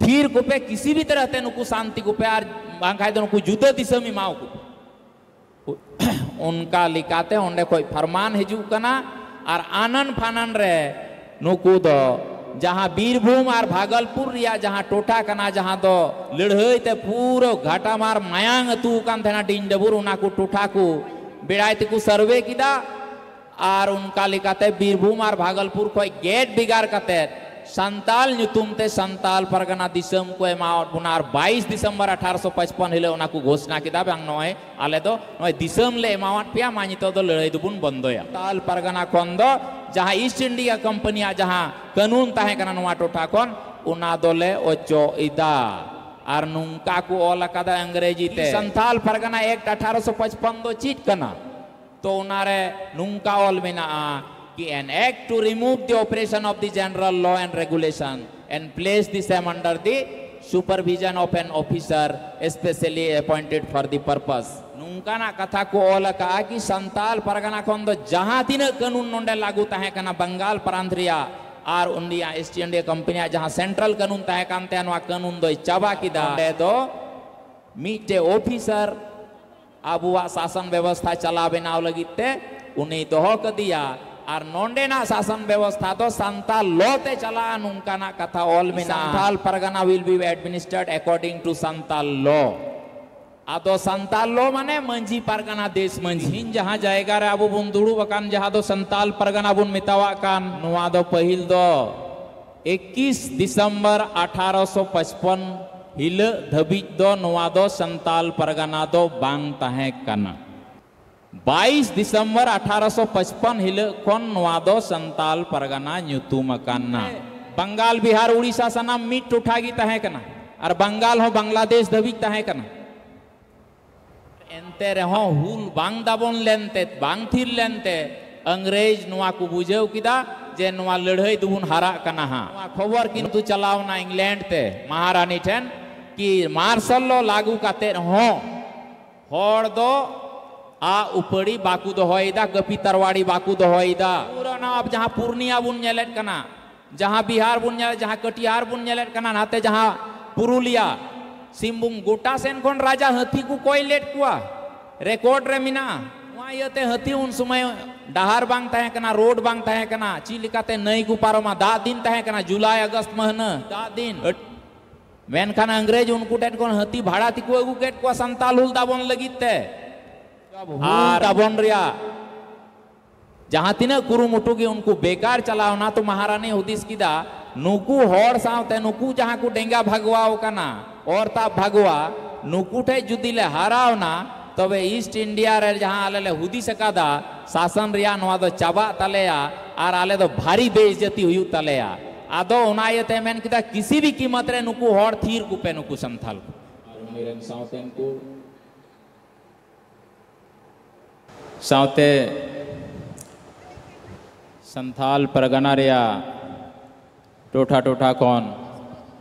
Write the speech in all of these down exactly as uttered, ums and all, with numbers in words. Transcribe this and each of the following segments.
ᱵᱤᱨ ᱠᱚᱯᱮ, ᱠᱤᱥᱤ ᱵᱷᱤᱛᱨᱤ ᱟᱛᱮ ᱱᱩᱠᱩ ᱥᱟᱱᱛᱤ ᱠᱚᱯᱮ, ᱟᱨ ᱵᱟᱝᱠᱷᱟᱱ ᱫᱚ ᱱᱩᱠᱩ ᱡᱩᱫᱟᱹ ᱫᱤᱥᱚᱢ ᱮᱢᱟᱣ ᱠᱚᱯᱮ᱾ ᱚᱱᱠᱟ ᱞᱮᱠᱟᱛᱮ ᱚᱸᱰᱮ ᱠᱷᱚᱱ ᱯᱷᱟᱨᱢᱟᱱ ᱦᱤᱡᱩᱜ ᱠᱟᱱᱟ᱾ ᱟᱨ ᱟᱱᱟᱱ ᱯᱷᱟᱱᱟᱱ ᱨᱮ ᱱᱩᱠᱩ ᱫᱚ ᱡᱟᱦᱟᱸ ᱵᱤᱨᱵᱷᱩᱢ ᱟᱨ ᱵᱷᱟᱜᱚᱞᱯᱩᱨ ᱨᱮᱭᱟᱜ ᱡᱟᱦᱟᱸ ᱴᱚᱴᱷᱟ ᱠᱟᱱᱟ, ᱡᱟᱦᱟᱸ ᱫᱚ ᱞᱟᱹᱲᱦᱟᱹᱭ ᱛᱮ ᱯᱩᱨᱟᱹ ᱜᱷᱟᱴᱟᱢᱟᱨ ᱢᱟᱭᱟᱝ ᱟᱹᱛᱩ ᱟᱠᱟᱱ ᱛᱟᱦᱮᱱᱟ ᱰᱤᱧ ᱰᱟᱹᱵᱩᱨ, ᱚᱱᱟ ᱠᱚ ᱴᱚᱴᱷᱟ ᱠᱚ ᱵᱮᱲᱟᱭ ᱛᱮᱠᱚ ᱥᱟᱨᱵᱷᱮ ᱠᱮᱫᱟ᱾ ᱟᱨ ᱚᱱᱠᱟ ᱞᱮᱠᱟᱛᱮ ᱵᱤᱨᱵᱷᱩᱢ ᱟᱨ ᱵᱷᱟᱜᱚᱞᱯᱩᱨ ᱠᱷᱚᱱ ᱜᱮᱫ ᱵᱷᱮᱜᱟᱨ ᱠᱟᱛᱮ ᱥᱟᱱᱛᱟᱞ ᱧᱩᱛᱩᱢ ᱛᱮ ᱥᱟᱱᱛᱟᱞ ᱯᱟᱨᱜᱟᱱᱟ ᱫᱤᱥᱚᱢ ᱠᱚ ᱮᱢᱟᱣᱟᱫ ᱵᱚᱱᱟ᱾ ᱟᱨ ᱵᱟᱭᱤᱥ ᱰᱤᱥᱮᱢᱵᱚᱨ ᱟᱴᱷᱟᱨᱚᱥᱚ ᱯᱟᱸᱪᱯᱚᱱ ᱦᱤᱞᱳᱜ ᱚᱱᱟ ᱠᱚ ᱜᱷᱳᱥᱱᱟ ᱠᱮᱫᱟ, ᱵᱟᱝ, ᱱᱚᱜᱼᱚᱭ ᱟᱞᱮ ᱫᱚ ᱱᱚᱜᱼᱚᱭ ᱫᱤᱥᱚᱢ ᱞᱮ ᱮᱢᱟᱣᱟᱫ ᱯᱮᱭᱟ, ᱢᱟ ᱧᱤᱛᱚᱜ ᱫᱚ ᱞᱟᱹᱲᱦᱟᱹᱭ ᱫᱚᱵᱚᱱ ᱵᱚᱱᱫᱚᱭᱟ᱾ ᱥᱟᱱᱛᱟᱞ ᱯᱟᱨᱜᱟᱱᱟ ᱠᱷᱚᱱ ᱫᱚ ᱡᱟᱦᱟᱸ ᱤᱥᱴ ᱤᱱᱰᱤᱭᱟ ᱠᱳᱢᱯᱟᱱᱤᱭᱟᱜ ᱡᱟᱦᱟᱸ ᱠᱟᱹᱱᱩᱱ ᱛᱟᱦᱮᱸ ᱠᱟᱱᱟ ᱱᱚᱣᱟ ᱴᱚᱴᱷᱟ ᱠᱷᱚᱱ, ᱚᱱᱟ ᱫᱚᱞᱮ ᱚᱪᱚᱜ ᱮᱫᱟ᱾ ᱟᱨ ᱱᱚᱝᱠᱟ ᱠᱚ ᱚᱞ ᱟᱠᱟᱫᱟ ᱤᱝᱨᱮᱡᱤ ᱛᱮ, ᱥᱟᱱᱛᱟᱞ ᱯᱟᱨᱜᱟᱱᱟ ᱮᱠᱴ ᱟᱴᱷᱟᱨᱚᱥᱚ ᱯᱟᱸᱪᱯᱚᱱ ᱫᱚ ᱪᱮᱫ ᱠᱟᱱᱟ? ᱛᱚ ᱚᱱᱟᱨᱮ ᱱᱚᱝᱠᱟ ᱚᱞ ᱢᱮᱱᱟᱜᱼᱟ ᱠᱤ, "An act to remove the operation of the general law and regulation and place the same under the supervision of an officer specially appointed for the purpose." ᱱᱚᱝᱠᱟᱱᱟᱜ ᱠᱟᱛᱷᱟ ᱠᱚ ᱚᱞ ᱟᱠᱟᱫᱼᱟ ᱠᱤ ᱥᱟᱱᱛᱟᱞ ᱯᱟᱨᱜᱟᱱᱟ ᱠᱷᱚᱱ ᱫᱚ ᱡᱟᱦᱟᱸ ᱛᱤᱱᱟᱹᱜ ᱠᱟᱹᱱᱩᱱ ᱱᱚᱰᱮ ᱞᱟᱹᱜᱩ ᱛᱟᱦᱮᱸ ᱠᱟᱱᱟ ᱵᱟᱝᱜᱟᱞ ᱯᱨᱟᱱᱛ ᱨᱮᱭᱟᱜ, ᱟᱨ ᱩᱱᱤᱭᱟᱜ ᱤᱥᱴ ᱤᱱᱰᱤᱭᱟ ᱠᱳᱢᱯᱟᱱᱤᱭᱟᱜ ᱡᱟᱦᱟᱸ ᱥᱮᱱᱴᱨᱟᱞ ᱠᱟᱹᱱᱩᱱ ᱛᱟᱦᱮᱸ ᱠᱟᱱ ᱛᱟᱭᱟ, ᱱᱚᱣᱟ ᱠᱟᱹᱱᱩᱱ ᱫᱚᱭ ᱪᱟᱵᱟ ᱠᱮᱫᱟ᱾ ᱚᱸᱰᱮ ᱫᱚ ᱢᱤᱫᱴᱮᱡ ᱚᱯᱷᱤᱥᱟᱨ ᱟᱵᱚᱣᱟᱜ ᱥᱟᱥᱚᱱ ᱵᱮᱵᱚᱥᱛᱷᱟ ᱪᱟᱞᱟᱣ ᱵᱮᱱᱟᱣ ᱞᱟᱹᱜᱤᱫ ᱛᱮ ᱩᱱᱤ ᱫᱚᱦᱚ ᱠᱟᱫᱮᱭᱟ᱾ ᱟᱨ ᱱᱚᱰᱮᱱᱟᱜ ᱥᱟᱥᱚᱱ ᱵᱮᱵᱚᱥᱛᱷᱟ ᱫᱚ ᱥᱟᱱᱛᱟᱞ ᱞᱚ ᱛᱮ ᱪᱟᱞᱟᱜᱼᱟ, ᱱᱚᱝᱠᱟᱱᱟᱜ ᱠᱟᱛᱷᱟ ᱚᱞ ᱢᱮᱱᱟᱜᱼᱟ᱾ Santal Pargana will be administered according to Santal law. ᱟᱫᱚ ᱥᱟᱱᱛᱟᱞ ᱞᱚ ᱢᱟᱱᱮ ᱢᱟᱹᱡᱷᱤ ᱯᱟᱨᱜᱟᱱᱟ ᱫᱮᱥ ᱢᱟᱹᱡᱷᱤ᱾ ᱛᱤᱦᱤᱧ ᱡᱟᱦᱟᱸ ᱡᱟᱭᱜᱟ ᱨᱮ ᱟᱵᱚ ᱵᱚᱱ ᱫᱩᱲᱩᱵ ᱟᱠᱟᱱ, ᱡᱟᱦᱟᱸ ᱫᱚ ᱥᱟᱱᱛᱟᱞ ᱯᱟᱨᱜᱟᱱᱟ ᱵᱚᱱ ᱢᱮᱛᱟᱣᱟᱜ ᱠᱟᱱ, ᱱᱚᱣᱟ ᱫᱚ ᱯᱟᱹᱦᱤᱞ ᱫᱚ ᱮᱠᱤᱥ ᱰᱤᱥᱮᱢᱵᱚᱨ ᱟᱴᱷᱟᱨᱚᱥᱚ ᱯᱟᱸᱪᱯᱚᱱ ᱦᱤᱞᱟᱹᱜ ᱫᱷᱟᱹᱵᱤᱡ ᱫᱚ ᱱᱚᱣᱟ ᱫᱚ ᱥᱟᱱᱛᱟᱞ ᱯᱟᱨᱜᱟᱱᱟ ᱫᱚ ᱵᱟᱝ ᱛᱟᱦᱮᱸ ᱠᱟᱱᱟ᱾ ᱵᱟᱭᱤᱥ ᱰᱤᱥᱮᱢᱵᱚᱨ ᱟᱴᱷᱟᱨᱚᱥᱚ ᱯᱟᱸᱪᱯᱚᱱ ᱦᱤᱞᱟᱹᱜ ᱠᱷᱚᱱ ᱱᱚᱣᱟ ᱫᱚ ᱥᱟᱱᱛᱟᱞ ᱯᱟᱨᱜᱟᱱᱟ ᱧᱩᱛᱩᱢ ᱟᱠᱟᱱᱟ᱾ ᱵᱟᱝᱜᱟᱞ, ᱵᱤᱦᱟᱨ, ᱩᱲᱤᱥᱥᱟ ᱥᱟᱱᱟᱢ ᱢᱤᱫ ᱴᱚᱴᱷᱟ ᱜᱮ ᱛᱟᱦᱮᱸ ᱠᱟᱱᱟ᱾ ᱟᱨ ᱵᱟᱝᱜᱟᱞ ᱦᱚᱸ ᱵᱟᱝᱞᱟᱫᱮᱥ ᱫᱷᱟᱹᱵᱤᱡ ᱛᱟᱦᱮᱸ ᱠᱟᱱᱟ᱾ ᱮᱱᱛᱮ ᱨᱮᱦᱚᱸ ᱦᱩᱞ ᱵᱟᱝ ᱫᱟᱵᱚᱱ ᱞᱮᱱᱛᱮ, ᱵᱟᱝ ᱛᱷᱤᱨ ᱞᱮᱱᱛᱮ, ᱤᱝᱨᱮᱡᱽ ᱱᱚᱣᱟ ᱠᱚ ᱵᱩᱡᱷᱟᱹᱣ ᱠᱮᱫᱟ ᱡᱮ ᱱᱚᱣᱟ ᱞᱟᱹᱲᱦᱟᱹᱭ ᱫᱚᱵᱚᱱ ᱦᱟᱨᱟᱜ ᱠᱟᱱᱟ ᱦᱟᱸᱜ᱾ ᱱᱚᱣᱟ ᱠᱷᱚᱵᱚᱨ ᱠᱤᱱᱛᱩ ᱪᱟᱞᱟᱣ ᱮᱱᱟ ᱤᱝᱞᱮᱱᱰ ᱛᱮ, ᱢᱟᱦᱟᱨᱟᱱᱤ ᱴᱷᱮᱱ, ᱠᱤ ᱢᱟᱨᱥᱟᱞ ᱞᱚ ᱞᱟᱹᱜᱩ ᱠᱟᱛᱮ ᱦᱚᱸ ᱦᱚᱲ ᱫᱚ ᱟᱜ ᱩᱯᱟᱹᱲᱤ ᱵᱟᱠᱚ ᱫᱚᱦᱚᱭᱮᱫᱟ, ᱠᱟᱹᱯᱤ ᱛᱟᱨᱣᱟᱲᱤ ᱵᱟᱠᱚ ᱫᱚᱦᱚᱭᱮᱫᱟ᱾ ᱯᱩᱨᱟᱹ ᱱᱚᱣᱟ ᱡᱟᱦᱟᱸ ᱯᱩᱨᱱᱤᱭᱟ ᱵᱚᱱ ᱧᱮᱞᱮᱫ ᱠᱟᱱᱟ, ᱡᱟᱦᱟᱸ ᱵᱤᱦᱟᱨ ᱵᱚᱱ ᱧᱮᱞ, ᱡᱟᱦᱟᱸ ᱠᱟᱴᱤᱦᱟᱨ ᱵᱚᱱ ᱧᱮᱞᱮᱫ ᱠᱟᱱᱟ, ᱱᱟᱛᱮ ᱡᱟᱦᱟᱸ ᱯᱩᱨᱩᱞᱤᱭᱟ, ᱥᱤᱝᱵᱷᱩᱢ, ᱜᱚᱴᱟ ᱥᱮᱱ ᱠᱷᱚᱱ ᱨᱟᱡᱟ ᱦᱟᱹᱛᱤ ᱠᱚ ᱠᱚᱭ ᱞᱮᱫ ᱠᱚᱣᱟ, ᱨᱮᱠᱚᱨᱰ ᱨᱮ ᱢᱮᱱᱟᱜᱼᱟ᱾ ᱱᱚᱣᱟ ᱤᱭᱟᱹᱛᱮ ᱦᱟᱹᱛᱤ ᱩᱱ ᱥᱚᱢᱚᱭ ᱰᱟᱦᱟᱨ ᱵᱟᱝ ᱛᱟᱦᱮᱸ ᱠᱟᱱᱟ, ᱨᱳᱰ ᱵᱟᱝ ᱛᱟᱦᱮᱸ ᱠᱟᱱᱟ, ᱪᱮᱫ ᱞᱮᱠᱟᱛᱮ ᱱᱟᱹᱭ ᱠᱚ ᱯᱟᱨᱚᱢᱟ? ᱫᱟᱜ ᱫᱤᱱ ᱛᱟᱦᱮᱸ ᱠᱟᱱᱟ, ᱡᱩᱞᱟᱭ ᱟᱜᱚᱥᱴ ᱢᱟᱹᱦᱱᱟᱹ ᱫᱟᱜ ᱫᱤᱱ᱾ ᱢᱮᱱᱠᱷᱟᱱ ᱤᱝᱨᱮᱡᱽ ᱩᱱᱠᱩ ᱴᱷᱮᱱ ᱠᱷᱚᱱ ᱦᱟᱹᱛᱤ ᱵᱷᱟᱲᱟ ᱛᱮᱠᱚ ᱟᱹᱜᱩ ᱠᱮᱫ ᱠᱚᱣᱟ ᱥᱟᱱᱛᱟᱞ ᱦᱩᱞ ᱛᱟᱵᱚᱱ ᱞᱟᱹᱜᱤᱫ ᱛᱮ᱾ ᱟᱨ ᱛᱟᱵᱚᱱ ᱨᱮᱭᱟᱜ ᱡᱟᱦᱟᱸ ᱛᱤᱱᱟᱹᱜ ᱠᱩᱨᱩᱢᱩᱴᱩ ᱜᱮ ᱩᱱᱠᱩ ᱵᱮᱠᱟᱨ ᱪᱟᱞᱟᱣ ᱮᱱᱟ᱾ ᱛᱚ ᱢᱚᱦᱟᱨᱟᱱᱤ ᱦᱩᱫᱤᱥ ᱠᱮᱫᱟ, ᱱᱩᱠᱩ ᱦᱚᱲ ᱥᱟᱶᱛᱮ ᱱᱩᱠᱩ ᱡᱟᱦᱟᱸ ᱠᱚ ᱰᱮᱸᱜᱟ ᱵᱷᱟᱜᱣᱟ ᱟᱠᱟᱱᱟ, ᱚᱨ ᱛᱟᱯ ᱵᱷᱟᱜᱣᱟ, ᱱᱩᱠᱩ ᱴᱷᱮᱡ ᱡᱩᱫᱤ ᱞᱮ ᱦᱟᱨᱟᱣᱱᱟ, ᱛᱚᱵᱮ ᱤᱥᱴ ᱤᱱᱰᱤᱭᱟ ᱨᱮ ᱡᱟᱦᱟᱸ ᱟᱞᱮ ᱞᱮ ᱦᱩᱫᱤᱥ ᱟᱠᱟᱫᱟ, ᱥᱟᱥᱚᱱ ᱨᱮᱭᱟᱜ ᱱᱚᱣᱟ ᱫᱚ ᱪᱟᱵᱟᱜ ᱛᱟᱞᱮᱭᱟ ᱟᱨ ᱟᱞᱮ ᱫᱚ ᱵᱷᱟᱨᱤ ᱵᱮᱤᱡᱽᱡᱚᱛᱤ ᱦᱩᱭᱩᱜ ᱛᱟᱞᱮᱭᱟ᱾ ᱟᱫᱚ ᱚᱱᱟ ᱤᱭᱟᱹᱛᱮ ᱢᱮᱱ ᱠᱮᱫᱟ, ᱠᱤᱥᱤ ᱵᱷᱤ ᱠᱤᱢᱚᱛ ᱨᱮ ᱱᱩᱠᱩ ᱦᱚᱲ ᱛᱷᱤᱨ ᱠᱚᱯᱮ, ᱱᱩᱠᱩ ᱥᱟᱱᱛᱷᱟᱞ ᱠᱚ᱾ ᱟᱨ ᱩᱱᱤ ᱨᱮᱱ ᱥᱟᱶᱛᱮᱱ ᱠᱚ ᱥᱟᱶᱛᱮ ᱥᱟᱱᱛᱷᱟᱞ ᱯᱟᱨᱜᱟᱱᱟ ᱨᱮᱭᱟᱜ ᱴᱚᱴᱷᱟ ᱴᱚᱴᱷᱟ ᱠᱷᱚᱱ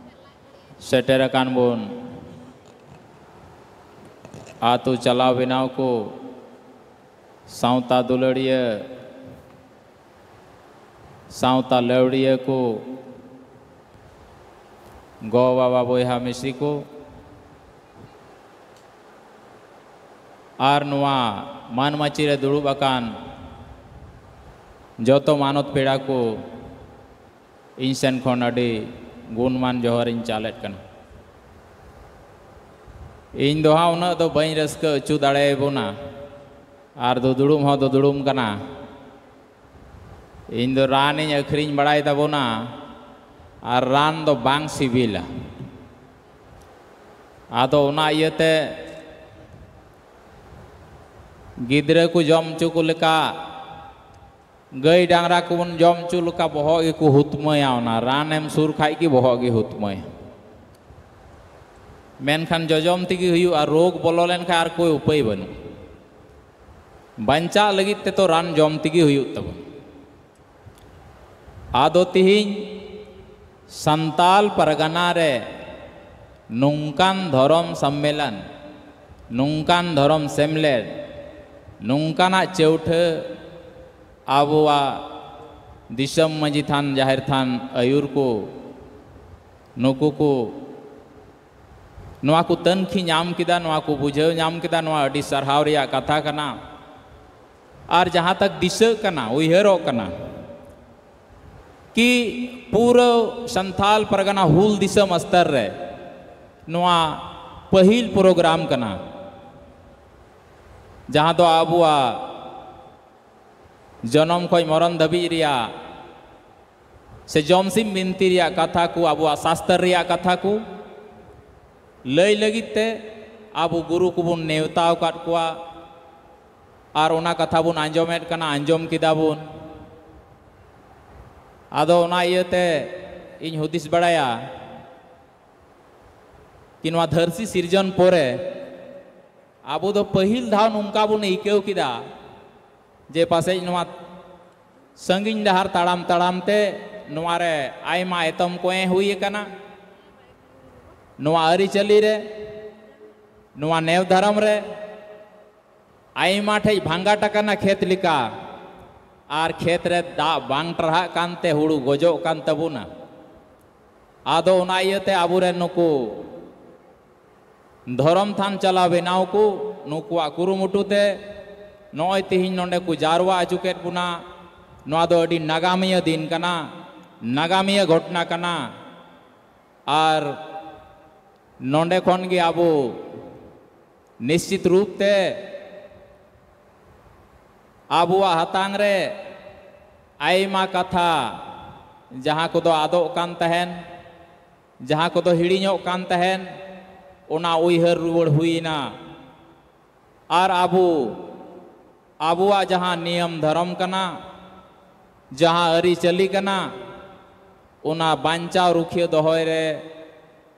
ᱥᱮᱴᱮᱨ ᱟᱠᱟᱱ ᱵᱚᱱ ᱟᱛᱳ ᱪᱟᱞᱟᱣ ᱵᱮᱱᱟᱣ ᱠᱚ, ᱥᱟᱶᱛᱟ ᱫᱩᱞᱟᱹᱲᱤᱭᱟᱹ, ᱥᱟᱶᱛᱟ ᱞᱟᱹᱣᱲᱤᱭᱟᱹ ᱠᱚ, ᱜᱚ ᱵᱟᱵᱟ ᱵᱚᱭᱦᱟ ᱢᱤᱥᱤ ᱠᱚ, ᱟᱨ ᱱᱚᱣᱟ ᱢᱟᱹᱱ ᱢᱟᱹᱪᱤ ᱨᱮ ᱫᱩᱲᱩᱵ ᱟᱠᱟᱱ ᱡᱚᱛᱚ ᱢᱟᱱᱚᱛ ᱯᱮᱲᱟ ᱠᱚ, ᱤᱧ ᱥᱮᱱ ᱠᱷᱚᱱ ᱟᱹᱰᱤ ᱜᱩᱱᱢᱟᱱ ᱡᱚᱦᱟᱨᱤᱧ ᱪᱟᱞᱮᱫ ᱠᱟᱱᱟ᱾ ᱤᱧ ᱫᱚ ᱦᱟᱸᱜ ᱩᱱᱟᱹᱜ ᱫᱚ ᱵᱟᱹᱧ ᱨᱟᱹᱥᱠᱟᱹ ᱦᱚᱪᱚ ᱫᱟᱲᱮᱭᱟᱵᱚᱱᱟ ᱟᱨ ᱫᱩᱫᱩᱲᱩᱢ ᱦᱚᱸ ᱫᱩᱫᱩᱲᱩᱢ ᱠᱟᱱᱟ᱾ ᱤᱧ ᱫᱚ ᱨᱟᱱᱤᱧ ᱟᱹᱠᱷᱨᱤᱧ ᱵᱟᱲᱟᱭ ᱛᱟᱵᱚᱱᱟ ᱟᱨ ᱨᱟᱱ ᱫᱚ ᱵᱟᱝ ᱥᱤᱵᱤᱞᱟ᱾ ᱟᱫᱚ ᱚᱱᱟ ᱤᱭᱟᱹᱛᱮ ᱜᱤᱫᱽᱨᱟᱹ ᱠᱚ ᱡᱚᱢ ᱦᱚᱪᱚ ᱠᱚ ᱞᱮᱠᱟ, ᱜᱟᱹᱭ ᱰᱟᱝᱨᱟ ᱠᱚᱵᱚᱱ ᱡᱚᱢ ᱦᱚᱪᱚ ᱞᱮᱠᱟ ᱵᱚᱦᱚᱜ ᱜᱮᱠᱚ ᱦᱩᱛᱢᱟᱹᱭᱟ, ᱚᱱᱟ ᱨᱟᱱ ᱮᱢ ᱥᱩᱨ ᱠᱷᱟᱡ ᱜᱮ ᱵᱚᱦᱚᱜ ᱜᱮ ᱦᱩᱛᱢᱟᱹᱭᱟ᱾ ᱢᱮᱱᱠᱷᱟᱱ ᱡᱚᱡᱚᱢ ᱛᱮᱜᱮ ᱦᱩᱭᱩᱜᱼᱟ, ᱨᱳᱜᱽ ᱵᱚᱞᱚ ᱞᱮᱱᱠᱷᱟᱱ ᱟᱨ ᱠᱚᱭ ᱩᱯᱟᱹᱭ ᱵᱟᱹᱱᱩᱜ᱾ ᱵᱟᱧᱪᱟᱜ ᱞᱟᱹᱜᱤᱫ ᱛᱮᱫᱚ ᱨᱟᱱ ᱡᱚᱢ ᱛᱮᱜᱮ ᱦᱩᱭᱩᱜ ᱛᱟᱵᱚᱱ᱾ ᱟᱫᱚ ᱛᱤᱦᱤᱧ ᱥᱟᱱᱛᱟᱞ ᱯᱟᱨᱜᱟᱱᱟ ᱨᱮ ᱱᱚᱝᱠᱟᱱ ᱫᱷᱚᱨᱚᱢ ᱥᱚᱢᱢᱮᱞᱚᱱ, ᱱᱚᱝᱠᱟᱱ ᱫᱷᱚᱨᱚᱢ ᱥᱮᱢᱞᱮᱫ, ᱱᱚᱝᱠᱟᱱᱟᱜ ᱪᱟᱹᱣᱴᱷᱟᱹ ᱟᱵᱚᱣᱟᱜ ᱫᱤᱥᱚᱢ ᱢᱟᱹᱡᱷᱤ ᱛᱷᱟᱱ, ᱡᱟᱦᱮᱨ ᱛᱷᱟᱱ ᱟᱹᱭᱩᱨ ᱠᱚ, ᱱᱩᱠᱩ ᱠᱚ ᱱᱚᱣᱟ ᱠᱚ ᱛᱟᱹᱱᱠᱷᱤ ᱧᱟᱢ ᱠᱮᱫᱟ, ᱱᱚᱣᱟ ᱠᱚ ᱵᱩᱡᱷᱟᱹᱣ ᱧᱟᱢ ᱠᱮᱫᱟ, ᱱᱚᱣᱟ ᱟᱹᱰᱤ ᱥᱟᱨᱦᱟᱣ ᱨᱮᱭᱟᱜ ᱠᱟᱛᱷᱟ ᱠᱟᱱᱟ᱾ ᱟᱨ ᱡᱟᱦᱟᱸ ᱛᱟᱠ ᱫᱤᱥᱟᱹᱜ ᱠᱟᱱᱟ, ᱩᱭᱦᱟᱹᱨᱚᱜ ᱠᱟᱱᱟ ᱠᱤ ᱯᱩᱨᱟᱹ ᱥᱟᱱᱛᱟᱞ ᱯᱟᱨᱜᱟᱱᱟ ᱦᱩᱞ ᱫᱤᱥᱚᱢ ᱥᱛᱚᱨ ᱨᱮ ᱱᱚᱣᱟ ᱯᱟᱹᱦᱤᱞ ᱯᱨᱳᱜᱨᱟᱢ ᱠᱟᱱᱟ, ᱡᱟᱦᱟᱸ ᱫᱚ ᱟᱵᱚᱣᱟᱜ ᱡᱚᱱᱚᱢ ᱠᱷᱚᱱ ᱢᱚᱨᱚᱱ ᱫᱷᱟᱹᱵᱤᱡ ᱨᱮᱭᱟᱜ ᱥᱮ ᱡᱚᱢᱥᱤᱢ ᱵᱤᱱᱛᱤ ᱨᱮᱭᱟᱜ ᱠᱟᱛᱷᱟ ᱠᱚ, ᱟᱵᱚᱣᱟᱜ ᱥᱟᱥᱛᱚᱨ ᱨᱮᱭᱟᱜ ᱠᱟᱛᱷᱟ ᱠᱚ ᱞᱟᱹᱭ ᱞᱟᱹᱜᱤᱫ ᱛᱮ ᱟᱵᱚ ᱜᱩᱨᱩ ᱠᱚᱵᱚᱱ ᱱᱮᱣᱛᱟ ᱟᱠᱟᱫ ᱠᱚᱣᱟ᱾ ᱟᱨ ᱚᱱᱟ ᱠᱟᱛᱷᱟ ᱵᱚᱱ ᱟᱸᱡᱚᱢᱮᱫ ᱠᱟᱱᱟ, ᱟᱸᱡᱚᱢ ᱠᱮᱫᱟ ᱵᱚᱱ᱾ ᱟᱫᱚ ᱚᱱᱟ ᱤᱭᱟᱹᱛᱮ ᱤᱧ ᱦᱩᱫᱤᱥ ᱵᱟᱲᱟᱭᱟ ᱠᱤ ᱱᱚᱣᱟ ᱫᱷᱟᱹᱨᱛᱤ ᱥᱤᱨᱡᱚᱱ ᱯᱚᱨᱮ ᱟᱵᱚ ᱫᱚ ᱯᱟᱹᱦᱤᱞ ᱫᱷᱟᱣ ᱱᱚᱝᱠᱟ ᱵᱚᱱ ᱟᱹᱭᱠᱟᱹᱣ ᱠᱮᱫᱟ ᱡᱮ ᱯᱟᱥᱮᱡ ᱱᱚᱣᱟ ᱥᱟᱺᱜᱤᱧ ᱰᱟᱦᱟᱨ ᱛᱟᱲᱟᱢ ᱛᱟᱲᱟᱢ ᱛᱮ ᱱᱚᱣᱟ ᱨᱮ ᱟᱭᱢᱟ ᱮᱛᱚᱢ ᱠᱚᱸᱭᱮ ᱦᱩᱭ ᱟᱠᱟᱱᱟ᱾ ᱱᱚᱣᱟ ᱟᱹᱨᱤᱪᱟᱹᱞᱤ ᱨᱮ, ᱱᱚᱣᱟ ᱱᱮᱣ ᱫᱷᱚᱨᱚᱢ ᱨᱮ ᱟᱭᱢᱟ ᱴᱷᱮᱡ ᱵᱷᱟᱸᱜᱟᱴ ᱟᱠᱟᱱᱟ ᱠᱷᱮᱛ ᱞᱮᱠᱟ, ᱟᱨ ᱠᱷᱮᱛ ᱨᱮ ᱫᱟᱜ ᱵᱟᱝ ᱴᱟᱨᱦᱟᱜ ᱠᱟᱱᱛᱮ ᱦᱩᱲᱩ ᱜᱚᱡᱚᱜ ᱠᱟᱱ ᱛᱟᱵᱚᱱᱟ᱾ ᱟᱫᱚ ᱚᱱᱟ ᱤᱭᱟᱹᱛᱮ ᱟᱵᱚᱨᱮᱱ ᱱᱩᱠᱩ ᱫᱷᱚᱨᱚᱢ ᱛᱷᱟᱱ ᱪᱟᱞᱟᱣ ᱵᱮᱱᱟᱣ ᱠᱚ, ᱱᱩᱠᱩᱣᱟᱜ ᱠᱩᱨᱩᱢᱩᱴᱩ ᱛᱮ ᱱᱚᱜᱼᱚᱭ ᱛᱮᱦᱮᱧ ᱱᱚᱰᱮ ᱠᱚ ᱡᱟᱨᱣᱟ ᱦᱚᱪᱚ ᱠᱮᱫ ᱵᱚᱱᱟ᱾ ᱱᱚᱣᱟ ᱫᱚ ᱟᱹᱰᱤ ᱱᱟᱜᱟᱢᱤᱭᱟᱹ ᱫᱤᱱ ᱠᱟᱱᱟ, ᱱᱟᱜᱟᱢᱤᱭᱟᱹ ᱜᱷᱚᱴᱚᱱᱟ ᱠᱟᱱᱟ᱾ ᱟᱨ ᱱᱚᱰᱮ ᱠᱷᱚᱱ ᱜᱮ ᱟᱵᱚ ᱱᱤᱥᱪᱤᱛ ᱨᱩᱯ ᱛᱮ ᱟᱵᱚᱣᱟᱜ ᱦᱟᱛᱟᱝ ᱨᱮ ᱟᱭᱢᱟ ᱠᱟᱛᱷᱟ, ᱡᱟᱦᱟᱸ ᱠᱚᱫᱚ ᱟᱫᱚᱜ ᱠᱟᱱ ᱛᱟᱦᱮᱱ, ᱡᱟᱦᱟᱸ ᱠᱚᱫᱚ ᱦᱤᱲᱤᱧᱚᱜ ᱠᱟᱱ ᱛᱟᱦᱮᱱ, ᱚᱱᱟ ᱩᱭᱦᱟᱹᱨ ᱨᱩᱣᱟᱹᱲ ᱦᱩᱭᱮᱱᱟ᱾ ᱟᱨ ᱟᱵᱚ, ᱟᱵᱚᱣᱟᱜ ᱡᱟᱦᱟᱸ ᱱᱤᱭᱚᱢ ᱫᱷᱚᱨᱚᱢ ᱠᱟᱱᱟ, ᱡᱟᱦᱟᱸ ᱟᱹᱨᱤᱪᱟᱹᱞᱤ ᱠᱟᱱᱟ, ᱚᱱᱟ ᱵᱟᱧᱪᱟᱣ ᱨᱩᱠᱷᱤᱭᱟᱹ ᱫᱚᱦᱚᱭ ᱨᱮ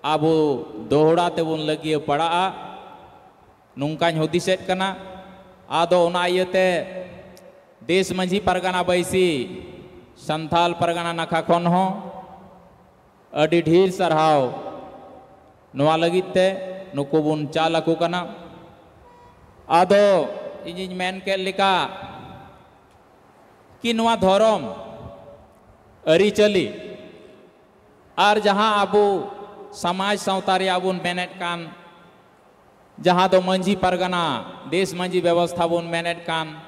ᱟᱵᱚ ᱫᱚᱦᱲᱟ ᱛᱮᱵᱚᱱ ᱞᱟᱹᱜᱤᱭᱟᱹ ᱯᱟᱲᱟᱜᱼᱟ, ᱱᱚᱝᱠᱟᱧ ᱦᱩᱫᱤᱥᱮᱫ ᱠᱟᱱᱟ᱾ ᱟᱫᱚ ᱚᱱᱟ ᱤᱭᱟᱹᱛᱮ ᱫᱮᱥ ᱢᱟᱹᱡᱷᱤ ᱯᱟᱨᱜᱟᱱᱟ ᱵᱟᱹᱭᱥᱤ ᱥᱟᱱᱛᱷᱟᱞ ᱯᱟᱨᱜᱟᱱᱟ ᱱᱟᱠᱷᱟ ᱠᱷᱚᱱ ᱦᱚᱸ ᱟᱹᱰᱤ ᱰᱷᱮᱨ ᱥᱟᱨᱦᱟᱣ ᱱᱚᱣᱟ ᱞᱟᱹᱜᱤᱫ ᱛᱮ ᱱᱩᱠᱩ ᱵᱚᱱ ᱪᱟᱞ ᱟᱠᱚ ᱠᱟᱱᱟ᱾ ᱟᱫᱚ ᱤᱧᱤᱧ ᱢᱮᱱ ᱠᱮᱫ ᱞᱮᱠᱟ ᱠᱤ ᱱᱚᱣᱟ ᱫᱷᱚᱨᱚᱢ ᱟᱹᱨᱤᱪᱟᱹᱞᱤ ᱟᱨ ᱡᱟᱦᱟᱸ ᱟᱵᱚ ᱥᱚᱢᱟᱡᱽ ᱥᱟᱶᱛᱟ ᱨᱮᱭᱟᱜ ᱵᱚᱱ ᱢᱮᱱᱮᱫ ᱠᱟᱱ, ᱡᱟᱦᱟᱸ ᱫᱚ ᱢᱟᱹᱡᱷᱤ ᱯᱟᱨᱜᱟᱱᱟ, ᱫᱮᱥ ᱢᱟᱹᱡᱷᱤ ᱵᱮᱵᱚᱥᱛᱷᱟ ᱵᱚᱱ ᱢᱮᱱᱮᱫ ᱠᱟᱱ,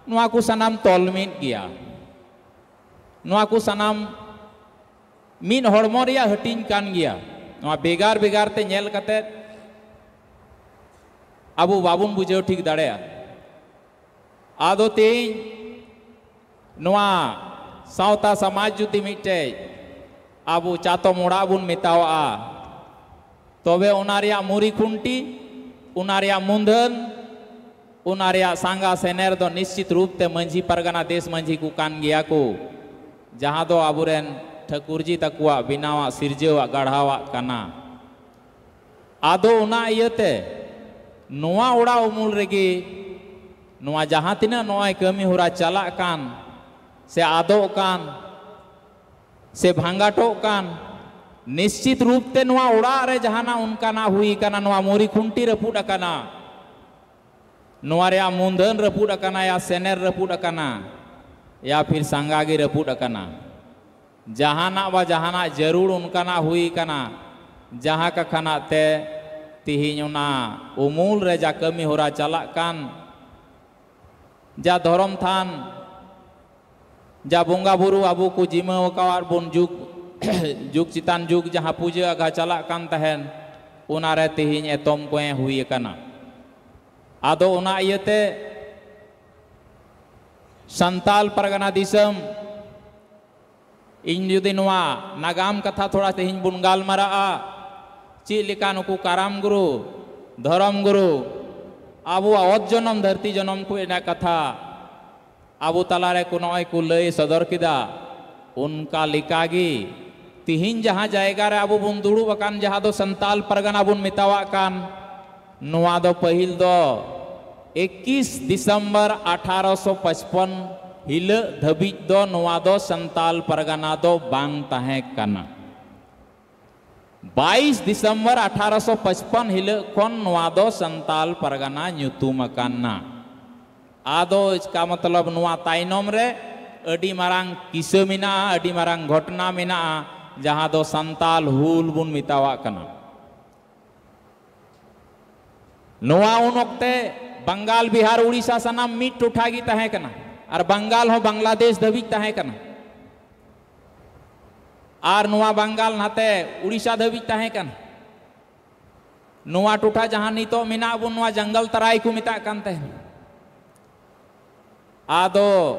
ᱱᱚᱣᱟ ᱠᱚ ᱥᱟᱱᱟᱢ ᱛᱚᱞ ᱢᱤᱫ ᱜᱮᱭᱟ᱾ ᱱᱚᱣᱟ ᱠᱚ ᱥᱟᱱᱟᱢ ᱢᱤᱫ ᱦᱚᱲᱢᱚ ᱨᱮᱭᱟᱜ ᱦᱟᱹᱴᱤᱧ ᱠᱟᱱ ᱜᱮᱭᱟ᱾ ᱱᱚᱣᱟ ᱵᱷᱮᱜᱟᱨ ᱵᱷᱮᱜᱟᱨ ᱛᱮ ᱧᱮᱞ ᱠᱟᱛᱮ ᱟᱵᱚ ᱵᱟᱵᱚᱱ ᱵᱩᱡᱷᱟᱹᱣ ᱴᱷᱤᱠ ᱫᱟᱲᱮᱭᱟᱜᱼᱟ᱾ ᱟᱫᱚ ᱛᱮᱦᱮᱧ ᱱᱚᱣᱟ ᱥᱟᱶᱛᱟ ᱥᱚᱢᱟᱡᱽ ᱡᱩᱫᱤ ᱢᱤᱫᱴᱮᱡ ᱟᱵᱚ ᱪᱟᱛᱚᱢ ᱚᱲᱟᱜ ᱵᱚᱱ ᱢᱮᱛᱟᱣᱟᱜᱼᱟ, ᱛᱚᱵᱮ ᱚᱱᱟ ᱨᱮᱭᱟᱜ ᱢᱩᱨᱤ ᱠᱷᱩᱱᱴᱤ, ᱚᱱᱟ ᱨᱮᱭᱟᱜ ᱢᱩᱫᱷᱟᱹᱱ, ᱚᱱᱟ ᱨᱮᱭᱟᱜ ᱥᱟᱸᱜᱟ ᱥᱮᱱᱮᱨ ᱫᱚ ᱱᱤᱥᱪᱤᱛ ᱨᱩᱯ ᱛᱮ ᱢᱟᱹᱡᱷᱤ ᱯᱟᱨᱜᱟᱱᱟ, ᱫᱮᱥ ᱢᱟᱹᱡᱷᱤ ᱠᱚ ᱠᱟᱱ ᱜᱮᱭᱟ ᱠᱚ, ᱡᱟᱦᱟᱸ ᱫᱚ ᱟᱵᱚᱨᱮᱱ ᱴᱷᱟᱹᱠᱩᱨᱡᱤ ᱛᱟᱠᱚᱣᱟᱜ ᱵᱮᱱᱟᱣᱟᱜ, ᱥᱤᱨᱡᱟᱹᱣᱟᱜ, ᱜᱟᱲᱦᱟᱣᱟᱜ ᱠᱟᱱᱟ᱾ ᱟᱫᱚ ᱚᱱᱟ ᱤᱭᱟᱹᱛᱮ ᱱᱚᱣᱟ ᱚᱲᱟᱜ ᱩᱢᱩᱞ ᱨᱮᱜᱮ ᱱᱚᱣᱟ ᱡᱟᱦᱟᱸ ᱛᱤᱱᱟᱹᱜ ᱱᱚᱜᱼᱚᱭ ᱠᱟᱹᱢᱤ ᱦᱚᱨᱟ ᱪᱟᱞᱟᱜ ᱠᱟᱱ, ᱥᱮ ᱟᱫᱚᱜ ᱠᱟᱱ, ᱥᱮ ᱵᱷᱟᱸᱜᱟᱴᱚᱜ ᱠᱟᱱ, ᱱᱤᱥᱪᱤᱛ ᱨᱩᱯ ᱛᱮ ᱱᱚᱣᱟ ᱚᱲᱟᱜ ᱨᱮ ᱡᱟᱦᱟᱱᱟᱜ ᱚᱱᱠᱟᱱᱟᱜ ᱦᱩᱭ ᱠᱟᱱᱟ, ᱱᱚᱣᱟ ᱢᱩᱨᱤ ᱠᱷᱩᱱᱴᱤ ᱨᱟᱹᱯᱩᱫ ᱟᱠᱟᱱᱟ, ᱱᱚᱣᱟ ᱨᱮᱭᱟᱜ ᱢᱩᱫᱷᱟᱹᱱ ᱨᱟᱹᱯᱩᱫ ᱟᱠᱟᱱᱟ, ᱭᱟ ᱥᱮᱱᱮᱨ ᱨᱟᱹᱯᱩᱫ ᱟᱠᱟᱱᱟ, ᱭᱟ ᱯᱷᱤᱨ ᱥᱟᱸᱜᱟ ᱜᱮ ᱨᱟᱹᱯᱩᱫ ᱟᱠᱟᱱᱟ, ᱡᱟᱦᱟᱱᱟᱜ ᱵᱟ ᱡᱟᱦᱟᱱᱟᱜ ᱡᱟᱹᱨᱩᱲ ᱚᱱᱠᱟᱱᱟᱜ ᱦᱩᱭ ᱟᱠᱟᱱᱟ, ᱡᱟᱦᱟᱸ ᱠᱟᱠᱷᱟᱱᱟᱜ ᱛᱮ ᱛᱤᱦᱤᱧ ᱚᱱᱟ ᱩᱢᱩᱞ ᱨᱮ ᱡᱟ ᱠᱟᱹᱢᱤ ᱦᱚᱨᱟ ᱪᱟᱞᱟᱜ ᱠᱟᱱ, ᱡᱟ ᱫᱷᱚᱨᱚᱢ ᱛᱷᱟᱱ, ᱡᱟ ᱵᱚᱸᱜᱟ ᱵᱩᱨᱩ ᱟᱵᱚ ᱠᱚ ᱡᱤᱢᱟᱹ ᱟᱠᱟᱣᱟᱫ ᱵᱚᱱ, ᱡᱩᱜᱽ ᱡᱩᱜᱽ ᱪᱮᱛᱟᱱ ᱡᱩᱜᱽ ᱡᱟᱦᱟᱸ ᱯᱩᱡᱟᱹ ᱟᱜᱷᱟ ᱪᱟᱞᱟᱜ ᱠᱟᱱ ᱛᱟᱦᱮᱱ, ᱚᱱᱟᱨᱮ ᱛᱤᱦᱤᱧ ᱮᱛᱚᱢ ᱠᱚᱸᱭᱮ ᱦᱩᱭ ᱟᱠᱟᱱᱟ᱾ ᱟᱫᱚ ᱚᱱᱟ ᱤᱭᱟᱹᱛᱮ ᱥᱟᱱᱛᱟᱞ ᱯᱟᱨᱜᱟᱱᱟ ᱫᱤᱥᱚᱢ, ᱤᱧ ᱡᱩᱫᱤ ᱱᱚᱣᱟ ᱱᱟᱜᱟᱢ ᱠᱟᱛᱷᱟ ᱛᱷᱚᱲᱟ ᱛᱮᱦᱮᱧ ᱵᱚᱱ ᱜᱟᱞᱢᱟᱨᱟᱜᱼᱟ, ᱪᱮᱫ ᱞᱮᱠᱟ ᱱᱩᱠᱩ ᱠᱟᱨᱟᱢ ᱜᱩᱨᱩ, ᱫᱷᱚᱨᱚᱢ ᱜᱩᱨᱩ, ᱟᱵᱚᱣᱟᱜ ᱚᱛ ᱡᱚᱱᱚᱢ ᱫᱷᱟᱹᱨᱛᱤ ᱡᱚᱱᱚᱢ ᱠᱚ ᱨᱮᱱᱟᱜ ᱠᱟᱛᱷᱟ ᱟᱵᱚ ᱛᱟᱞᱟᱨᱮ ᱠᱚ ᱱᱚᱜᱼᱚᱭ ᱠᱚ ᱞᱟᱹᱭ ᱥᱚᱫᱚᱨ ᱠᱮᱫᱟ, ᱚᱱᱠᱟ ᱞᱮᱠᱟᱜᱮ ᱛᱤᱦᱤᱧ ᱡᱟᱦᱟᱸ ᱡᱟᱭᱜᱟ ᱨᱮ ᱟᱵᱚ ᱵᱚᱱ ᱫᱩᱲᱩᱵ ᱟᱠᱟᱱ, ᱡᱟᱦᱟᱸ ᱫᱚ ᱥᱟᱱᱛᱟᱞ ᱯᱟᱨᱜᱟᱱᱟ ᱵᱚᱱ ᱢᱮᱛᱟᱣᱟᱜ ᱠᱟᱱ, ᱱᱚᱣᱟ ᱫᱚ ᱯᱟᱹᱦᱤᱞ ᱫᱚ ᱮᱠᱤᱥ ᱫᱤᱥᱚᱢᱵᱚᱨ ᱟᱴᱷᱟᱨᱚᱥᱚ ᱯᱟᱸᱪᱯᱚᱱ ᱦᱤᱞᱟᱹᱜ ᱫᱷᱟᱹᱵᱤᱡ ᱫᱚ ᱱᱚᱣᱟ ᱫᱚ ᱥᱟᱱᱛᱟᱞ ᱯᱟᱨᱜᱟᱱᱟ ᱫᱚ ᱵᱟᱝ ᱛᱟᱦᱮᱸ ᱠᱟᱱᱟ᱾ ᱵᱟᱭᱤᱥ ᱫᱤᱥᱚᱢᱵᱚᱨ ᱟᱴᱷᱟᱨᱚᱥᱚ ᱯᱟᱸᱪᱯᱚᱱ ᱦᱤᱞᱟᱹᱜ ᱠᱷᱚᱱ ᱱᱚᱣᱟ ᱫᱚ ᱥᱟᱱᱛᱟᱞ ᱯᱟᱨᱜᱟᱱᱟ ᱧᱩᱛᱩᱢ ᱟᱠᱟᱱᱟ᱾ ᱟᱫᱚ ᱤᱥᱠᱟ ᱢᱚᱛᱞᱚᱵ ᱱᱚᱣᱟ ᱛᱟᱭᱱᱚᱢ ᱨᱮ ᱟᱹᱰᱤ ᱢᱟᱨᱟᱝ ᱠᱤᱥᱟᱹ ᱢᱮᱱᱟᱜᱼᱟ, ᱟᱹᱰᱤ ᱢᱟᱨᱟᱝ ᱜᱷᱚᱴᱚᱱᱟ ᱢᱮᱱᱟᱜᱼᱟ, ᱡᱟᱦᱟᱸ ᱫᱚ ᱥᱟᱱᱛᱟᱞ ᱦᱩᱞ ᱵᱚᱱ ᱢᱮᱛᱟᱣᱟᱜ ᱠᱟᱱᱟ᱾ ᱱᱚᱣᱟ ᱩᱱ ᱚᱠᱛᱮ ᱵᱟᱝᱜᱟᱞ, ᱵᱤᱦᱟᱨ, ᱩᱲᱤᱥᱥᱟ ᱥᱟᱱᱟᱢ ᱢᱤᱫ ᱴᱚᱴᱷᱟ ᱜᱮ ᱛᱟᱦᱮᱸ ᱠᱟᱱᱟ, ᱟᱨ ᱵᱟᱝᱜᱟᱞ ᱦᱚᱸ ᱵᱟᱝᱞᱟᱫᱮᱥ ᱫᱷᱟᱹᱵᱤᱡ ᱛᱟᱦᱮᱸ ᱠᱟᱱᱟ, ᱟᱨ ᱱᱚᱣᱟ ᱵᱟᱝᱜᱟᱞ ᱱᱟᱛᱮ ᱩᱲᱤᱥᱥᱟ ᱫᱷᱟᱹᱵᱤᱡ ᱛᱟᱦᱮᱸ ᱠᱟᱱᱟ᱾ ᱱᱚᱣᱟ ᱴᱚᱴᱷᱟ ᱡᱟᱦᱟᱸ ᱱᱤᱛᱚᱜ ᱢᱮᱱᱟᱜ ᱵᱚᱱ, ᱱᱚᱣᱟ ᱡᱟᱝᱜᱟᱞ ᱛᱟᱨᱟᱭ ᱠᱚ ᱢᱮᱛᱟᱜ ᱠᱟᱱ ᱛᱟᱦᱮᱸᱱ᱾ ᱟᱫᱚ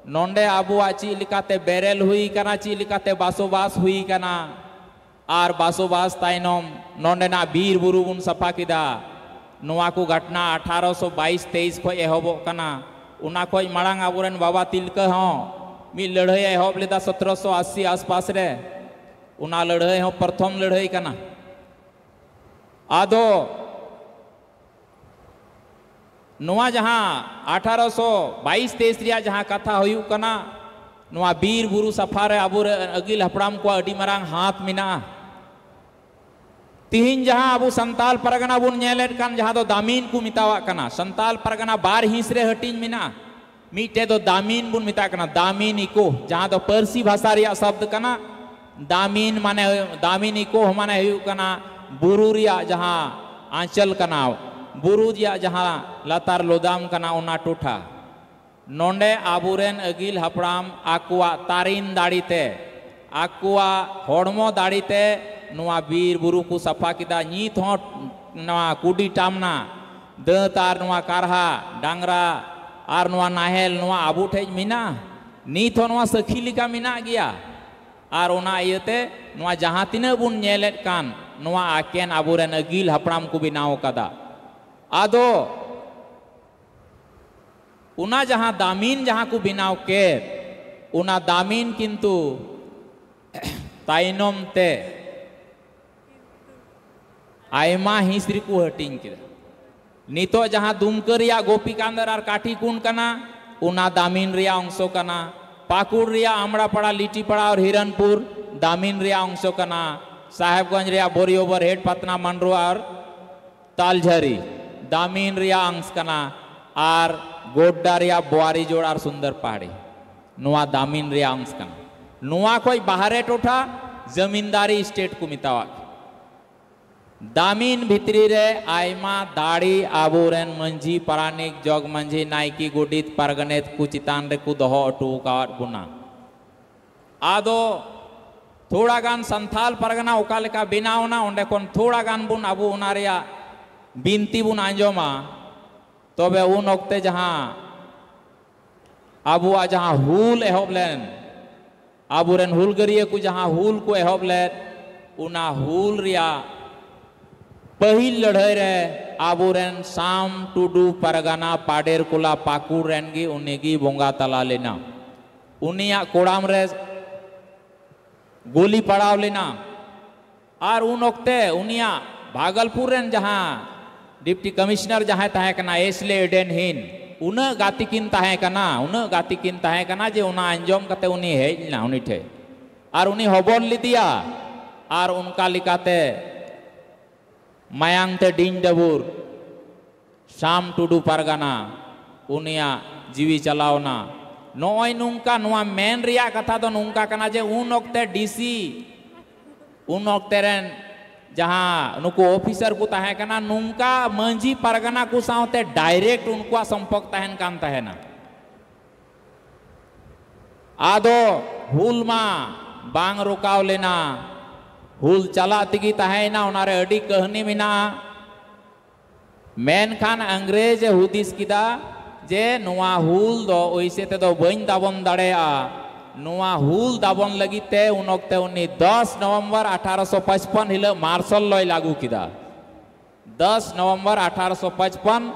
ᱱᱚᱰᱮ ᱟᱵᱚᱣᱟᱜ ᱪᱮᱫ ᱞᱮᱠᱟᱛᱮ ᱵᱮᱨᱮᱞ ᱦᱩᱭ ᱠᱟᱱᱟ, ᱪᱮᱫ ᱞᱮᱠᱟᱛᱮ ᱵᱟᱥᱚᱵᱟᱥ ᱦᱩᱭ ᱠᱟᱱᱟ, ᱟᱨ ᱵᱟᱥᱚᱵᱟᱥ ᱛᱟᱭᱱᱚᱢ ᱱᱚᱰᱮᱱᱟᱜ ᱵᱤᱨ ᱵᱩᱨᱩ ᱵᱚᱱ ᱥᱟᱯᱷᱟ ᱠᱮᱫᱟ, ᱱᱚᱣᱟ ᱠᱚ ᱜᱷᱚᱴᱱᱟ ᱟᱴᱷᱟᱨᱚᱥᱚ ᱵᱟᱭᱤᱥ ᱛᱮᱭᱤᱥ ᱠᱷᱚᱱ ᱮᱦᱚᱵᱚᱜ ᱠᱟᱱᱟ᱾ ᱚᱱᱟ ᱠᱷᱚᱱ ᱢᱟᱲᱟᱝ ᱟᱵᱚᱨᱮᱱ ᱵᱟᱵᱟ ᱛᱤᱞᱠᱟᱹ ᱦᱚᱸ ᱢᱤᱫ ᱞᱟᱹᱲᱦᱟᱹᱭ ᱮ ᱮᱦᱚᱵ ᱞᱮᱫᱟ ᱥᱚᱛᱨᱚᱥᱚ ᱟᱥᱤ ᱟᱥᱯᱟᱥ ᱨᱮ᱾ ᱚᱱᱟ ᱞᱟᱹᱲᱦᱟᱹᱭ ᱦᱚᱸ ᱯᱨᱚᱛᱷᱚᱢ ᱞᱟᱹᱲᱦᱟᱹᱭ ᱠᱟᱱᱟ᱾ ᱟᱫᱚ ᱱᱚᱣᱟ ᱡᱟᱦᱟᱸ ᱟᱴᱷᱟᱨᱚᱥᱚ ᱵᱟᱭᱤᱥ ᱛᱮᱭᱤᱥ ᱨᱮᱭᱟᱜ ᱡᱟᱦᱟᱸ ᱠᱟᱛᱷᱟ ᱦᱩᱭᱩᱜ ᱠᱟᱱᱟ, ᱱᱚᱣᱟ ᱵᱤᱨ ᱵᱩᱨᱩ ᱥᱟᱯᱷᱟ ᱨᱮ ᱟᱵᱚᱨᱮᱱ ᱟᱹᱜᱤᱞ ᱦᱟᱯᱲᱟᱢ ᱠᱚᱣᱟᱜ ᱟᱹᱰᱤ ᱢᱟᱨᱟᱝ ᱦᱟᱛ ᱢᱮᱱᱟᱜᱼᱟ᱾ ᱛᱤᱦᱤᱧ ᱡᱟᱦᱟᱸ ᱟᱵᱚ ᱥᱟᱱᱛᱟᱞ ᱯᱟᱨᱜᱟᱱᱟ ᱵᱚᱱ ᱧᱮᱞᱮᱫ ᱠᱟᱱ, ᱡᱟᱦᱟᱸ ᱫᱚ ᱫᱟᱢᱤᱱ ᱠᱚ ᱢᱮᱛᱟᱣᱟᱜ ᱠᱟᱱᱟ, ᱥᱟᱱᱛᱟᱞ ᱯᱟᱨᱜᱟᱱᱟ ᱵᱟᱨ ᱦᱤᱸᱥ ᱨᱮ ᱦᱟᱹᱴᱤᱧ ᱢᱮᱱᱟᱜᱼᱟ᱾ ᱢᱤᱫᱴᱮᱡ ᱫᱚ ᱫᱟᱢᱤᱱ ᱵᱚᱱ ᱢᱮᱛᱟᱜ ᱠᱟᱱᱟ, ᱫᱟᱢᱤᱱ ᱤᱠᱳ, ᱡᱟᱦᱟᱸ ᱫᱚ ᱯᱟᱹᱨᱥᱤ ᱵᱷᱟᱥᱟ ᱨᱮᱭᱟᱜ ᱥᱚᱵᱫ ᱠᱟᱱᱟ᱾ ᱫᱟᱢᱤᱱ ᱢᱟᱱᱮ ᱦᱩᱭᱩᱜ, ᱫᱟᱢᱤᱱ ᱤᱠᱳ ᱢᱟᱱᱮ ᱦᱩᱭᱩᱜ ᱠᱟᱱᱟ ᱵᱩᱨᱩ ᱨᱮᱭᱟᱜ ᱡᱟᱦᱟᱸ ᱟᱸᱪᱚᱞ ᱠᱟᱱᱟ, ᱵᱩᱨᱩ ᱨᱮᱭᱟᱜ ᱡᱟᱦᱟᱸ ᱞᱟᱛᱟᱨ ᱞᱚᱫᱟᱢ ᱠᱟᱱᱟ, ᱚᱱᱟ ᱴᱚᱴᱷᱟ᱾ ᱱᱚᱰᱮ ᱟᱵᱚᱨᱮᱱ ᱟᱹᱜᱤᱞ ᱦᱟᱯᱲᱟᱢ ᱟᱠᱚᱣᱟᱜ ᱛᱟᱨᱤᱱ ᱫᱟᱲᱮ ᱛᱮ, ᱟᱠᱚᱣᱟᱜ ᱦᱚᱲᱢᱚ ᱫᱟᱲᱮ ᱛᱮ ᱱᱚᱣᱟ ᱵᱤᱨ ᱵᱩᱨᱩ ᱠᱚ ᱥᱟᱯᱷᱟ ᱠᱮᱫᱟ᱾ ᱱᱤᱛ ᱦᱚᱸ ᱱᱚᱣᱟ ᱠᱩᱰᱤ ᱴᱟᱢᱱᱟ, ᱫᱟᱹᱛ ᱟᱨ ᱱᱚᱣᱟ ᱠᱟᱨᱦᱟ, ᱰᱟᱝᱨᱟ ᱟᱨ ᱱᱚᱣᱟ ᱱᱟᱦᱮᱞ, ᱱᱚᱣᱟ ᱟᱵᱚ ᱴᱷᱮᱡ ᱢᱮᱱᱟᱜᱼᱟ᱾ ᱱᱤᱛ ᱦᱚᱸ ᱱᱚᱣᱟ ᱥᱟᱹᱠᱷᱤ ᱞᱮᱠᱟ ᱢᱮᱱᱟᱜ ᱜᱮᱭᱟ᱾ ᱟᱨ ᱚᱱᱟ ᱤᱭᱟᱹᱛᱮ ᱱᱚᱣᱟ ᱡᱟᱦᱟᱸ ᱛᱤᱱᱟᱹᱜ ᱵᱚᱱ ᱧᱮᱞᱮᱫ ᱠᱟᱱ, ᱱᱚᱣᱟ ᱟᱠᱮᱱ ᱟᱵᱚᱨᱮᱱ ᱟᱹᱜᱤᱞ ᱦᱟᱯᱲᱟᱢ ᱠᱚ ᱵᱮᱱᱟᱣ ᱠᱟᱫᱟ᱾ ᱟᱫᱚ ᱚᱱᱟ ᱡᱟᱦᱟᱸ ᱫᱟᱢᱤᱱ ᱡᱟᱦᱟᱸ ᱠᱚ ᱵᱮᱱᱟᱣ ᱠᱮᱫ, ᱚᱱᱟ ᱫᱟᱢᱤᱱ ᱠᱤᱱᱛᱩ ᱛᱟᱭᱱᱚᱢ ᱛᱮ ᱟᱭᱢᱟ ᱦᱤᱸᱥ ᱨᱮᱠᱚ ᱦᱟᱹᱴᱤᱧ ᱠᱮᱫᱟ᱾ ᱱᱤᱛᱚᱜ ᱡᱟᱦᱟᱸ ᱫᱩᱢᱠᱟᱹ ᱨᱮᱭᱟᱜ ᱜᱳᱯᱤᱠᱟᱱᱫᱚᱨ ᱟᱨ ᱠᱟᱴᱷᱤᱠᱩᱱᱰ ᱠᱟᱱᱟ, ᱚᱱᱟ ᱫᱟᱢᱤᱱ ᱨᱮᱭᱟᱜ ᱚᱝᱥᱚ ᱠᱟᱱᱟ᱾ ᱯᱟᱹᱠᱩᱲ ᱨᱮᱭᱟᱜ ᱟᱢᱲᱟᱯᱟᱲᱟ, ᱞᱤᱴᱤᱯᱟᱲᱟ ᱟᱨ ᱦᱤᱨᱚᱱᱯᱩᱨ ᱫᱟᱢᱤᱱ ᱨᱮᱭᱟᱜ ᱚᱝᱥᱚ ᱠᱟᱱᱟ᱾ ᱥᱟᱦᱮᱵᱽᱜᱚᱸᱡᱽ ᱨᱮᱭᱟᱜ ᱵᱚᱨᱤᱭᱚᱵᱚᱨ, ᱦᱮᱰ ᱯᱟᱛᱱᱟ, ᱢᱟᱱᱰᱨᱳ ᱟᱨ ᱛᱟᱞᱡᱷᱟᱨᱤ ᱫᱟᱢᱤᱱ ᱨᱮᱭᱟᱜ ᱚᱝᱥ ᱠᱟᱱᱟ᱾ ᱟᱨ ᱜᱳᱰᱰᱟ ᱨᱮᱭᱟᱜ ᱵᱳᱣᱟᱨᱤᱡᱳᱲ ᱟᱨ ᱥᱩᱱᱫᱚᱨ ᱯᱟᱦᱟᱲᱤ ᱱᱚᱣᱟ ᱫᱟᱢᱤᱱ ᱨᱮᱭᱟᱜ ᱚᱝᱥ ᱠᱟᱱᱟ᱾ ᱱᱚᱣᱟ ᱠᱷᱚᱡ ᱵᱟᱦᱨᱮ ᱴᱚᱴᱷᱟ ᱡᱟᱢᱤᱱᱫᱟᱨᱤ ᱥᱴᱮᱴ ᱠᱚ ᱢᱮᱛᱟᱣᱟᱜ ᱠᱟᱱᱟ᱾ ᱫᱟᱢᱤᱱ ᱵᱷᱤᱛᱨᱤ ᱨᱮ ᱟᱭᱢᱟ ᱫᱟᱲᱮ ᱟᱵᱚᱨᱮᱱ ᱢᱟᱹᱡᱷᱤ, ᱯᱟᱨᱟᱱᱤᱠ, ᱡᱚᱜᱽ ᱢᱟᱹᱡᱷᱤ, ᱱᱟᱭᱠᱮ, ᱜᱚᱰᱮᱛ, ᱯᱟᱨᱜᱟᱱᱮᱛ ᱠᱚ ᱪᱮᱛᱟᱱ ᱨᱮᱠᱚ ᱫᱚᱦᱚ ᱦᱚᱴᱚ ᱟᱠᱟᱣᱟᱫ ᱵᱚᱱᱟ᱾ ᱟᱫᱚ ᱛᱷᱚᱲᱟ ᱜᱟᱱ ᱥᱟᱱᱛᱷᱟᱞ ᱯᱟᱨᱜᱟᱱᱟ ᱚᱠᱟ ᱞᱮᱠᱟ ᱵᱮᱱᱟᱣ ᱮᱱᱟ, ᱚᱸᱰᱮ ᱠᱷᱚᱱ ᱛᱷᱚᱲᱟ ᱜᱟᱱ ᱵᱚᱱ, ᱟᱵᱚ ᱚᱱᱟ ᱨᱮᱭᱟᱜ ᱵᱤᱱᱛᱤ ᱵᱚᱱ ᱟᱸᱡᱚᱢᱟ᱾ ᱛᱚᱵᱮ ᱩᱱ ᱚᱠᱛᱮ ᱡᱟᱦᱟᱸ ᱟᱵᱚᱣᱟᱜ ᱡᱟᱦᱟᱸ ᱦᱩᱞ ᱮᱦᱚᱵ ᱞᱮᱱ, ᱟᱵᱚᱨᱮᱱ ᱦᱩᱞᱜᱟᱹᱨᱤᱭᱟᱹ ᱠᱚ ᱡᱟᱦᱟᱸ ᱦᱩᱞ ᱠᱚ ᱮᱦᱚᱵ ᱞᱮᱫ, ᱚᱱᱟ ᱦᱩᱞ ᱨᱮᱭᱟᱜ ᱯᱟᱹᱦᱤᱞ ᱞᱟᱹᱲᱦᱟᱹᱭ ᱨᱮ ᱟᱵᱚᱨᱮᱱ ᱥᱟᱢ ᱴᱩᱰᱩ ᱯᱟᱨᱜᱟᱱᱟ ᱯᱟᱰᱮᱨ ᱠᱚᱞᱟ ᱯᱟᱹᱠᱩᱲ ᱨᱮᱱ ᱜᱮ ᱩᱱᱤ ᱜᱮ ᱵᱚᱸᱜᱟ ᱛᱟᱞᱟ ᱞᱮᱱᱟ᱾ ᱩᱱᱤᱭᱟᱜ ᱠᱚᱲᱟᱢ ᱨᱮ ᱜᱩᱞᱤ ᱯᱟᱲᱟᱣ ᱞᱮᱱᱟ᱾ ᱟᱨ ᱩᱱ ᱚᱠᱛᱮ ᱩᱱᱤᱭᱟᱜ ᱵᱷᱟᱜᱚᱞᱯᱩᱨ ᱨᱮᱱ ᱡᱟᱦᱟᱸ ᱰᱤᱯᱴᱤ ᱠᱚᱢᱤᱥᱚᱱᱟᱨ ᱡᱟᱦᱟᱸᱭ ᱛᱟᱦᱮᱸ ᱠᱟᱱᱟ, ᱮᱥᱞᱮ ᱮᱰᱮᱱ ᱦᱤᱱ, ᱩᱱᱟᱹᱜ ᱜᱟᱛᱮ ᱠᱤᱱ ᱛᱟᱦᱮᱸ ᱠᱟᱱᱟ, ᱩᱱᱟᱹᱜ ᱜᱟᱛᱮ ᱠᱤᱱ ᱛᱟᱦᱮᱸ ᱠᱟᱱᱟ ᱡᱮ ᱚᱱᱟ ᱟᱸᱡᱚᱢ ᱠᱟᱛᱮ ᱩᱱᱤ ᱦᱮᱡ ᱞᱮᱱᱟ ᱩᱱᱤ ᱴᱷᱮᱱ᱾ ᱟᱨ ᱩᱱᱤ ᱦᱚᱵᱚᱨ ᱞᱮᱫᱮᱭᱟ᱾ ᱟᱨ ᱚᱱᱠᱟ ᱞᱮᱠᱟᱛᱮ ᱢᱟᱭᱟᱝ ᱛᱮ ᱰᱤᱧ ᱰᱟᱹᱵᱩᱨ ᱥᱟᱢ ᱴᱩᱰᱩ ᱯᱟᱨᱜᱟᱱᱟ, ᱩᱱᱤᱭᱟᱜ ᱡᱤᱣᱤ ᱪᱟᱞᱟᱣᱱᱟ᱾ ᱱᱚᱜᱼᱚᱭ ᱱᱚᱝᱠᱟ, ᱱᱚᱣᱟ ᱢᱮᱱ ᱨᱮᱭᱟᱜ ᱠᱟᱛᱷᱟ ᱫᱚ ᱱᱚᱝᱠᱟ ᱠᱟᱱᱟ ᱡᱮ ᱩᱱ ᱚᱠᱛᱮ ᱰᱤᱥᱤ, ᱩᱱ ᱚᱠᱛᱮ ᱨᱮᱱ ᱡᱟᱦᱟᱸ ᱱᱩᱠᱩ ᱚᱯᱷᱤᱥᱟᱨ ᱠᱚ ᱛᱟᱦᱮᱸ ᱠᱟᱱᱟ, ᱱᱚᱝᱠᱟ ᱢᱟᱹᱡᱷᱤ ᱯᱟᱨᱜᱟᱱᱟ ᱠᱚ ᱥᱟᱶᱛᱮ ᱰᱟᱭᱨᱮᱠᱴ ᱩᱱᱠᱩᱣᱟᱜ ᱥᱚᱢᱯᱚᱨᱠ ᱛᱟᱦᱮᱱ ᱠᱟᱱ ᱛᱟᱦᱮᱱᱟ᱾ ᱟᱫᱚ ᱦᱩᱞ ᱢᱟ ᱵᱟᱝ ᱨᱚᱠᱟᱣ ᱞᱮᱱᱟ, ᱦᱩᱞ ᱪᱟᱞᱟᱜ ᱛᱮᱜᱮ ᱛᱟᱦᱮᱸᱭᱮᱱᱟ, ᱚᱱᱟᱨᱮ ᱟᱹᱰᱤ ᱠᱟᱹᱦᱱᱤ ᱢᱮᱱᱟᱜᱼᱟ᱾ ᱢᱮᱱᱠᱷᱟᱱ ᱤᱝᱨᱮᱡᱽ ᱮ ᱦᱩᱫᱤᱥ ᱠᱮᱫᱟ ᱡᱮ ᱱᱚᱣᱟ ᱦᱩᱞ ᱫᱚ ᱚᱭᱥᱮ ᱛᱮᱫᱚ ᱵᱟᱹᱧ ᱫᱟᱵᱚᱱ ᱫᱟᱲᱮᱭᱟᱜᱼᱟ᱾ ᱱᱚᱣᱟ ᱦᱩᱞ ᱫᱟᱵᱚᱱ ᱞᱟᱹᱜᱤᱫ ᱛᱮ ᱩᱱ ᱚᱠᱛᱮ ᱩᱱᱤ ᱫᱚᱥ ᱱᱚᱵᱷᱮᱢᱵᱚᱨ ᱟᱴᱷᱟᱨᱚᱥᱚ ᱯᱟᱸᱪᱯᱚᱱ ᱦᱤᱞᱳᱜ ᱢᱟᱨᱥᱟᱞ ᱞᱚᱭ ᱞᱟᱹᱜᱩ ᱠᱮᱫᱟ᱾ ᱫᱚᱥ ᱱᱚᱵᱷᱮᱢᱵᱚᱨ ᱟᱴᱷᱟᱨᱚᱥᱚ ᱯᱟᱸᱪᱯᱚᱱ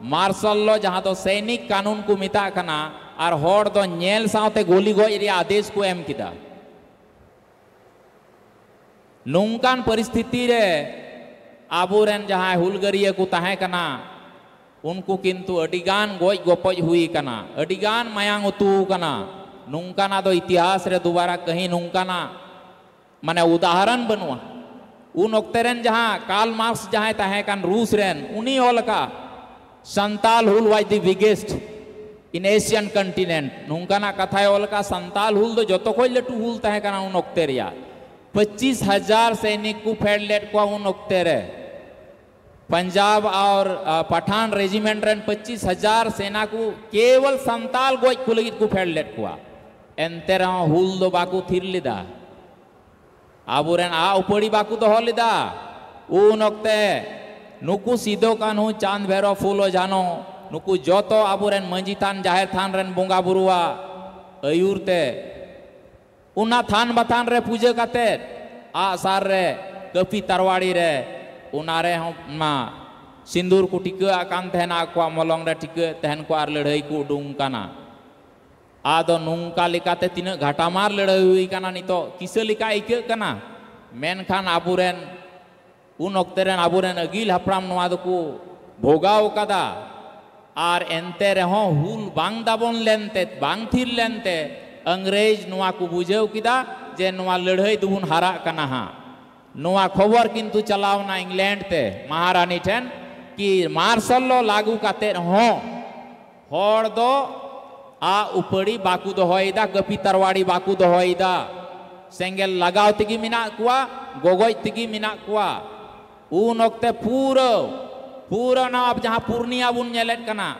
ᱢᱟᱨᱥᱟᱞ ᱞᱚ, ᱡᱟᱦᱟᱸ ᱫᱚ ᱥᱚᱭᱱᱤᱠ ᱠᱟᱹᱱᱩᱱ ᱠᱚ ᱢᱮᱛᱟᱜ ᱠᱟᱱᱟ, ᱟᱨ ᱦᱚᱲ ᱫᱚ ᱧᱮᱞ ᱥᱟᱶᱛᱮ ᱜᱩᱞᱤ ᱜᱚᱡ ᱨᱮᱭᱟᱜ ᱟᱫᱮᱥ ᱠᱚ ᱮᱢ ᱠᱮᱫᱟ᱾ ᱱᱚᱝᱠᱟᱱ ᱯᱚᱨᱤᱥᱛᱷᱤᱛᱤ ᱨᱮ ᱟᱵᱚᱨᱮᱱ ᱡᱟᱦᱟᱸᱭ ᱦᱩᱞᱜᱟᱹᱨᱤᱭᱟᱹ ᱠᱚ ᱛᱟᱦᱮᱸ ᱠᱟᱱᱟ, ᱩᱱᱠᱩ ᱠᱤᱱᱛᱩ ᱟᱹᱰᱤᱜᱟᱱ ᱜᱚᱡ ᱜᱚᱯᱚᱡ ᱦᱩᱭ ᱠᱟᱱᱟ, ᱟᱹᱰᱤᱜᱟᱱ ᱢᱟᱭᱟᱝ ᱩᱛᱩ ᱠᱟᱱᱟ᱾ ᱱᱚᱝᱠᱟᱱᱟᱜ ᱫᱚ ᱤᱛᱤᱦᱟᱥ ᱨᱮ ᱫᱩᱵᱟᱨᱟ ᱠᱟᱹᱦᱤ ᱱᱚᱝᱠᱟᱱᱟᱜ ᱢᱟᱱᱮ ᱩᱫᱟᱦᱚᱨᱚᱱ ᱵᱟᱹᱱᱩᱜᱼᱟ᱾ ᱩᱱ ᱚᱠᱛᱮ ᱨᱮᱱ ᱡᱟᱦᱟᱸ ᱠᱟᱨᱞ ᱢᱟᱨᱠᱥ ᱡᱟᱦᱟᱸᱭ ᱛᱟᱦᱮᱸ ᱠᱟᱱ ᱨᱩᱥ ᱨᱮᱱ, ᱩᱱᱤ ᱚᱞ ᱟᱠᱟᱫ, "Santal Hul was the biggest in Asian continent, ᱱᱚᱝᱠᱟᱱᱟᱜ ᱠᱟᱛᱷᱟᱭ ᱚᱞ ᱟᱠᱟᱫ᱾ ᱥᱟᱱᱛᱟᱞ ᱦᱩᱞ ᱫᱚ ᱡᱚᱛᱚ ᱠᱷᱚᱱ ᱞᱟᱹᱴᱩ ᱦᱩᱞ ᱛᱟᱦᱮᱸ ᱠᱟᱱᱟ ᱩᱱ ᱚᱠᱛᱮ ᱨᱮᱭᱟᱜ᱾ ᱯᱚᱸᱪᱤᱥ ᱦᱟᱡᱟᱨ ᱥᱮᱭᱱᱤᱠ ᱠᱚ ᱯᱷᱮᱰ ᱞᱮᱫ ᱠᱚᱣᱟ ᱩᱱ ᱚᱠᱛᱮ ᱨᱮ᱾ ᱯᱟᱧᱡᱟᱵ ᱟᱨ, ᱟ, ᱯᱟᱴᱷᱟᱱ ᱨᱮᱡᱤᱢᱮᱱᱴ ᱨᱮᱱ ᱯᱚᱸᱪᱤᱥ ᱦᱟᱡᱟᱨ ᱥᱮᱱᱟ ᱠᱚ ᱠᱮᱣᱚᱞ ᱥᱟᱱᱛᱟᱞ ᱜᱚᱡ ᱠᱚ ᱞᱟᱹᱜᱤᱫ ᱠᱚ ᱯᱷᱮᱰ ᱞᱮᱫ ᱠᱚᱣᱟ᱾ ᱮᱱᱛᱮ ᱨᱮᱦᱚᱸ ᱦᱩᱞ ᱫᱚ ᱵᱟᱠᱚ ᱛᱷᱤᱨ ᱞᱮᱫᱟ᱾ ᱟᱵᱚᱨᱮᱱ ᱟᱜ ᱩᱯᱟᱹᱲᱤ ᱵᱟᱠᱚ ᱫᱚᱦᱚ ᱞᱮᱫᱟ᱾ ᱩᱱ ᱚᱠᱛᱮ ᱱᱩᱠᱩ ᱥᱤᱫᱚ ᱠᱟᱹᱱᱦᱩ, ᱪᱟᱸᱫᱽ ᱵᱷᱮᱨᱚ, ᱯᱷᱩᱞᱳ ᱡᱷᱟᱱᱚ, ᱱᱩᱠᱩ ᱡᱚᱛᱚ ᱟᱵᱚᱨᱮᱱ ᱢᱟᱹᱡᱷᱤ ᱛᱷᱟᱱ, ᱡᱟᱦᱮᱨ ᱛᱷᱟᱱ ᱨᱮᱱ ᱵᱚᱸᱜᱟ ᱵᱩᱨᱩᱣᱟᱜ ᱟᱹᱭᱩᱨ ᱛᱮ ᱚᱱᱟ ᱛᱷᱟᱱ ᱵᱟᱛᱷᱟᱱ ᱨᱮ ᱯᱩᱡᱟᱹ ᱠᱟᱛᱮᱫ, ᱟᱜᱼᱥᱟᱨ ᱨᱮ, ᱠᱟᱹᱯᱤ ᱛᱟᱨᱣᱟᱲᱤ ᱨᱮ, ᱚᱱᱟ ᱨᱮᱦᱚᱸ ᱢᱟ ᱥᱤᱸᱫᱩᱨ ᱠᱚ ᱴᱤᱠᱟᱹ ᱟᱜ ᱠᱟᱱ ᱛᱟᱦᱮᱱᱟ, ᱟᱠᱚᱣᱟᱜ ᱢᱚᱞᱚᱝ ᱨᱮ ᱴᱤᱠᱟᱹ ᱛᱟᱦᱮᱱ ᱠᱚ ᱟᱨ ᱞᱟᱹᱲᱦᱟᱹᱭ ᱠᱚ ᱩᱰᱩᱝ ᱠᱟᱱᱟ᱾ ᱟᱫᱚ ᱱᱚᱝᱠᱟ ᱞᱮᱠᱟᱛᱮ ᱛᱤᱱᱟᱹᱜ ᱜᱷᱟᱴᱟᱢᱟᱨ ᱞᱟᱹᱲᱦᱟᱹᱭ ᱦᱩᱭ ᱠᱟᱱᱟ, ᱱᱤᱛᱚᱜ ᱠᱤᱥᱟᱹ ᱞᱮᱠᱟ ᱟᱹᱭᱠᱟᱹᱜ ᱠᱟᱱᱟ᱾ ᱢᱮᱱᱠᱷᱟᱱ ᱟᱵᱚᱨᱮᱱ, ᱩᱱ ᱚᱠᱛᱮ ᱨᱮᱱ ᱟᱵᱚᱨᱮᱱ ᱟᱹᱜᱤᱞ ᱦᱟᱯᱲᱟᱢ ᱱᱚᱣᱟ ᱫᱚᱠᱚ ᱵᱷᱳᱜᱟᱣ ᱠᱟᱫᱟ᱾ ᱟᱨ ᱮᱱᱛᱮ ᱨᱮᱦᱚᱸ ᱦᱩᱞ ᱵᱟᱝ ᱫᱟᱵᱚᱱ ᱞᱮᱱᱛᱮ, ᱵᱟᱝ ᱛᱷᱤᱨ ᱞᱮᱱᱛᱮ, ᱤᱝᱨᱮᱡᱽ ᱱᱚᱣᱟ ᱠᱚ ᱵᱩᱡᱷᱟᱹᱣ ᱠᱮᱫᱟ ᱡᱮ ᱱᱚᱣᱟ ᱞᱟᱹᱲᱦᱟᱹᱭ ᱫᱚᱵᱚᱱ ᱦᱟᱨᱟᱜ ᱠᱟᱱᱟ ᱦᱟᱸᱜ᱾ ᱱᱚᱣᱟ ᱠᱷᱚᱵᱚᱨ ᱠᱤᱱᱛᱩ ᱪᱟᱞᱟᱣᱱᱟ ᱤᱝᱞᱮᱱᱰ ᱛᱮ, ᱢᱟᱦᱟᱨᱟᱱᱤ ᱴᱷᱮᱱ, ᱠᱤ ᱢᱟᱨᱥᱟᱞ ᱞᱚ ᱞᱟᱹᱜᱩ ᱠᱟᱛᱮᱫ ᱦᱚᱸ ᱦᱚᱲ ᱫᱚ ᱟᱜ ᱩᱯᱟᱹᱲᱤ ᱵᱟᱠᱚ ᱫᱚᱦᱚᱭᱮᱫᱟ, ᱠᱟᱹᱯᱤ ᱛᱟᱨᱣᱟᱲᱤ ᱵᱟᱠᱚ ᱫᱚᱦᱚᱭᱮᱫᱟ, ᱥᱮᱸᱜᱮᱞ ᱞᱟᱜᱟᱣ ᱛᱮᱜᱮ ᱢᱮᱱᱟᱜ ᱠᱚᱣᱟ, ᱜᱚᱜᱚᱡ ᱛᱮᱜᱮ ᱢᱮᱱᱟᱜ ᱠᱚᱣᱟ᱾ ᱩᱱ ᱚᱠᱛᱮ ᱯᱩᱨᱟᱹ, ᱯᱩᱨᱟᱹ ᱱᱚᱣᱟ ᱡᱟᱦᱟᱸ ᱯᱩᱨᱱᱤᱭᱟ ᱵᱚᱱ ᱧᱮᱞᱮᱫ ᱠᱟᱱᱟ,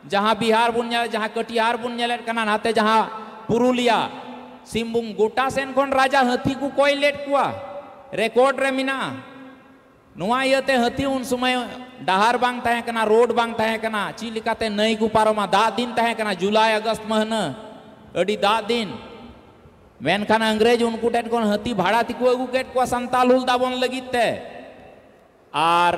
ᱡᱟᱦᱟᱸ ᱵᱤᱦᱟᱨ ᱵᱚᱱ ᱧᱮᱞ, ᱡᱟᱦᱟᱸ ᱠᱟᱹᱴᱤᱦᱟᱨ ᱵᱚᱱ ᱧᱮᱞᱮᱫ ᱠᱟᱱᱟ, ᱱᱟᱛᱮ ᱡᱟᱦᱟᱸ ᱯᱩᱨᱩᱞᱤᱭᱟ, ᱥᱤᱝᱵᱷᱩᱢ, ᱜᱚᱴᱟ ᱥᱮᱱ ᱠᱷᱚᱱ ᱨᱟᱡᱟ ᱦᱟᱹᱛᱤ ᱠᱚ ᱠᱚᱭ ᱞᱮᱫ ᱠᱚᱣᱟ, ᱨᱮᱠᱚᱨᱰ ᱨᱮ ᱢᱮᱱᱟᱜᱼᱟ᱾ ᱱᱚᱣᱟ ᱤᱭᱟᱹᱛᱮ ᱦᱟᱹᱛᱤ ᱩᱱ ᱥᱚᱢᱚᱭ ᱰᱟᱦᱟᱨ ᱵᱟᱝ ᱛᱟᱦᱮᱸ ᱠᱟᱱᱟ, ᱨᱳᱰ ᱵᱟᱝ ᱛᱟᱦᱮᱸ ᱠᱟᱱᱟ, ᱪᱮᱫ ᱞᱮᱠᱟᱛᱮ ᱱᱟᱹᱭ ᱠᱚ ᱯᱟᱨᱚᱢᱟ? ᱫᱟᱜ ᱫᱤᱱ ᱛᱟᱦᱮᱸ ᱠᱟᱱᱟ, ᱡᱩᱞᱟᱭ ᱟᱜᱚᱥᱴ ᱢᱟᱹᱦᱱᱟᱹ, ᱟᱹᱰᱤ ᱫᱟᱜ ᱫᱤᱱ᱾ ᱢᱮᱱᱠᱷᱟᱱ ᱤᱝᱨᱮᱡᱽ ᱩᱱᱠᱩ ᱴᱷᱮᱱ ᱠᱷᱚᱱ ᱦᱟᱹᱛᱤ ᱵᱷᱟᱲᱟ ᱛᱮᱠᱚ ᱟᱹᱜᱩ ᱠᱮᱫ ᱠᱚᱣᱟ ᱥᱟᱱᱛᱟᱞ ᱦᱩᱞ ᱫᱟᱵᱚᱱ ᱞᱟᱹᱜᱤᱫ ᱛᱮ᱾ ᱟᱨ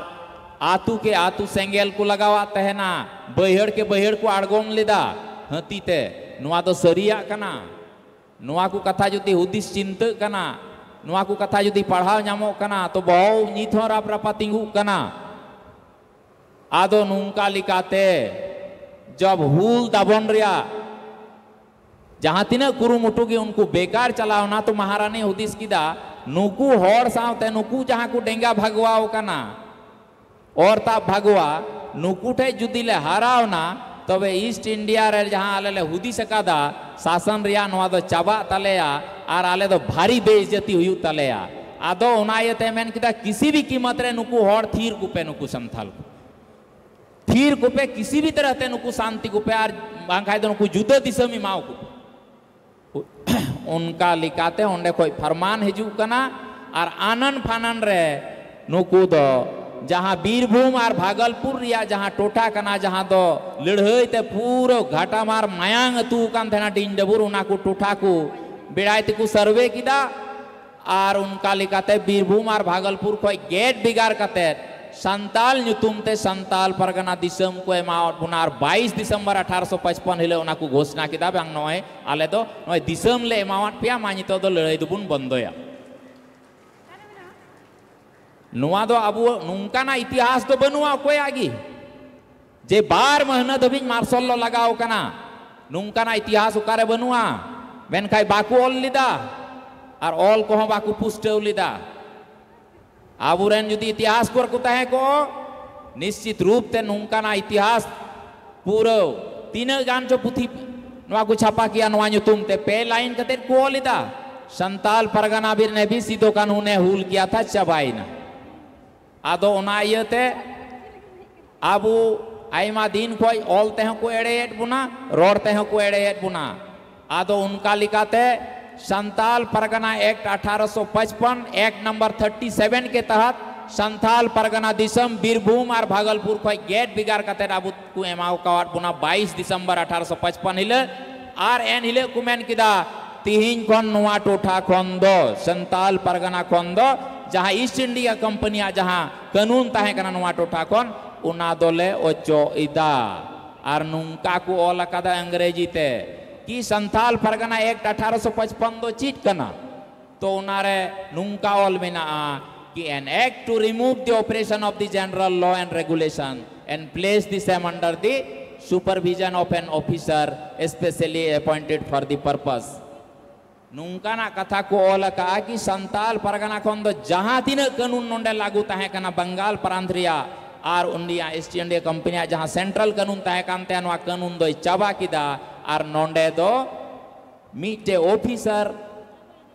ᱟᱛᱳ ᱠᱮ ᱟᱛᱳ ᱥᱮᱸᱜᱮᱞ ᱠᱚ ᱞᱟᱜᱟᱣᱟᱫ ᱛᱟᱦᱮᱱᱟ, ᱵᱟᱹᱭᱦᱟᱹᱲ ᱠᱮ ᱵᱟᱹᱭᱦᱟᱹᱲ ᱠᱚ ᱟᱬᱜᱚᱢ ᱞᱮᱫᱟ ᱦᱟᱹᱛᱤ ᱛᱮ᱾ ᱱᱚᱣᱟ ᱫᱚ ᱥᱟᱹᱨᱤᱭᱟᱜ ᱠᱟᱱᱟ᱾ ᱱᱚᱣᱟ ᱠᱚ ᱠᱟᱛᱷᱟ ᱡᱩᱫᱤ ᱦᱩᱫᱤᱥ ᱪᱤᱱᱛᱟᱹᱜ ᱠᱟᱱᱟ, ᱱᱚᱣᱟ ᱠᱚ ᱠᱟᱛᱷᱟ ᱡᱩᱫᱤ ᱯᱟᱲᱦᱟᱣ ᱧᱟᱢᱚᱜ ᱠᱟᱱᱟ, ᱛᱚ ᱵᱚᱦᱚᱜ ᱱᱤᱛ ᱦᱚᱸ ᱨᱟᱯᱨᱟᱯᱟ ᱛᱤᱸᱜᱩᱜ ᱠᱟᱱᱟ᱾ ᱟᱫᱚ ᱱᱚᱝᱠᱟ ᱞᱮᱠᱟᱛᱮ ᱡᱚᱵ ᱦᱩᱞ ᱫᱟᱵᱚᱱ ᱨᱮᱭᱟᱜ ᱡᱟᱦᱟᱸ ᱛᱤᱱᱟᱹᱜ ᱠᱩᱨᱩᱢᱩᱴᱩ ᱜᱮ ᱩᱱᱠᱩ ᱵᱮᱠᱟᱨ ᱪᱟᱞᱟᱣᱱᱟ, ᱛᱚ ᱢᱟᱦᱟᱨᱟᱱᱤ ᱦᱩᱫᱤᱥ ᱠᱮᱫᱟ, ᱱᱩᱠᱩ ᱦᱚᱲ ᱥᱟᱶᱛᱮ ᱱᱩᱠᱩ ᱡᱟᱦᱟᱸ ᱠᱚ ᱰᱮᱸᱜᱟ ᱵᱷᱟᱜᱣᱟᱣ ᱠᱟᱱᱟ, ᱚᱨᱛᱟᱵ ᱵᱷᱟᱜᱣᱟ, ᱱᱩᱠᱩ ᱴᱷᱮᱡ ᱡᱩᱫᱤ ᱞᱮ ᱦᱟᱨᱟᱣᱱᱟ, ᱛᱚᱵᱮ ᱤᱥᱴ ᱤᱱᱰᱤᱭᱟ ᱨᱮ ᱡᱟᱦᱟᱸ ᱟᱞᱮ ᱞᱮ ᱦᱩᱫᱤᱥ ᱟᱠᱟᱫᱟ, ᱥᱟᱥᱚᱱ ᱨᱮᱭᱟᱜ ᱱᱚᱣᱟ ᱫᱚ ᱪᱟᱵᱟᱜ ᱛᱟᱞᱮᱭᱟ ᱟᱨ ᱟᱞᱮ ᱫᱚ ᱵᱷᱟᱨᱤ ᱵᱮᱤᱡᱽᱡᱚᱛᱤ ᱦᱩᱭᱩᱜ ᱛᱟᱞᱮᱭᱟ᱾ ᱟᱫᱚ ᱚᱱᱟ ᱤᱭᱟᱹᱛᱮ ᱢᱮᱱ ᱠᱮᱫᱟ, ᱠᱤᱥᱤ ᱵᱤ ᱠᱤᱢᱚᱛ ᱨᱮ ᱱᱩᱠᱩ ᱦᱚᱲ ᱛᱷᱤᱨ ᱠᱚᱯᱮ, ᱱᱩᱠᱩ ᱥᱟᱱᱛᱟᱞ ᱠᱚ ᱛᱷᱤᱨ ᱠᱚᱯᱮ, ᱠᱤᱥᱤ ᱵᱤ ᱛᱚᱨᱦ ᱛᱮ ᱱᱩᱠᱩ ᱥᱟᱱᱛᱤ ᱠᱚᱯᱮ, ᱟᱨ ᱵᱟᱝᱠᱷᱟᱡ ᱫᱚ ᱱᱩᱠᱩ ᱡᱩᱫᱟᱹ ᱫᱤᱥᱚᱢ ᱮᱢᱟᱣ ᱠᱚᱯᱮ᱾ ᱚᱱᱠᱟ ᱞᱮᱠᱟᱛᱮ ᱚᱸᱰᱮ ᱠᱷᱚᱡ ᱯᱷᱟᱨᱢᱟᱱ ᱦᱤᱡᱩᱜ ᱠᱟᱱᱟ᱾ ᱟᱨ ᱟᱱᱟᱱ ᱯᱷᱟᱱᱟᱱ ᱨᱮ ᱱᱩᱠᱩ ᱫᱚ ᱡᱟᱦᱟᱸ ᱵᱤᱨᱵᱷᱩᱢ ᱟᱨ ᱵᱷᱟᱜᱚᱞᱯᱩᱨ ᱨᱮᱭᱟᱜ ᱡᱟᱦᱟᱸ ᱴᱚᱴᱷᱟ ᱠᱟᱱᱟ, ᱡᱟᱦᱟᱸ ᱫᱚ ᱞᱟᱹᱲᱦᱟᱹᱭ ᱛᱮ ᱯᱩᱨᱟᱹ ᱜᱷᱟᱴᱟᱢᱟᱨ ᱢᱟᱭᱟᱝ ᱟᱹᱛᱩ ᱟᱠᱟᱱ ᱛᱟᱦᱮᱱᱟ, ᱰᱤᱧ ᱰᱟᱹᱵᱩᱨ, ᱚᱱᱟ ᱠᱚ ᱴᱚᱴᱷᱟ ᱠᱚ ᱵᱮᱲᱟᱭ ᱛᱮᱠᱚ ᱥᱟᱨᱵᱷᱮ ᱠᱮᱫᱟ᱾ ᱟᱨ ᱚᱱᱠᱟ ᱞᱮᱠᱟᱛᱮ ᱵᱤᱨᱵᱷᱩᱢ ᱟᱨ ᱵᱷᱟᱜᱚᱞᱯᱩᱨ ᱠᱷᱚᱡ ᱜᱮᱫ ᱵᱷᱮᱜᱟᱨ ᱠᱟᱛᱮ ᱥᱟᱱᱛᱟᱞ ᱧᱩᱛᱩᱢ ᱛᱮ ᱥᱟᱱᱛᱟᱞ ᱯᱟᱨᱜᱟᱱᱟ ᱫᱤᱥᱚᱢ ᱠᱚ ᱮᱢᱟᱣᱟᱫ ᱵᱚᱱᱟ᱾ ᱟᱨ ᱵᱟᱭᱤᱥ ᱰᱤᱥᱮᱢᱵᱚᱨ ᱟᱴᱷᱟᱨᱚᱥᱚ ᱯᱟᱸᱪᱯᱚᱱ ᱦᱤᱞᱳᱜ ᱚᱱᱟ ᱠᱚ ᱜᱷᱳᱥᱱᱟ ᱠᱮᱫᱟ, ᱵᱟᱝ, ᱱᱚᱜᱼᱚᱭ ᱟᱞᱮ ᱫᱚ ᱱᱚᱜᱼᱚᱭ ᱫᱤᱥᱚᱢ ᱞᱮ ᱮᱢᱟᱣᱟᱫ ᱯᱮᱭᱟ, ᱢᱟ ᱱᱤᱛᱚᱜ ᱫᱚ ᱞᱟᱹᱲᱦᱟᱹᱭ ᱫᱚᱵᱚᱱ ᱵᱚᱱᱫᱚᱭᱟ᱾ ᱱᱚᱣᱟ ᱫᱚ ᱟᱵᱚ ᱱᱚᱝᱠᱟᱱᱟᱜ ᱤᱛᱤᱦᱟᱥ ᱫᱚ ᱵᱟᱹᱱᱩᱜᱼᱟ ᱚᱠᱚᱭᱟᱜ ᱜᱮ, ᱡᱮ ᱵᱟᱨ ᱢᱟᱹᱦᱱᱟᱹ ᱫᱷᱟᱹᱵᱤᱡ ᱢᱟᱨᱥᱟᱞ ᱞᱚ ᱞᱟᱜᱟᱣ ᱠᱟᱱᱟ᱾ ᱱᱚᱝᱠᱟᱱᱟᱜ ᱤᱛᱤᱦᱟᱥ ᱚᱠᱟᱨᱮ ᱵᱟᱹᱱᱩᱜᱼᱟ᱾ ᱢᱮᱱᱠᱷᱟᱱ ᱵᱟᱠᱚ ᱚᱞ ᱞᱮᱫᱟ ᱟᱨ ᱚᱞ ᱠᱚᱦᱚᱸ ᱵᱟᱠᱚ ᱯᱩᱥᱴᱟᱹᱣ ᱞᱮᱫᱟ᱾ ᱟᱵᱚᱨᱮᱱ ᱡᱩᱫᱤ ᱤᱛᱤᱦᱟᱥ ᱠᱚᱨ ᱠᱚ ᱛᱟᱦᱮᱸ ᱠᱚᱜ, ᱱᱤᱥᱪᱤᱛ ᱨᱩᱯ ᱛᱮ ᱱᱚᱝᱠᱟᱱᱟᱜ ᱤᱛᱤᱦᱟᱥ ᱯᱩᱨᱟᱹ ᱛᱤᱱᱟᱹᱜ ᱜᱟᱱ ᱪᱚ ᱯᱩᱛᱷᱤ ᱱᱚᱣᱟ ᱠᱚ ᱪᱷᱟᱯᱟ ᱠᱮᱭᱟ ᱱᱚᱣᱟ ᱧᱩᱛᱩᱢ ᱛᱮ, ᱯᱮ ᱞᱟᱭᱤᱱ ᱠᱟᱛᱮ ᱠᱚ ᱚᱞ ᱮᱫᱟ, ᱥᱟᱱᱛᱟᱞ ᱯᱟᱨᱜᱟᱱᱟ ᱵᱤᱨ ᱱᱮᱵᱤ ᱥᱤᱫᱚ ᱠᱟᱹᱱᱦᱩ ᱱᱮ ᱦᱩᱞ ᱠᱤᱭᱟ ᱛᱷᱟ, ᱪᱟᱵᱟᱭᱮᱱᱟ᱾ ᱟᱫᱚ ᱚᱱᱟ ᱤᱭᱟᱹᱛᱮ ᱟᱵᱚ ᱟᱭᱢᱟ ᱫᱤᱱ ᱠᱷᱚᱡ ᱚᱞ ᱛᱮᱦᱚᱸ ᱠᱚ ᱮᱲᱮᱭᱮᱫ ᱵᱚᱱᱟ, ᱨᱚᱲ ᱛᱮᱦᱚᱸ ᱠᱚ ᱮᱲᱮᱭᱮᱫ ᱵᱚᱱᱟ᱾ ᱟᱫᱚ ᱚᱱᱠᱟ ᱞᱮᱠᱟᱛᱮ ᱥᱟᱱᱛᱟᱞ ᱯᱟᱨᱜᱟᱱᱟ ᱮᱠᱴ ᱟᱴᱷᱟᱨᱚᱥᱚ ᱯᱟᱸᱪᱯᱚᱱ, ᱮᱠᱴ ᱱᱟᱢᱵᱟᱨ ᱛᱷᱟᱨᱴᱤ ᱥᱮᱵᱷᱮᱱ ᱠᱮ ᱛᱟᱦᱟᱛ ᱥᱟᱱᱛᱟᱞ ᱯᱟᱨᱜᱟᱱᱟ ᱫᱤᱥᱚᱢ ᱵᱤᱨᱵᱷᱩᱢ ᱟᱨ ᱵᱷᱟᱜᱚᱞᱯᱩᱨ ᱠᱷᱚᱡ ᱜᱮᱫ ᱵᱷᱮᱜᱟᱨ ᱠᱟᱛᱮ ᱟᱵᱚ ᱠᱚ ᱮᱢᱟᱣ ᱠᱟᱣᱟᱫ ᱵᱚᱱᱟ ᱵᱟᱭᱤᱥ ᱰᱤᱥᱮᱢᱵᱚᱨ ᱟᱴᱷᱟᱨᱚᱥᱚ ᱯᱟᱸᱪᱯᱚᱱ ᱦᱤᱞᱳᱜ᱾ ᱟᱨ ᱮᱱ ᱦᱤᱞᱳᱜ ᱠᱚ ᱢᱮᱱ ᱠᱮᱫᱟ, "ᱛᱤᱦᱤᱧ ᱠᱷᱚᱱ ᱱᱚᱣᱟ ᱴᱚᱴᱷᱟ ᱠᱷᱚᱱ ᱫᱚ, ᱥᱟᱱᱛᱟᱞ ᱯᱟᱨᱜᱟᱱᱟ ᱠᱷᱚᱱ ᱫᱚ ᱡᱟᱦᱟᱸ ᱤᱥᱴ ᱤᱱᱰᱤᱭᱟ ᱠᱳᱢᱯᱟᱱᱤᱭᱟᱜ ᱡᱟᱦᱟᱸ ᱠᱟᱹᱱᱩᱱ ᱛᱟᱦᱮᱸ ᱠᱟᱱᱟ ᱱᱚᱣᱟ ᱴᱚᱴᱷᱟ ᱠᱷᱚᱱ, ᱚᱱᱟ ᱫᱚᱞᱮ ᱚᱪᱚᱜ ᱮᱫᱟ᱾" ᱟᱨ ᱱᱚᱝᱠᱟ ᱠᱚ ᱚᱞ ᱟᱠᱟᱫᱟ ᱤᱝᱨᱮᱡᱤ ᱛᱮ ᱠᱤ ᱥᱟᱱᱛᱟᱞ ᱯᱟᱨᱜᱟᱱᱟ ᱮᱠᱴ ᱟᱴᱷᱟᱨᱚᱥᱚ ᱯᱟᱸᱪᱯᱚᱱ ᱫᱚ ᱪᱮᱫ ᱠᱟᱱᱟ? ᱛᱚ ᱚᱱᱟᱨᱮ ᱱᱚᱝᱠᱟ ᱚᱞ ᱢᱮᱱᱟᱜᱼᱟ ᱠᱤ, "An act to remove the oppression of the general law and regulation and place the same under the supervision of an officer specially appointed for the purpose." ᱱᱚᱝᱠᱟᱱᱟᱜ ᱠᱟᱛᱷᱟ ᱠᱚ ᱚᱞ ᱟᱠᱟᱫᱼᱟ ᱠᱤ ᱥᱟᱱᱛᱟᱞ ᱯᱟᱨᱜᱟᱱᱟ ᱠᱷᱚᱱ ᱫᱚ ᱡᱟᱦᱟᱸ ᱛᱤᱱᱟᱹᱜ ᱠᱟᱹᱱᱩᱱ ᱱᱚᱰᱮ ᱞᱟᱹᱜᱩ ᱛᱟᱦᱮᱸ ᱠᱟᱱᱟ ᱵᱟᱝᱜᱟᱞ ᱯᱨᱟᱱᱛ ᱨᱮᱭᱟᱜ, ᱟᱨ ᱩᱱᱤᱭᱟᱜ ᱤᱥᱴ ᱤᱱᱰᱤᱭᱟ ᱠᱳᱢᱯᱟᱱᱤᱭᱟᱜ ᱡᱟᱦᱟᱸ ᱥᱮᱱᱴᱨᱟᱞ ᱠᱟᱹᱱᱩᱱ ᱛᱟᱦᱮᱸ ᱠᱟᱱ ᱛᱟᱭᱟ, ᱱᱚᱣᱟ ᱠᱟᱹᱱᱩᱱ ᱫᱚᱭ ᱪᱟᱵᱟ ᱠᱮᱫᱟ᱾ ᱟᱨ ᱱᱚᱰᱮ ᱫᱚ ᱢᱤᱫᱴᱮᱡ ᱚᱯᱷᱤᱥᱟᱨ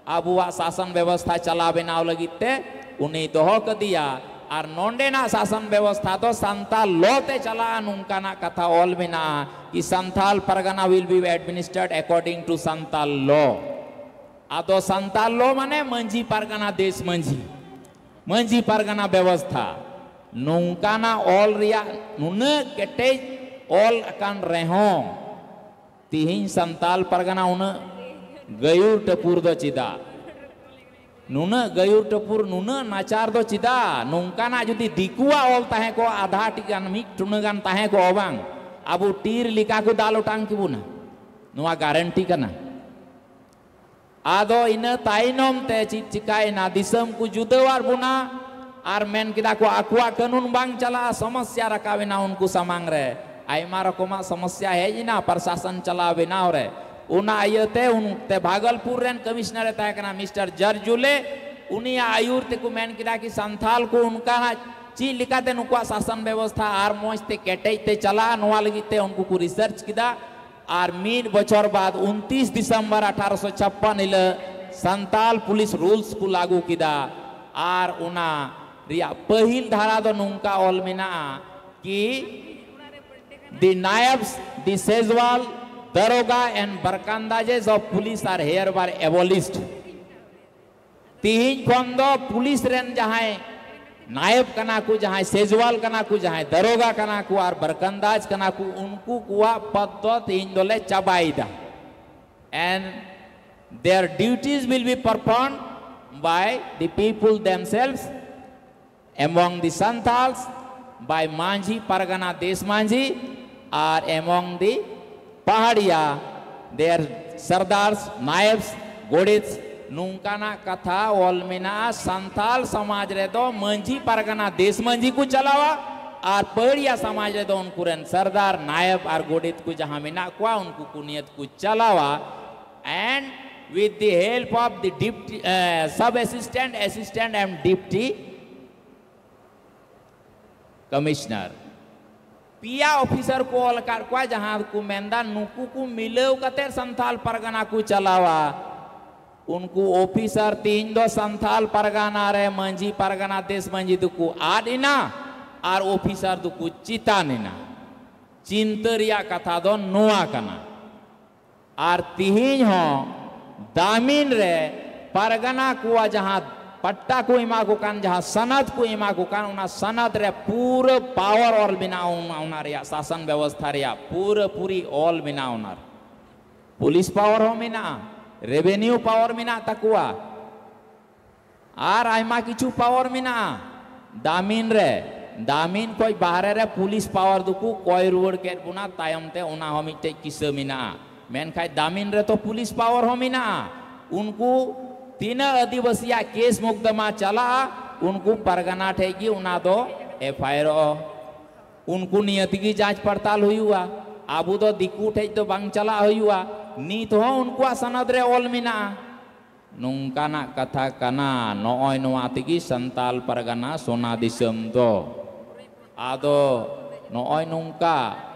ᱟᱵᱚᱣᱟᱜ ᱥᱟᱥᱚᱱ ᱵᱮᱵᱚᱥᱛᱷᱟ ᱪᱟᱞᱟᱣ ᱵᱮᱱᱟᱣ ᱞᱟᱹᱜᱤᱫ ᱛᱮ ᱩᱱᱤ ᱫᱚᱦᱚ ᱠᱟᱫᱮᱭᱟ᱾ ᱟᱨ ᱱᱚᱰᱮᱱᱟᱜ ᱥᱟᱥᱚᱱ ᱵᱮᱵᱚᱥᱛᱷᱟ ᱫᱚ ᱥᱟᱱᱛᱟᱞ ᱞᱚ ᱛᱮ ᱪᱟᱞᱟᱜᱼᱟ, ᱱᱚᱝᱠᱟᱱᱟᱜ ᱠᱟᱛᱷᱟ ᱚᱞ ᱢᱮᱱᱟᱜᱼᱟ ᱠᱤ ᱥᱟᱱᱛᱟᱞ ᱯᱟᱨᱜᱟᱱᱟ will be administered according to Santal ᱞᱚ᱾ ᱟᱫᱚ ᱥᱟᱱᱛᱟᱞ ᱞᱚ ᱢᱟᱱᱮ ᱢᱟᱹᱡᱷᱤ ᱯᱟᱨᱜᱟᱱᱟ, ᱫᱮᱥ ᱢᱟᱹᱡᱷᱤ, ᱢᱟᱹᱡᱷᱤ ᱯᱟᱨᱜᱟᱱᱟ ᱵᱮᱵᱚᱥᱛᱷᱟ᱾ ᱱᱚᱝᱠᱟᱱᱟᱜ ᱚᱞ ᱨᱮᱭᱟᱜ ᱱᱩᱱᱟᱹᱜ ᱠᱮᱴᱮᱡ ᱚᱞ ᱟᱠᱟᱱ ᱨᱮᱦᱚᱸ ᱛᱤᱦᱤᱧ ᱥᱟᱱᱛᱟᱞ ᱯᱟᱨᱜᱟᱱᱟ ᱩᱱᱟᱹᱜ ᱜᱟᱹᱭᱩᱨ ᱴᱟᱹᱯᱩᱨ ᱫᱚ ᱪᱮᱫᱟᱜ? ᱱᱩᱱᱟᱹᱜ ᱜᱟᱹᱭᱩᱨ ᱴᱟᱹᱯᱩᱨ, ᱱᱩᱱᱟᱹᱜ ᱱᱟᱪᱟᱨ ᱫᱚ ᱪᱮᱫᱟᱜ? ᱱᱚᱝᱠᱟᱱᱟᱜ ᱡᱩᱫᱤ ᱫᱤᱠᱩᱣᱟᱜ ᱚᱞ ᱛᱟᱦᱮᱸ ᱠᱚᱜᱼᱟ, ᱟᱫᱷᱟ ᱴᱤ ᱜᱟᱱ, ᱢᱤᱫ ᱴᱩᱱᱟᱹ ᱜᱟᱱ ᱛᱟᱦᱮᱸ ᱠᱚᱜᱼᱟ ᱵᱟᱝ, ᱟᱵᱚ ᱴᱤᱨ ᱞᱮᱠᱟ ᱠᱚ ᱫᱟᱞ ᱚᱴᱟᱝ ᱠᱮᱵᱚᱱᱟ᱾ ᱱᱚᱣᱟ ᱜᱟᱨᱮᱱᱴᱤ ᱠᱟᱱᱟ᱾ ᱟᱫᱚ ᱤᱱᱟᱹ ᱛᱟᱭᱱᱚᱢ ᱛᱮ ᱪᱮᱫ ᱪᱤᱠᱟᱭᱮᱱᱟ? ᱫᱤᱥᱚᱢ ᱠᱚ ᱡᱩᱫᱟᱹᱣᱟᱫ ᱵᱚᱱᱟ ᱟᱨ ᱢᱮᱱ ᱠᱮᱫᱟ ᱠᱚ ᱟᱠᱚᱣᱟᱜ ᱠᱟᱹᱱᱩᱱ ᱵᱟᱝ ᱪᱟᱞᱟᱜᱼᱟ, ᱥᱚᱢᱚᱥᱭᱟ ᱨᱟᱠᱟᱵ ᱮᱱᱟ ᱩᱱᱠᱩ ᱥᱟᱢᱟᱝ ᱨᱮ᱾ ᱟᱭᱢᱟ ᱨᱚᱠᱚᱢᱟᱜ ᱥᱚᱢᱚᱥᱭᱟ ᱦᱮᱡ ᱮᱱᱟ ᱯᱨᱚᱥᱟᱥᱚᱱ ᱪᱟᱞᱟᱣ ᱵᱮᱱᱟᱣ ᱨᱮ᱾ ᱚᱱᱟ ᱤᱭᱟᱹᱛᱮ ᱩᱱᱛᱮ ᱵᱷᱟᱜᱚᱞᱯᱩᱨ ᱨᱮᱱ ᱠᱚᱢᱤᱥᱱᱟᱨ ᱮ ᱛᱟᱦᱮᱸ ᱠᱟᱱᱟ ᱢᱤᱥᱴᱟᱨ ᱡᱟᱨᱡᱩᱞᱮ, ᱩᱱᱤᱭᱟᱜ ᱟᱹᱭᱩᱨ ᱛᱮᱠᱚ ᱢᱮᱱ ᱠᱮᱫᱟ ᱠᱤ ᱥᱟᱱᱛᱷᱟᱞ ᱠᱚ ᱚᱱᱠᱟᱱᱟᱜ ᱪᱮᱫ ᱞᱮᱠᱟᱛᱮ ᱱᱩᱠᱩᱣᱟᱜ ᱥᱟᱥᱚᱱ ᱵᱮᱵᱚᱥᱛᱷᱟ ᱟᱨ ᱢᱚᱡᱽ ᱛᱮ ᱠᱮᱴᱮᱡ ᱛᱮ ᱪᱟᱞᱟᱜᱼᱟ, ᱱᱚᱣᱟ ᱞᱟᱹᱜᱤᱫ ᱛᱮ ᱩᱱᱠᱩ ᱠᱚ ᱨᱤᱥᱟᱨᱪ ᱠᱮᱫᱟ᱾ ᱟᱨ ᱢᱤᱫ ᱵᱚᱪᱷᱚᱨ ᱵᱟᱫ ᱩᱱᱛᱤᱥ ᱰᱤᱥᱮᱢᱵᱚᱨ ᱟᱴᱷᱟᱨᱚᱥᱚ ᱪᱷᱟᱯᱯᱟᱱ ᱦᱤᱞᱳᱜ ᱥᱟᱱᱛᱟᱞ ᱯᱩᱞᱤᱥ ᱨᱩᱞᱥ ᱠᱚ ᱞᱟᱹᱜᱩ ᱠᱮᱫᱟ᱾ ᱟᱨ ᱚᱱᱟ ᱨᱮᱭᱟᱜ ᱯᱟᱹᱦᱤᱞ ᱫᱷᱟᱨᱟ ᱫᱚ ᱱᱚᱝᱠᱟ ᱚᱞ ᱢᱮᱱᱟᱜᱼᱟ ᱠᱤ, "The naibs, the Sejwal, daroga and barkandajes of police are hereby abolished." ᱛᱤᱦᱤᱧ ᱠᱷᱚᱱ ᱫᱚ ᱯᱩᱞᱤᱥ ᱨᱮᱱ ᱡᱟᱦᱟᱸᱭ ᱱᱟᱭᱮᱵ ᱠᱟᱱᱟ ᱠᱚ, ᱡᱟᱦᱟᱸᱭ ᱥᱮᱡᱣᱟᱞ ᱠᱟᱱᱟ ᱠᱚ, ᱡᱟᱦᱟᱸᱭ ᱫᱟᱨᱳᱜᱟ ᱠᱟᱱᱟ ᱠᱚ ᱟᱨ ᱵᱟᱨᱠᱟᱱᱫᱟᱡᱽ ᱠᱟᱱᱟ ᱠᱚ, ᱩᱱᱠᱩ ᱠᱚᱣᱟᱜ ᱯᱚᱫᱽ ᱫᱚ ᱛᱤᱦᱤᱧ ᱫᱚᱞᱮ ᱪᱟᱵᱟᱭᱮᱫᱟ᱾ And their duties will be performed by the people themselves, among the Santals, by Majhi Pargana ᱫᱮᱥ ᱢᱟᱹᱡᱷᱤ, ᱟᱨ among the ᱯᱟᱦᱟᱲᱤᱭᱟ, their ᱥᱟᱨᱫᱟᱨᱥ, ᱱᱟᱭᱮᱵᱥ, ᱜᱚᱰᱮᱛᱥ, ᱱᱚᱝᱠᱟᱱᱟᱜ ᱠᱟᱛᱷᱟ ᱚᱞ ᱢᱮᱱᱟᱜᱼᱟ᱾ ᱥᱟᱱᱛᱟᱞ ᱥᱚᱢᱟᱡᱽ ᱨᱮᱫᱚ ᱢᱟᱹᱡᱷᱤ ᱯᱟᱨᱜᱟᱱᱟ ᱫᱮᱥ ᱢᱟᱹᱡᱷᱤ ᱠᱚ ᱪᱟᱞᱟᱣᱟ, ᱟᱨ ᱯᱟᱦᱟᱲᱤᱭᱟ ᱥᱚᱢᱟᱡᱽ ᱨᱮᱫᱚ ᱩᱱᱠᱩ ᱨᱮᱱ ᱥᱟᱨᱫᱟᱨ, ᱱᱟᱭᱮᱵ ᱟᱨ ᱜᱚᱰᱮᱛ ᱠᱚ ᱡᱟᱦᱟᱸ ᱢᱮᱱᱟᱜ ᱠᱚᱣᱟ, ᱩᱱᱠᱩ ᱠᱚ ᱱᱤᱭᱟᱹᱛ ᱠᱚ ᱪᱟᱞᱟᱣᱟ᱾ And with the help of the deputy, uh, sub assistant, assistant and deputy, ᱠᱚᱢᱤᱥᱱᱟᱨ, ᱯᱮᱭᱟ ᱚᱯᱷᱤᱥᱟᱨ ᱠᱚ ᱚᱞ ᱟᱠᱟᱫ ᱠᱚᱣᱟ, ᱡᱟᱦᱟᱸ ᱠᱚ ᱢᱮᱱᱫᱟ ᱱᱩᱠᱩ ᱠᱚ ᱢᱤᱞᱟᱹᱣ ᱠᱟᱛᱮ ᱥᱟᱱᱛᱟᱞ ᱯᱟᱨᱜᱟᱱᱟ ᱠᱚ ᱪᱟᱞᱟᱣᱟ᱾ ᱩᱱᱠᱩ ᱚᱯᱷᱤᱥᱟᱨ ᱛᱮᱦᱮᱧ ᱫᱚ ᱥᱟᱱᱛᱟᱞ ᱯᱟᱨᱜᱟᱱᱟ ᱨᱮ ᱢᱟᱹᱡᱷᱤ ᱯᱟᱨᱜᱟᱱᱟ, ᱫᱮᱥ ᱢᱟᱹᱡᱷᱤ ᱫᱚᱠᱚ ᱟᱫ ᱮᱱᱟ ᱟᱨ ᱚᱯᱷᱤᱥᱟᱨ ᱫᱚᱠᱚ ᱪᱮᱛᱟᱱ ᱮᱱᱟ᱾ ᱪᱤᱱᱛᱟᱹ ᱨᱮᱭᱟᱜ ᱠᱟᱛᱷᱟ ᱫᱚ ᱱᱚᱣᱟ ᱠᱟᱱᱟ᱾ ᱟᱨ ᱛᱤᱦᱤᱧ ᱦᱚᱸ ᱫᱟᱢᱤᱱ ᱨᱮ ᱯᱟᱨᱜᱟᱱᱟ ᱠᱚᱣᱟᱜ ᱡᱟᱦᱟᱸ ᱯᱟᱴᱴᱟ ᱠᱚ ᱮᱢᱟ ᱠᱚ ᱠᱟᱱ, ᱡᱟᱦᱟᱸ ᱥᱟᱱᱟᱫ ᱠᱚ ᱮᱢᱟ ᱠᱚ ᱠᱟᱱ, ᱚᱱᱟ ᱥᱟᱱᱟᱫ ᱨᱮ ᱯᱩᱨᱟᱹ ᱯᱟᱣᱟᱨ ᱚᱞ ᱢᱮᱱᱟᱜᱼᱟ, ᱚᱱᱟ, ᱚᱱᱟ ᱨᱮᱭᱟᱜ ᱥᱟᱥᱚᱱ ᱵᱮᱵᱚᱥᱛᱷᱟ ᱨᱮᱭᱟᱜ ᱯᱩᱨᱟᱹ ᱯᱩᱨᱤ ᱚᱞ ᱢᱮᱱᱟᱜᱼᱟ᱾ ᱚᱱᱟ ᱨᱮ ᱯᱩᱞᱤᱥ ᱯᱟᱣᱟᱨ ᱦᱚᱸ ᱢᱮᱱᱟᱜᱼᱟ, ᱨᱮᱵᱷᱮᱱᱤᱭᱩ ᱯᱟᱣᱟᱨ ᱢᱮᱱᱟᱜ ᱛᱟᱠᱚᱣᱟ᱾ ᱟᱨ ᱟᱭᱢᱟ ᱠᱤᱪᱷᱩ ᱯᱟᱣᱟᱨ ᱢᱮᱱᱟᱜᱼᱟ ᱫᱟᱢᱤᱱ ᱨᱮ᱾ ᱫᱟᱢᱤᱱ ᱠᱷᱚᱡ ᱵᱟᱦᱨᱮ ᱨᱮ ᱯᱩᱞᱤᱥ ᱯᱟᱣᱟᱨ ᱫᱚᱠᱚ ᱠᱚᱭ ᱨᱩᱣᱟᱹᱲ ᱠᱮᱫ ᱵᱚᱱᱟ ᱛᱟᱭᱚᱢ ᱛᱮ, ᱚᱱᱟ ᱦᱚᱸ ᱢᱤᱫᱴᱮᱡ ᱠᱤᱥᱟᱹ ᱢᱮᱱᱟᱜᱼᱟ᱾ ᱢᱮᱱᱠᱷᱟᱡ ᱫᱟᱢᱤᱱ ᱨᱮ ᱛᱚ ᱯᱩᱞᱤᱥ ᱯᱟᱣᱟᱨ ᱦᱚᱸ ᱢᱮᱱᱟᱜᱼᱟ᱾ ᱩᱱᱠᱩ ᱛᱤᱱᱟᱹᱜ ᱟᱹᱫᱤᱵᱟᱹᱥᱤᱭᱟᱜ ᱠᱮᱥ ᱢᱩᱠᱫᱚᱢᱟ ᱪᱟᱞᱟᱜᱼᱟ, ᱩᱱᱠᱩ ᱯᱟᱨᱜᱟᱱᱟ ᱴᱷᱮᱡ ᱜᱮ ᱚᱱᱟ ᱫᱚ ᱮᱯᱷ ᱟᱭ ᱟᱨᱚᱜᱼᱟ᱾ ᱩᱱᱠᱩ ᱱᱤᱭᱟᱹ ᱛᱮᱜᱮ ᱡᱟᱸᱪ ᱯᱟᱲᱛᱟᱞ ᱦᱩᱭᱩᱜᱼᱟ᱾ ᱟᱵᱚ ᱫᱚ ᱫᱤᱠᱩ ᱴᱷᱮᱡ ᱫᱚ ᱵᱟᱝ ᱪᱟᱞᱟᱜ ᱦᱩᱭᱩᱜᱼᱟ᱾ ᱱᱤᱛ ᱦᱚᱸ ᱩᱱᱠᱩᱣᱟᱜ ᱥᱟᱱᱟᱫ ᱨᱮ ᱚᱞ ᱢᱮᱱᱟᱜᱼᱟ᱾ ᱱᱚᱝᱠᱟᱱᱟᱜ ᱠᱟᱛᱷᱟ ᱠᱟᱱᱟ᱾ ᱱᱚᱜᱼᱚᱭ ᱱᱚᱣᱟ ᱛᱮᱜᱮ ᱥᱟᱱᱛᱟᱞ ᱯᱟᱨᱜᱟᱱᱟ ᱥᱚᱱᱟ ᱫᱤᱥᱚᱢ ᱫᱚ᱾ ᱟᱫᱚ ᱱᱚᱜᱼᱚᱭ ᱱᱚᱝᱠᱟ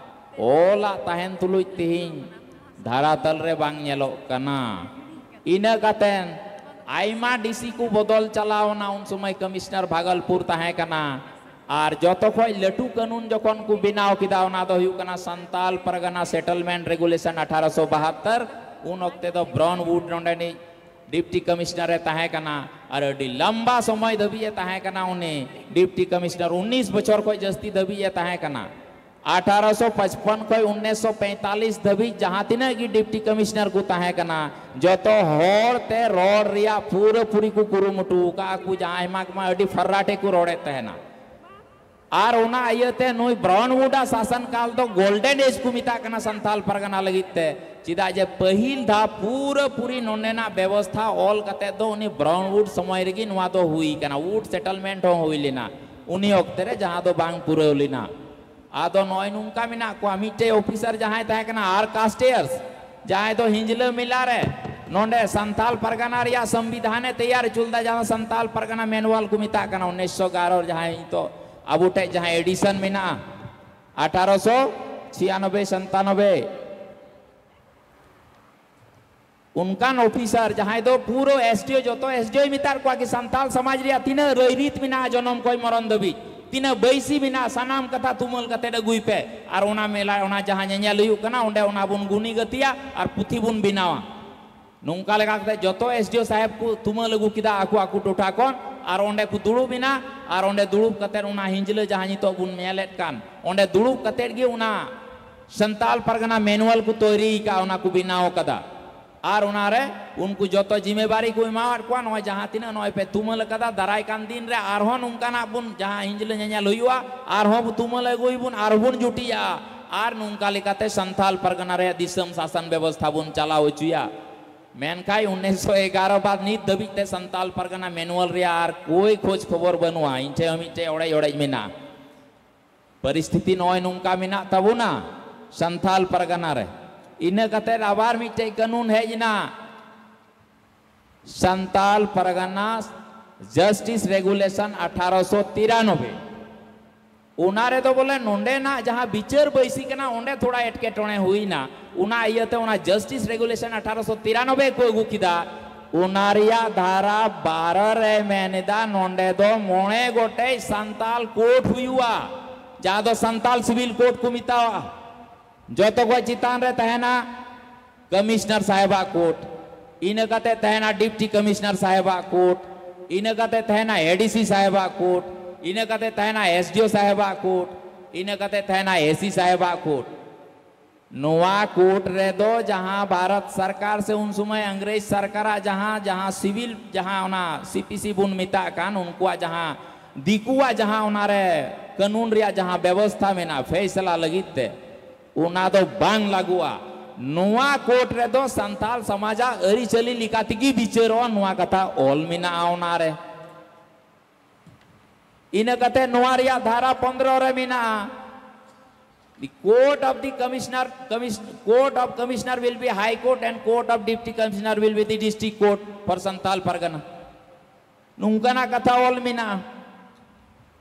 ᱚᱞᱟᱜ ᱛᱟᱦᱮᱱ ᱛᱩᱞᱩᱡ ᱛᱮᱦᱮᱧ ᱫᱷᱟᱨᱟᱛᱟᱞ ᱨᱮ ᱵᱟᱝ ᱧᱮᱞᱚᱜ ᱠᱟᱱᱟ᱾ ᱤᱱᱟᱹ ᱠᱟᱛᱮᱱ ᱟᱭᱢᱟ ᱰᱤ ᱥᱤ ᱠᱚ ᱵᱚᱫᱚᱞ ᱪᱟᱞᱟᱣ ᱮᱱᱟ᱾ ᱩᱱ ᱥᱚᱢᱚᱭ ᱠᱚᱢᱤᱥᱱᱟᱨ ᱵᱷᱟᱜᱚᱞᱯᱩᱨ ᱛᱟᱦᱮᱸ ᱠᱟᱱᱟ᱾ ᱟᱨ ᱡᱚᱛᱚ ᱠᱷᱚᱡ ᱞᱟᱹᱴᱩ ᱠᱟᱹᱱᱩᱱ ᱡᱚᱠᱷᱚᱱ ᱠᱚ ᱵᱮᱱᱟᱣ ᱠᱮᱫᱟ, ᱚᱱᱟ ᱫᱚ ᱦᱩᱭᱩᱜ ᱠᱟᱱᱟ ᱥᱟᱱᱛᱟᱞ ᱯᱟᱨᱜᱟᱱᱟ ᱥᱮᱴᱮᱞᱢᱮᱱᱴ ᱨᱮᱜᱩᱞᱮᱥᱚᱱ ᱟᱴᱷᱟᱨᱚᱥᱚ ᱵᱟᱦᱟᱛᱛᱚᱨ᱾ ᱩᱱ ᱚᱠᱛᱮ ᱫᱚ ᱵᱨᱟᱣᱩᱱ ᱣᱩᱰ ᱱᱚᱰᱮᱱᱤᱡ ᱰᱤᱯᱴᱤ ᱠᱚᱢᱤᱥᱱᱟᱨ ᱮ ᱛᱟᱦᱮᱸ ᱠᱟᱱᱟ ᱟᱨ ᱟᱹᱰᱤ ᱞᱟᱢᱵᱟ ᱥᱚᱢᱚᱭ ᱫᱷᱟᱹᱵᱤᱡ ᱮ ᱛᱟᱦᱮᱸ ᱠᱟᱱᱟ᱾ ᱩᱱᱤ ᱰᱤᱯᱴᱤ ᱠᱚᱢᱤᱥᱱᱟᱨ ᱩᱱᱤᱥ ᱵᱚᱪᱷᱚᱨ ᱠᱷᱚᱡ ᱡᱟᱹᱥᱛᱤ ᱫᱷᱟᱹᱵᱤᱡ ᱮ ᱛᱟᱦᱮᱸ ᱠᱟᱱᱟ᱾ ᱟᱴᱷᱟᱨᱚᱥᱚ ᱯᱟᱸᱪᱯᱚᱱ ᱠᱷᱚᱡ ᱩᱱᱤᱥᱥᱚ ᱯᱮᱸᱭᱛᱟᱞᱤᱥ ᱫᱷᱟᱹᱵᱤᱡ ᱡᱟᱦᱟᱸ ᱛᱤᱱᱟᱹᱜ ᱜᱮ ᱰᱤᱯᱴᱤ ᱠᱚᱢᱤᱥᱱᱟᱨ ᱠᱚ ᱛᱟᱦᱮᱸ ᱠᱟᱱᱟ, ᱡᱚᱛᱚ ᱦᱚᱲ ᱛᱮ ᱨᱚᱲ ᱨᱮᱭᱟᱜ ᱯᱩᱨᱟᱹᱯᱩᱨᱤ ᱠᱚ ᱠᱩᱨᱩᱢᱩᱴᱩ ᱟᱠᱟᱫᱼᱟ᱾ ᱠᱚ ᱡᱟᱦᱟᱸᱭ ᱢᱟ ᱠᱚᱢᱟ ᱟᱹᱰᱤ ᱯᱷᱟᱨᱟᱴᱮ ᱠᱚ ᱨᱚᱲᱮᱫ ᱛᱟᱦᱮᱱᱟ᱾ ᱟᱨ ᱚᱱᱟ ᱤᱭᱟᱹᱛᱮ ᱱᱩᱭ ᱵᱨᱟᱣᱩᱱ ᱣᱩᱰ ᱟᱜ ᱥᱟᱥᱚᱱ ᱠᱟᱞ ᱫᱚ ᱜᱳᱞᱰᱮᱱ ᱮᱡᱽ ᱠᱚ ᱢᱮᱛᱟᱜ ᱠᱟᱱᱟ ᱥᱟᱱᱛᱟᱞ ᱯᱟᱨᱜᱟᱱᱟ ᱞᱟᱹᱜᱤᱫ ᱛᱮ᱾ ᱪᱮᱫᱟᱜ ᱡᱮ ᱯᱟᱹᱦᱤᱞ ᱫᱷᱟᱣ ᱯᱩᱨᱟᱹᱯᱩᱨᱤ ᱱᱚᱸᱰᱮᱱᱟᱜ ᱵᱮᱵᱚᱥᱛᱷᱟ ᱚᱞ ᱠᱟᱛᱮ ᱫᱚ ᱩᱱᱤ ᱵᱨᱟᱣᱩᱱ ᱣᱩᱰ ᱥᱚᱢᱚᱭ ᱨᱮᱜᱮ ᱱᱚᱣᱟ ᱫᱚ ᱦᱩᱭ ᱠᱟᱱᱟ᱾ ᱣᱩᱰ ᱥᱮᱴᱮᱞᱢᱮᱱᱴ ᱦᱚᱸ ᱦᱩᱭ ᱞᱮᱱᱟ ᱩᱱᱤ ᱚᱠᱛᱮ ᱨᱮ, ᱡᱟᱦᱟᱸ ᱫᱚ ᱵᱟᱝ ᱯᱩᱨᱟᱹᱣ ᱞᱮᱱᱟ᱾ ᱟᱫᱚ ᱱᱚᱜᱼᱚᱭ ᱱᱚᱝᱠᱟ ᱢᱮᱱᱟᱜ ᱠᱚᱣᱟ᱾ ᱢᱤᱫᱴᱮᱡ ᱚᱯᱷᱤᱥᱟᱨ ᱡᱟᱦᱟᱸᱭ ᱛᱟᱦᱮᱸ ᱠᱟᱱᱟ ᱟᱨ ᱠᱟᱥᱴᱮᱭᱟᱨᱥ, ᱡᱟᱦᱟᱸᱭ ᱫᱚ ᱦᱤᱸᱡᱽᱞᱟᱹ ᱢᱮᱞᱟ ᱨᱮ ᱱᱚᱰᱮ ᱥᱟᱱᱛᱟᱞ ᱯᱟᱨᱜᱟᱱᱟ ᱨᱮᱭᱟᱜ ᱥᱚᱝᱵᱤᱫᱷᱟᱱᱮ ᱛᱮᱭᱟᱨ ᱦᱚᱪᱚ ᱞᱮᱫᱟ, ᱡᱟᱦᱟᱸ ᱥᱟᱱᱛᱟᱞ ᱯᱟᱨᱜᱟᱱᱟ ᱢᱮᱱᱩᱣᱟᱞ ᱠᱚ ᱢᱮᱛᱟᱜ ᱠᱟᱱᱟ, ᱩᱱᱤᱥᱥᱚ ᱮᱜᱟᱨᱚ, ᱡᱟᱦᱟᱸᱭ ᱱᱤᱛᱚᱜ ᱟᱵᱚ ᱴᱷᱮᱡ ᱡᱟᱦᱟᱸ ᱮᱰᱤᱥᱚᱱ ᱢᱮᱱᱟᱜᱼᱟ, ᱟᱴᱷᱟᱨᱚᱥᱚ ᱪᱷᱤᱭᱟᱱᱚᱵᱵᱳᱭ ᱥᱟᱱᱛᱟᱱᱚᱵᱵᱳᱭ, ᱚᱱᱠᱟᱱ ᱚᱯᱷᱤᱥᱟᱨ ᱡᱟᱦᱟᱸᱭ ᱫᱚ ᱯᱩᱨᱟᱹ ᱮᱥᱰᱤᱳ, ᱡᱚᱛᱚ ᱮᱥᱰᱤᱳᱭ ᱢᱮᱛᱟᱫ ᱠᱚᱣᱟ ᱠᱤ ᱥᱟᱱᱛᱟᱞ ᱥᱚᱢᱟᱡᱽ ᱨᱮᱭᱟᱜ ᱛᱤᱱᱟᱹᱜ ᱨᱟᱹᱭᱨᱤᱛ ᱢᱮᱱᱟᱜᱼᱟ ᱡᱚᱱᱚᱢ ᱠᱷᱚᱱ ᱢᱚᱨᱚᱱ ᱫᱷᱟᱹᱵᱤᱡ, ᱛᱤᱱᱟᱹᱜ ᱵᱟᱹᱭᱥᱤ ᱢᱮᱱᱟᱜᱼᱟ, ᱥᱟᱱᱟᱢ ᱠᱟᱛᱷᱟ ᱛᱩᱢᱟᱹᱞ ᱠᱟᱛᱮᱫ ᱟᱹᱜᱩᱭ ᱯᱮ᱾ ᱟᱨ ᱚᱱᱟ ᱢᱮᱞᱟ, ᱚᱱᱟ ᱡᱟᱦᱟᱸ ᱧᱮᱧᱮᱞ ᱦᱩᱭᱩᱜ ᱠᱟᱱᱟ, ᱚᱸᱰᱮ ᱚᱱᱟ ᱵᱚᱱ ᱜᱩᱱᱤ ᱜᱟᱹᱛᱤᱭᱟ ᱟᱨ ᱯᱩᱛᱷᱤ ᱵᱚᱱ ᱵᱮᱱᱟᱣᱟ᱾ ᱱᱚᱝᱠᱟ ᱞᱮᱠᱟ ᱠᱟᱛᱮ ᱡᱚᱛᱚ ᱮᱥᱰᱤᱳ ᱥᱟᱦᱮᱵ ᱠᱚ ᱛᱩᱢᱟᱹᱞ ᱟᱹᱜᱩ ᱠᱮᱫᱟ ᱟᱠᱚ ᱟᱠᱚ ᱴᱚᱴᱷᱟ ᱠᱷᱚᱱ, ᱟᱨ ᱚᱸᱰᱮ ᱠᱚ ᱫᱩᱲᱩᱵ ᱮᱱᱟ᱾ ᱟᱨ ᱚᱸᱰᱮ ᱫᱩᱲᱩᱵ ᱠᱟᱛᱮ ᱚᱱᱟ ᱦᱤᱸᱡᱽᱞᱟᱹ ᱡᱟᱦᱟᱸ ᱱᱤᱛᱚᱜ ᱵᱚᱱ ᱧᱮᱞᱮᱫ ᱠᱟᱱ, ᱚᱸᱰᱮ ᱫᱩᱲᱩᱵ ᱠᱟᱛᱮ ᱜᱮ ᱚᱱᱟ ᱥᱟᱱᱛᱟᱞ ᱯᱟᱨᱜᱟᱱᱟ ᱢᱮᱱᱩᱣᱟᱞ ᱠᱚ ᱛᱳᱭᱨᱤ ᱟᱠᱟᱫ, ᱚᱱᱟ ᱠᱚ ᱵᱮᱱᱟᱣ ᱟᱠᱟᱫᱟ᱾ ᱟᱨ ᱚᱱᱟᱨᱮ ᱩᱱᱠᱩ ᱡᱚᱛᱚ ᱡᱤᱢᱮᱵᱟᱨᱤ ᱠᱚ ᱮᱢᱟᱣᱟᱫ ᱠᱚᱣᱟ, ᱱᱚᱜᱼᱚᱭ ᱡᱟᱦᱟᱸ ᱛᱤᱱᱟᱹᱜ ᱱᱚᱜᱼᱚᱭ ᱯᱮ ᱛᱩᱢᱟᱹᱞ ᱟᱠᱟᱫᱟ, ᱫᱟᱨᱟᱭ ᱠᱟᱱ ᱫᱤᱱ ᱨᱮ ᱟᱨᱦᱚᱸ ᱱᱚᱝᱠᱟᱱᱟᱜ ᱵᱚᱱ, ᱡᱟᱦᱟᱸ ᱦᱤᱸᱡᱽᱞᱟᱹ ᱧᱮᱧᱮᱞ ᱦᱩᱭᱩᱜᱼᱟ, ᱟᱨᱦᱚᱸ ᱵᱚ ᱛᱩᱢᱟᱹᱞ ᱟᱹᱜᱩᱭ ᱵᱚᱱ, ᱟᱨᱦᱚᱸ ᱵᱚᱱ ᱡᱩᱴᱤᱡᱟᱜᱼᱟ᱾ ᱟᱨ ᱱᱚᱝᱠᱟ ᱞᱮᱠᱟᱛᱮ ᱥᱟᱱᱛᱟᱞ ᱯᱟᱨᱜᱟᱱᱟ ᱨᱮᱭᱟᱜ ᱫᱤᱥᱚᱢ ᱥᱟᱥᱚᱱ ᱵᱮᱵᱚᱥᱛᱷᱟ ᱵᱚᱱ ᱪᱟᱞᱟᱣ ᱦᱚᱪᱚᱭᱟ᱾ ᱢᱮᱱᱠᱷᱟᱱ ᱩᱱᱤᱥᱥᱚ ᱮᱜᱟᱨᱚ ᱵᱟᱫ ᱱᱤᱛ ᱫᱷᱟᱹᱵᱤᱡ ᱛᱮ ᱥᱟᱱᱛᱟᱞ ᱯᱟᱨᱜᱟᱱᱟ ᱢᱮᱱᱩᱣᱟᱞ ᱨᱮᱭᱟᱜ ᱟᱨ ᱠᱳᱭ ᱠᱷᱳᱡᱽ ᱠᱷᱚᱵᱚᱨ ᱵᱟᱹᱱᱩᱜᱼᱟ᱾ ᱤᱧ ᱴᱷᱮᱱ ᱦᱚᱸ ᱢᱤᱫᱴᱮᱡ ᱚᱲᱮᱡ ᱚᱲᱮᱡ ᱢᱮᱱᱟᱜᱼᱟ᱾ ᱯᱚᱨᱤᱥᱛᱷᱤᱛᱤ ᱱᱚᱜᱼᱚᱭ ᱱᱚᱝᱠᱟ ᱢᱮᱱᱟᱜ ᱛᱟᱵᱚᱱᱟ ᱥᱟᱱᱛᱟᱞ ᱯᱟᱨᱜᱟᱱᱟ ᱨᱮ᱾ ᱤᱱᱟᱹ ᱠᱟᱛᱮᱫ ᱟᱵᱟᱨ ᱢᱤᱫᱴᱮᱡ ᱠᱟᱹᱱᱩᱱ ᱦᱮᱡ ᱮᱱᱟ, ᱥᱟᱱᱛᱟᱞ ᱯᱟᱨᱜᱟᱱᱟ ᱡᱟᱥᱴᱤᱥ ᱨᱮᱜᱩᱞᱮᱥᱚᱱ ᱟᱴᱷᱟᱨᱚᱥᱚ ᱛᱤᱨᱟᱱᱚᱵᱵᱳᱭ᱾ ᱚᱱᱟ ᱨᱮᱫᱚ ᱵᱚᱞᱮ ᱱᱚᱰᱮᱱᱟᱜ ᱡᱟᱦᱟᱸ ᱵᱤᱪᱟᱹᱨ ᱵᱟᱹᱭᱥᱤ ᱠᱟᱱᱟ, ᱚᱸᱰᱮ ᱛᱷᱚᱲᱟ ᱮᱴᱠᱮᱴᱚᱬᱮ ᱦᱩᱭᱱᱟ᱾ ᱚᱱᱟ ᱤᱭᱟᱹᱛᱮ ᱚᱱᱟ ᱡᱟᱥᱴᱤᱥ ᱨᱮᱜᱩᱞᱮᱥᱚᱱ ᱟᱴᱷᱟᱨᱚᱥᱚ ᱛᱤᱨᱟᱱᱚᱵᱵᱳᱭ ᱠᱚ ᱟᱹᱜᱩ ᱠᱮᱫᱟ᱾ ᱚᱱᱟ ᱨᱮᱭᱟᱜ ᱫᱷᱟᱨᱟ ᱵᱟᱨᱚ ᱨᱮ ᱢᱮᱱ ᱮᱫᱟ, ᱱᱚᱰᱮ ᱫᱚ ᱢᱚᱬᱮ ᱜᱚᱴᱮᱡ ᱥᱟᱱᱛᱟᱞ ᱠᱳᱰ ᱦᱩᱭᱩᱜᱼᱟ, ᱡᱟᱦᱟᱸ ᱫᱚ ᱥᱟᱱᱛᱟᱞ ᱥᱤᱵᱤᱞ ᱠᱳᱰ ᱠᱚ ᱢᱮᱛᱟᱣᱟᱜᱼᱟ᱾ ᱡᱚᱛᱚ ᱠᱷᱚᱡ ᱪᱮᱛᱟᱱ ᱨᱮ ᱛᱟᱦᱮᱱᱟ ᱠᱚᱢᱤᱥᱱᱟᱨ ᱥᱟᱦᱮᱵᱟᱜ ᱠᱳᱰ, ᱤᱱᱟᱹ ᱠᱟᱛᱮ ᱛᱟᱦᱮᱱᱟ ᱰᱤᱯᱴᱤ ᱠᱚᱢᱤᱥᱱᱟᱨ ᱥᱟᱦᱮᱵᱟᱜ ᱠᱳᱰ, ᱤᱱᱟᱹ ᱠᱟᱛᱮ ᱛᱟᱦᱮᱱᱟ ᱮᱰᱤᱥᱤ ᱥᱟᱦᱮᱵᱟᱜ ᱠᱳᱰ, ᱤᱱᱟᱹ ᱠᱟᱛᱮ ᱛᱟᱦᱮᱱᱟ ᱮᱥᱰᱤᱳ ᱥᱟᱦᱮᱵᱟᱜ ᱠᱳᱰ, ᱤᱱᱟᱹ ᱠᱟᱛᱮ ᱛᱟᱦᱮᱱᱟ ᱮᱥᱤ ᱥᱟᱦᱮᱵᱟᱜ ᱠᱳᱰ᱾ ᱱᱚᱣᱟ ᱠᱳᱰ ᱨᱮᱫᱚ ᱡᱟᱦᱟᱸ ᱵᱷᱟᱨᱚᱛ ᱥᱚᱨᱠᱟᱨ ᱥᱮ ᱩᱱ ᱥᱚᱢᱚᱭ ᱤᱝᱨᱮᱡᱽ ᱥᱚᱨᱠᱟᱨᱟᱜ ᱡᱟᱦᱟᱸ, ᱡᱟᱦᱟᱸ ᱥᱤᱵᱤᱞ, ᱡᱟᱦᱟᱸ ᱚᱱᱟ ᱥᱤᱯᱤᱥᱤ ᱵᱚᱱ ᱢᱮᱛᱟᱜ ᱠᱟᱱ, ᱩᱱᱠᱩᱣᱟᱜ ᱡᱟᱦᱟᱸ, ᱫᱤᱠᱩᱣᱟᱜ ᱡᱟᱦᱟᱸ ᱚᱱᱟᱨᱮ ᱠᱟᱹᱱᱩᱱ ᱨᱮᱭᱟᱜ ᱡᱟᱦᱟᱸ ᱵᱮᱵᱚᱥᱛᱷᱟ ᱢᱮᱱᱟᱜᱼᱟ ᱯᱷᱮᱭᱥᱟᱞᱟ ᱞᱟᱹᱜᱤᱫ ᱛᱮ, ᱚᱱᱟ ᱫᱚ ᱵᱟᱝ ᱞᱟᱹᱜᱩᱜᱼᱟ᱾ ᱱᱚᱣᱟ ᱠᱳᱰ ᱨᱮᱫᱚ ᱥᱟᱱᱛᱟᱞ ᱥᱚᱢᱟᱡᱟᱜ ᱟᱹᱨᱤᱪᱟᱹᱞᱤ ᱞᱮᱠᱟ ᱛᱮᱜᱮ ᱵᱤᱪᱟᱹᱨᱚᱜᱼᱟ, ᱱᱚᱣᱟ ᱠᱟᱛᱷᱟ ᱚᱞ ᱢᱮᱱᱟᱜᱼᱟ ᱚᱱᱟᱨᱮ᱾ ᱤᱱᱟᱹ ᱠᱟᱛᱮ ᱱᱚᱣᱟ ᱨᱮᱭᱟᱜ ᱫᱷᱟᱨᱟ ᱯᱚᱱᱫᱽᱨᱚ ᱨᱮ ᱢᱮᱱᱟᱜᱼᱟ, the court of the commissioner, commis-, court of commissioner will be high court and court of deputy commissioner will be the district court for Santal Pargana. ᱱᱚᱝᱠᱟᱱᱟᱜ ᱠᱟᱛᱷᱟ ᱚᱞ ᱢᱮᱱᱟᱜᱼᱟ᱾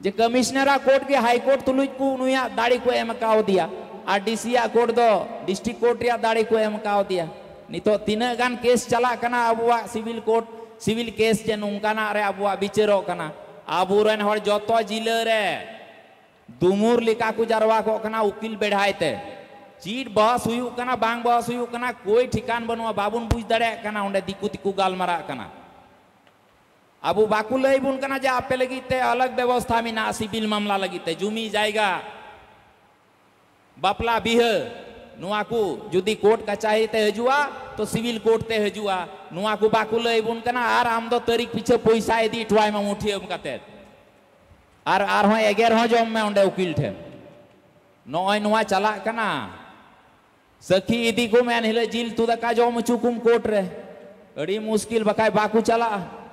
ᱡᱮ ᱠᱚᱢᱤᱥᱱᱟᱨᱟᱜ ᱠᱳᱨᱴ ᱜᱮ ᱦᱟᱭ ᱠᱳᱨᱴ ᱛᱩᱞᱩᱡ ᱠᱚ ᱱᱩᱭᱟᱜ ᱫᱟᱲᱮ ᱠᱚ ᱮᱢ ᱠᱟᱣᱫᱮᱭᱟ, ᱟᱨ ᱰᱤᱥᱤᱭᱟᱜ ᱠᱳᱨᱴ ᱫᱚ ᱰᱤᱥᱴᱨᱤᱠᱴ ᱠᱳᱨᱴ ᱨᱮᱭᱟᱜ ᱫᱟᱲᱮ ᱠᱚ ᱮᱢ ᱠᱟᱣᱫᱮᱭᱟ᱾ ᱱᱤᱛᱚᱜ ᱛᱤᱱᱟᱹᱜ ᱜᱟᱱ ᱠᱮᱥ ᱪᱟᱞᱟᱜ ᱠᱟᱱᱟ ᱟᱵᱚᱣᱟᱜ ᱥᱤᱵᱤᱞ ᱠᱳᱨᱴ, ᱥᱤᱵᱤᱞ ᱠᱮᱥ ᱡᱮ ᱱᱚᱝᱠᱟᱱᱟᱜ ᱨᱮ ᱟᱵᱚᱣᱟᱜ ᱵᱤᱪᱟᱹᱨᱚᱜ ᱠᱟᱱᱟ᱾ ᱟᱵᱚᱨᱮᱱ ᱦᱚᱲ ᱡᱚᱛᱚ ᱡᱤᱞᱟᱹ ᱨᱮ ᱫᱩᱢᱩᱨ ᱞᱮᱠᱟ ᱠᱚ ᱡᱟᱨᱣᱟ ᱠᱚᱜ ᱠᱟᱱᱟ ᱩᱠᱤᱞ ᱵᱮᱲᱦᱟᱭ ᱛᱮ᱾ ᱪᱮᱫ ᱵᱚᱦᱚᱥ ᱦᱩᱭᱩᱜ ᱠᱟᱱᱟ, ᱵᱟᱝ ᱵᱚᱦᱚᱥ ᱦᱩᱭᱩᱜ ᱠᱟᱱᱟ, ᱠᱳᱭ ᱴᱷᱤᱠᱟᱱ ᱵᱟᱹᱱᱩᱜᱼᱟ᱾ ᱵᱟᱵᱚᱱ ᱵᱩᱡᱽ ᱫᱟᱲᱮᱭᱟᱜ ᱠᱟᱱᱟ ᱚᱸᱰᱮ ᱫᱤᱠᱩ ᱛᱮᱠᱚ ᱜᱟᱞᱢᱟᱨᱟᱜ ᱠᱟᱱᱟ᱾ ᱟᱵᱚ ᱵᱟᱠᱚ ᱞᱟᱹᱭ ᱵᱚᱱ ᱠᱟᱱᱟ ᱡᱮ ᱟᱯᱮ ᱞᱟᱹᱜᱤᱫ ᱛᱮ ᱟᱞᱟᱜᱽ ᱵᱮᱵᱚᱥᱛᱷᱟ ᱢᱮᱱᱟᱜᱼᱟ ᱥᱤᱵᱤᱞ ᱢᱟᱢᱞᱟ ᱞᱟᱹᱜᱤᱫ ᱛᱮ, ᱡᱩᱢᱤ ᱡᱟᱭᱜᱟ, ᱵᱟᱯᱞᱟ ᱵᱤᱦᱟᱹ, ᱱᱚᱣᱟ ᱠᱚ ᱡᱩᱫᱤ ᱠᱳᱨᱴ ᱠᱟᱪᱟᱦᱤ ᱛᱮ ᱦᱤᱡᱩᱜᱼᱟ ᱛᱚ ᱥᱤᱵᱤᱞ ᱠᱳᱨᱴ ᱛᱮ ᱦᱤᱡᱩᱜᱼᱟ᱾ ᱱᱚᱣᱟ ᱠᱚ ᱵᱟᱠᱚ ᱞᱟᱹᱭ ᱵᱚᱱ ᱠᱟᱱᱟ᱾ ᱟᱨ ᱟᱢ ᱫᱚ ᱛᱟᱹᱨᱤᱠᱷ ᱯᱤᱪᱷᱟᱹ ᱯᱚᱭᱥᱟ ᱤᱫᱤ ᱦᱚᱴᱚᱣᱟᱭ ᱢᱮ ᱢᱩᱴᱷᱤᱭᱟᱹ ᱮᱢ ᱠᱟᱛᱮ, ᱟᱨ ᱟᱨᱦᱚᱸ ᱮᱜᱮᱨ ᱦᱚᱸ ᱡᱚᱢ ᱢᱮ ᱚᱸᱰᱮ ᱩᱠᱤᱞ ᱴᱷᱮᱱ᱾ ᱱᱚᱜᱼᱚᱭ ᱱᱚᱣᱟ ᱪᱟᱞᱟᱜ ᱠᱟᱱᱟ᱾ ᱥᱟᱹᱠᱷᱤ ᱤᱫᱤ ᱠᱚᱢ, ᱮᱱ ᱦᱤᱞᱳᱜ ᱡᱤᱞ ᱩᱛᱩ ᱫᱟᱠᱟ ᱡᱚᱢ ᱦᱚᱪᱚ ᱠᱚᱢ ᱠᱳᱨᱴ ᱨᱮ᱾ ᱟᱹᱰᱤ ᱢᱩᱥᱠᱤᱞ, ᱵᱟᱠᱷᱟᱡ ᱵᱟᱠᱚ ᱪᱟᱞᱟᱜᱼᱟ᱾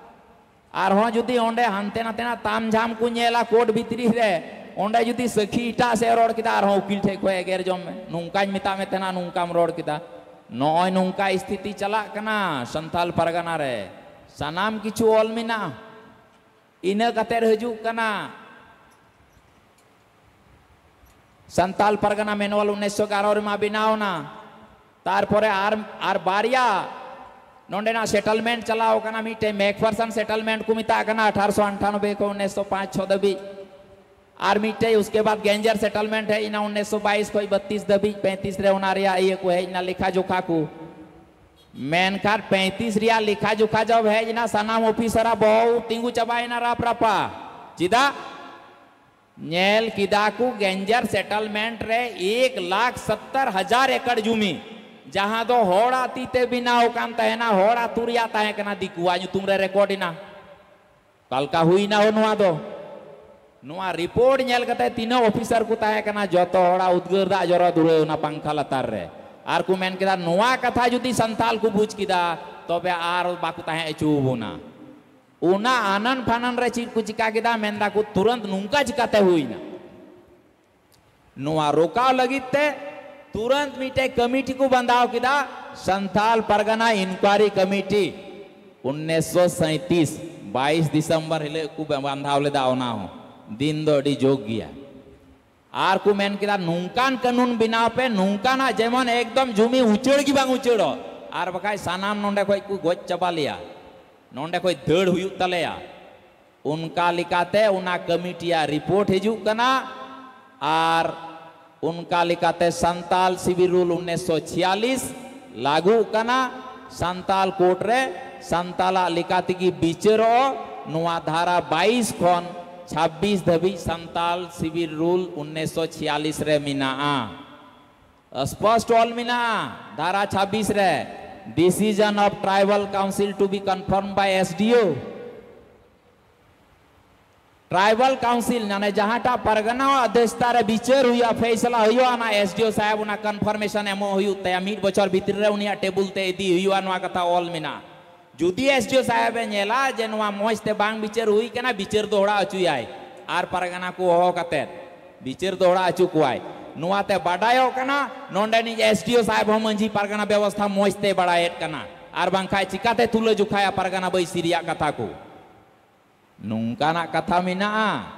ᱟᱨᱦᱚᱸ ᱡᱩᱫᱤ ᱚᱸᱰᱮ ᱦᱟᱱᱛᱮ ᱱᱟᱛᱮᱱᱟᱜ ᱛᱟᱢ ᱡᱷᱟᱢ ᱠᱚ ᱧᱮᱞᱟ ᱠᱳᱨᱴ ᱵᱷᱤᱛᱨᱤ ᱨᱮ, ᱚᱸᱰᱮ ᱡᱩᱫᱤ ᱥᱟᱹᱠᱷᱤ ᱮᱴᱟᱜ ᱥᱮᱫ ᱮ ᱨᱚᱲ ᱠᱮᱫᱟ, ᱟᱨᱦᱚᱸ ᱩᱠᱤᱞ ᱴᱷᱮᱡ ᱠᱷᱚᱡ ᱮᱜᱮᱨ ᱡᱚᱢ ᱢᱮ, ᱱᱚᱝᱠᱟᱧ ᱢᱮᱛᱟᱜ ᱢᱮ ᱛᱟᱦᱮᱱᱟ, ᱱᱚᱝᱠᱟᱢ ᱨᱚᱲ ᱠᱮᱫᱟ᱾ ᱱᱚᱜᱼᱚᱭ ᱱᱚᱝᱠᱟ ᱥᱛᱷᱤᱛᱤ ᱪᱟᱞᱟᱜ ᱠᱟᱱᱟ ᱥᱟᱱᱛᱟᱞ ᱯᱟᱨᱜᱟᱱᱟ ᱨᱮ᱾ ᱥᱟᱱᱟᱢ ᱠᱤᱪᱷᱩ ᱚᱞ ᱢᱮᱱᱟᱜᱼᱟ᱾ ᱤᱱᱟᱹ ᱠᱟᱛᱮ ᱦᱤᱡᱩᱜ ᱠᱟᱱᱟ ᱥᱟᱱᱛᱟᱞ ᱯᱟᱨᱜᱟᱱᱟ ᱢᱮᱱᱩᱣᱟᱞ ᱩᱱᱤᱥᱥᱚ ᱮᱜᱟᱨᱚ ᱨᱮᱢᱟ ᱵᱮᱱᱟᱣ ᱮᱱᱟ᱾ ᱛᱟᱨᱯᱚᱨᱮ ᱟᱨ, ᱟᱨ ᱵᱟᱨᱭᱟ ᱱᱚᱸᱰᱮᱱᱟᱜ ᱥᱮᱴᱮᱞᱢᱮᱱᱴ ᱪᱟᱞᱟᱣ ᱠᱟᱱᱟ, ᱢᱤᱫᱴᱮᱱ ᱢᱮᱠᱯᱷᱟᱨᱥᱚᱱ ᱥᱮᱴᱮᱞᱢᱮᱱᱴ ᱠᱚ ᱢᱮᱛᱟᱜ ᱠᱟᱱᱟ, ᱟᱴᱷᱟᱨᱚᱥᱚ ᱟᱴᱷᱟᱱᱚᱵᱵᱳᱭ ᱠᱷᱚᱱ ᱩᱱᱤᱥᱥᱚ ᱯᱟᱸᱪ ᱪᱷᱚ ᱫᱷᱟᱹᱵᱤᱡ᱾ ᱟᱨ ᱢᱤᱫᱴᱮᱡ ᱩᱥᱠᱮ ᱵᱟᱫ ᱜᱮᱧᱡᱟᱨ ᱥᱮᱴᱮᱞᱢᱮᱱᱴ ᱦᱮᱡ ᱮᱱᱟ ᱩᱱᱤᱥᱥᱚ ᱵᱟᱭᱤᱥ ᱠᱷᱚᱱ ᱵᱟᱛᱤᱥ ᱫᱷᱟᱹᱵᱤᱡ, ᱯᱮᱸᱛᱤᱥ ᱨᱮ ᱚᱱᱟ ᱨᱮᱭᱟᱜ ᱤᱭᱟᱹ ᱠᱚ ᱦᱮᱡ ᱮᱱᱟ, ᱞᱮᱠᱷᱟ ᱡᱚᱠᱷᱟ ᱠᱚ᱾ ᱢᱮᱱᱠᱷᱟᱱ ᱯᱮᱸᱛᱤᱥ ᱨᱮᱭᱟᱜ ᱞᱮᱠᱷᱟ ᱡᱚᱠᱷᱟ ᱡᱚᱵ ᱦᱮᱡ ᱮᱱᱟ, ᱥᱟᱱᱟᱢ ᱚᱯᱷᱤᱥᱟᱨᱟᱜ ᱵᱚᱦᱚᱜ ᱛᱤᱸᱜᱩ ᱪᱟᱵᱟᱭᱮᱱᱟ ᱨᱟᱯ ᱨᱟᱯᱟ᱾ ᱪᱮᱫᱟᱜ? ᱧᱮᱞ ᱠᱮᱫᱟ ᱠᱚ ᱜᱮᱧᱡᱟᱨ ᱥᱮᱴᱮᱞᱢᱮᱱᱴ ᱨᱮ ᱮᱠ ᱞᱟᱠᱷ ᱥᱚᱛᱛᱚᱨ ᱦᱟᱡᱟᱨ ᱮᱠᱚᱨ ᱡᱩᱢᱤ, ᱡᱟᱦᱟᱸ ᱫᱚ ᱦᱚᱲᱟᱜ ᱛᱤ ᱛᱮ ᱵᱮᱱᱟᱣ ᱠᱟᱱ ᱛᱟᱦᱮᱱᱟ, ᱦᱚᱲ ᱟᱹᱛᱩ ᱨᱮᱭᱟᱜ ᱛᱟᱦᱮᱸ ᱠᱟᱱᱟ, ᱫᱤᱠᱩᱣᱟᱜ ᱧᱩᱛᱩᱢ ᱨᱮ ᱨᱮᱠᱚᱨᱰ ᱮᱱᱟ᱾ ᱚᱠᱟ ᱞᱮᱠᱟ ᱦᱩᱭᱱᱟ ᱦᱳ ᱱᱚᱣᱟ ᱫᱚ? ᱱᱚᱣᱟ ᱨᱤᱯᱳᱨᱴ ᱧᱮᱞ ᱠᱟᱛᱮ ᱛᱤᱱᱟᱹᱜ ᱚᱯᱷᱤᱥᱟᱨ ᱠᱚ ᱛᱟᱦᱮᱸ ᱠᱟᱱᱟ, ᱡᱚᱛᱚ ᱦᱚᱲᱟᱜ ᱩᱫᱽᱜᱟᱹᱨ ᱫᱟᱜ ᱡᱚᱨᱚ ᱫᱷᱩᱨᱟᱹᱣ ᱮᱱᱟ ᱯᱟᱝᱠᱷᱟ ᱞᱟᱛᱟᱨ ᱨᱮ᱾ ᱟᱨ ᱠᱚ ᱢᱮᱱ ᱠᱮᱫᱟ, ᱱᱚᱣᱟ ᱠᱟᱛᱷᱟ ᱡᱩᱫᱤ ᱥᱟᱱᱛᱟᱞ ᱠᱚ ᱵᱩᱡᱽ ᱠᱮᱫᱟ, ᱛᱚᱵᱮ ᱟᱨ ᱵᱟᱠᱚ ᱛᱟᱦᱮᱸ ᱦᱚᱪᱚ ᱵᱚᱱᱟ᱾ ᱚᱱᱟ ᱟᱱᱟᱱ ᱯᱷᱟᱱᱟᱱ ᱨᱮ ᱪᱮᱫ ᱠᱚ ᱪᱤᱠᱟ ᱠᱮᱫᱟ, ᱢᱮᱱᱫᱟ ᱠᱚ ᱛᱩᱨᱟᱹᱱᱛ ᱱᱚᱝᱠᱟ ᱪᱤᱠᱟᱛᱮ ᱦᱩᱭᱱᱟ? ᱱᱚᱣᱟ ᱨᱚᱠᱟᱣ ᱞᱟᱹᱜᱤᱫ ᱛᱮ ᱛᱩᱨᱟᱹᱱᱛ ᱢᱤᱫᱴᱮᱡ ᱠᱚᱢᱤᱴᱤ ᱠᱚ ᱵᱟᱸᱫᱷᱟᱣ ᱠᱮᱫᱟ, ᱥᱟᱱᱛᱟᱞ ᱯᱟᱨᱜᱟᱱᱟ ᱤᱱᱠᱣᱟᱭᱨᱤ ᱠᱚᱢᱤᱴᱤ᱾ ᱩᱱᱤᱥᱥᱚ ᱥᱟᱸᱭᱛᱤᱥ, ᱵᱟᱭᱤᱥ ᱰᱤᱥᱮᱢᱵᱚᱨ ᱦᱤᱞᱳᱜ ᱠᱚ ᱵᱟᱸᱫᱷᱟᱣ ᱞᱮᱫᱟ ᱚᱱᱟ ᱦᱚᱸ᱾ ᱫᱤᱱ ᱫᱚ ᱟᱹᱰᱤ ᱡᱳᱜᱽ ᱜᱮᱭᱟ᱾ ᱟᱨ ᱠᱚ ᱢᱮᱱ ᱠᱮᱫᱟ, ᱱᱚᱝᱠᱟᱱ ᱠᱟᱹᱱᱩᱱ ᱵᱮᱱᱟᱣ ᱯᱮ, ᱱᱚᱝᱠᱟᱱᱟᱜ ᱡᱮᱢᱚᱱ ᱮᱠᱫᱚᱢ ᱡᱩᱢᱤ ᱩᱪᱟᱹᱲ ᱜᱮ ᱵᱟᱝ ᱩᱪᱟᱹᱲᱚᱜ, ᱟᱨ ᱵᱟᱠᱷᱟᱡ ᱥᱟᱱᱟᱢ ᱱᱚᱸᱰᱮ ᱠᱷᱚᱡ ᱠᱚ ᱜᱚᱡ ᱪᱟᱵᱟ ᱞᱮᱭᱟ, ᱱᱚᱸᱰᱮ ᱠᱷᱚᱡ ᱫᱟᱹᱲ ᱦᱩᱭᱩᱜ ᱛᱟᱞᱮᱭᱟ᱾ ᱚᱱᱠᱟ ᱞᱮᱠᱟᱛᱮ ᱚᱱᱟ ᱠᱚᱢᱤᱴᱤᱭᱟᱜ ᱨᱤᱯᱳᱨᱴ ᱦᱤᱡᱩᱜ ᱠᱟᱱᱟ᱾ ᱟᱨ ᱚᱱᱠᱟ ᱞᱮᱠᱟᱛᱮ ᱥᱟᱱᱛᱟᱞ ᱥᱤᱵᱤᱞ ᱨᱩᱞ ᱩᱱᱤᱥᱥᱚ ᱪᱷᱤᱭᱟᱞᱤᱥ ᱞᱟᱹᱜᱩᱜ ᱠᱟᱱᱟ᱾ ᱥᱟᱱᱛᱟᱞ ᱠᱳᱨᱴ ᱨᱮ ᱥᱟᱱᱛᱟᱞᱟᱜ ᱞᱮᱠᱟ ᱛᱮᱜᱮ ᱵᱤᱪᱟᱹᱨᱚᱜ᱾ ᱱᱚᱣᱟ ᱫᱷᱟᱨᱟ ᱵᱟᱭᱤᱥ ᱠᱷᱚᱱ ᱪᱷᱟᱵᱵᱤᱥ ᱫᱷᱟᱹᱵᱤᱡ ᱥᱟᱱᱛᱟᱞ ᱥᱤᱵᱤᱞ ᱨᱩᱞ ᱩᱱᱤᱥᱥᱚ ᱪᱷᱤᱭᱟᱞᱤᱥ ᱨᱮ ᱢᱮᱱᱟᱜᱼᱟ᱾ ᱥᱯᱚᱥᱴ ᱚᱞ ᱢᱮᱱᱟᱜᱼᱟ ᱫᱷᱟᱨᱟ ᱪᱷᱟᱵᱵᱤᱥ ᱨᱮ, Decision of Tribal Council to be confirmed by S D O. Tribal council, ᱢᱟᱱᱮ ᱡᱟᱦᱟᱸᱴᱟᱜ ᱯᱟᱨᱜᱟᱱᱟ ᱟᱫᱷᱭᱚᱠᱥᱛᱟ ᱨᱮ ᱵᱤᱪᱟᱹᱨ ᱦᱩᱭᱩᱜᱼᱟ, ᱯᱷᱮᱭᱥᱟᱞᱟ ᱦᱩᱭᱩᱜᱼᱟ, ᱚᱱᱟ ᱮᱥᱰᱤᱳ ᱥᱟᱦᱮᱵᱽ ᱚᱱᱟ ᱠᱚᱱᱯᱷᱟᱨᱢᱮᱥᱚᱱ ᱮᱢᱚᱜ ᱦᱩᱭᱩᱜ ᱛᱟᱭᱟ᱾ ᱢᱤᱫ ᱵᱚᱪᱷᱚᱨ ᱵᱷᱤᱛᱨᱤ ᱨᱮ ᱩᱱᱤᱭᱟᱜ ᱴᱮᱵᱩᱞ ᱛᱮ ᱤᱫᱤ ᱦᱩᱭᱩᱜᱼᱟ, ᱱᱚᱣᱟ ᱠᱟᱛᱷᱟ ᱚᱞ ᱢᱮᱱᱟᱜᱼᱟ᱾ ᱡᱩᱫᱤ ᱮᱥᱰᱤᱳ ᱥᱟᱦᱮᱵᱽ ᱮ ᱧᱮᱞᱟ ᱡᱮ ᱱᱚᱣᱟ ᱢᱚᱡᱽ ᱛᱮ ᱵᱟᱝ ᱵᱤᱪᱟᱹᱨ ᱦᱩᱭ ᱠᱟᱱᱟ, ᱵᱤᱪᱟᱹᱨ ᱫᱚᱦᱲᱟ ᱦᱚᱪᱚᱭᱟᱭ᱾ ᱟᱨ ᱯᱟᱨᱜᱟᱱᱟ ᱠᱚ ᱦᱚᱦᱚ ᱠᱟᱛᱮᱫ ᱵᱤᱪᱟᱹᱨ ᱫᱚᱦᱲᱟ ᱦᱚᱪᱚ ᱠᱚᱣᱟᱭ᱾ ᱱᱚᱣᱟᱛᱮ ᱵᱟᱰᱟᱭᱚᱜ ᱠᱟᱱᱟ, ᱱᱚᱰᱮᱱᱤᱡ ᱮᱥᱰᱤᱳ ᱥᱟᱦᱮᱵᱽ ᱦᱚᱸ ᱢᱟᱹᱡᱷᱤ ᱯᱟᱨᱜᱟᱱᱟ ᱵᱮᱵᱚᱥᱛᱷᱟ ᱢᱚᱡᱽ ᱛᱮ ᱵᱟᱲᱟᱭᱮᱫ ᱠᱟᱱᱟ᱾ ᱟᱨ ᱵᱟᱝᱠᱷᱟᱡ ᱪᱤᱠᱟᱛᱮ ᱛᱩᱞᱟᱹ ᱡᱚᱠᱷᱟᱭᱟ ᱯᱟᱨᱜᱟᱱᱟ ᱵᱟᱹᱭᱥᱤ ᱨᱮᱭᱟᱜ ᱠᱟᱛᱷᱟ ᱠᱚ? ᱱᱚᱝᱠᱟᱱᱟᱜ ᱠᱟᱛᱷᱟ ᱢᱮᱱᱟᱜᱼᱟ᱾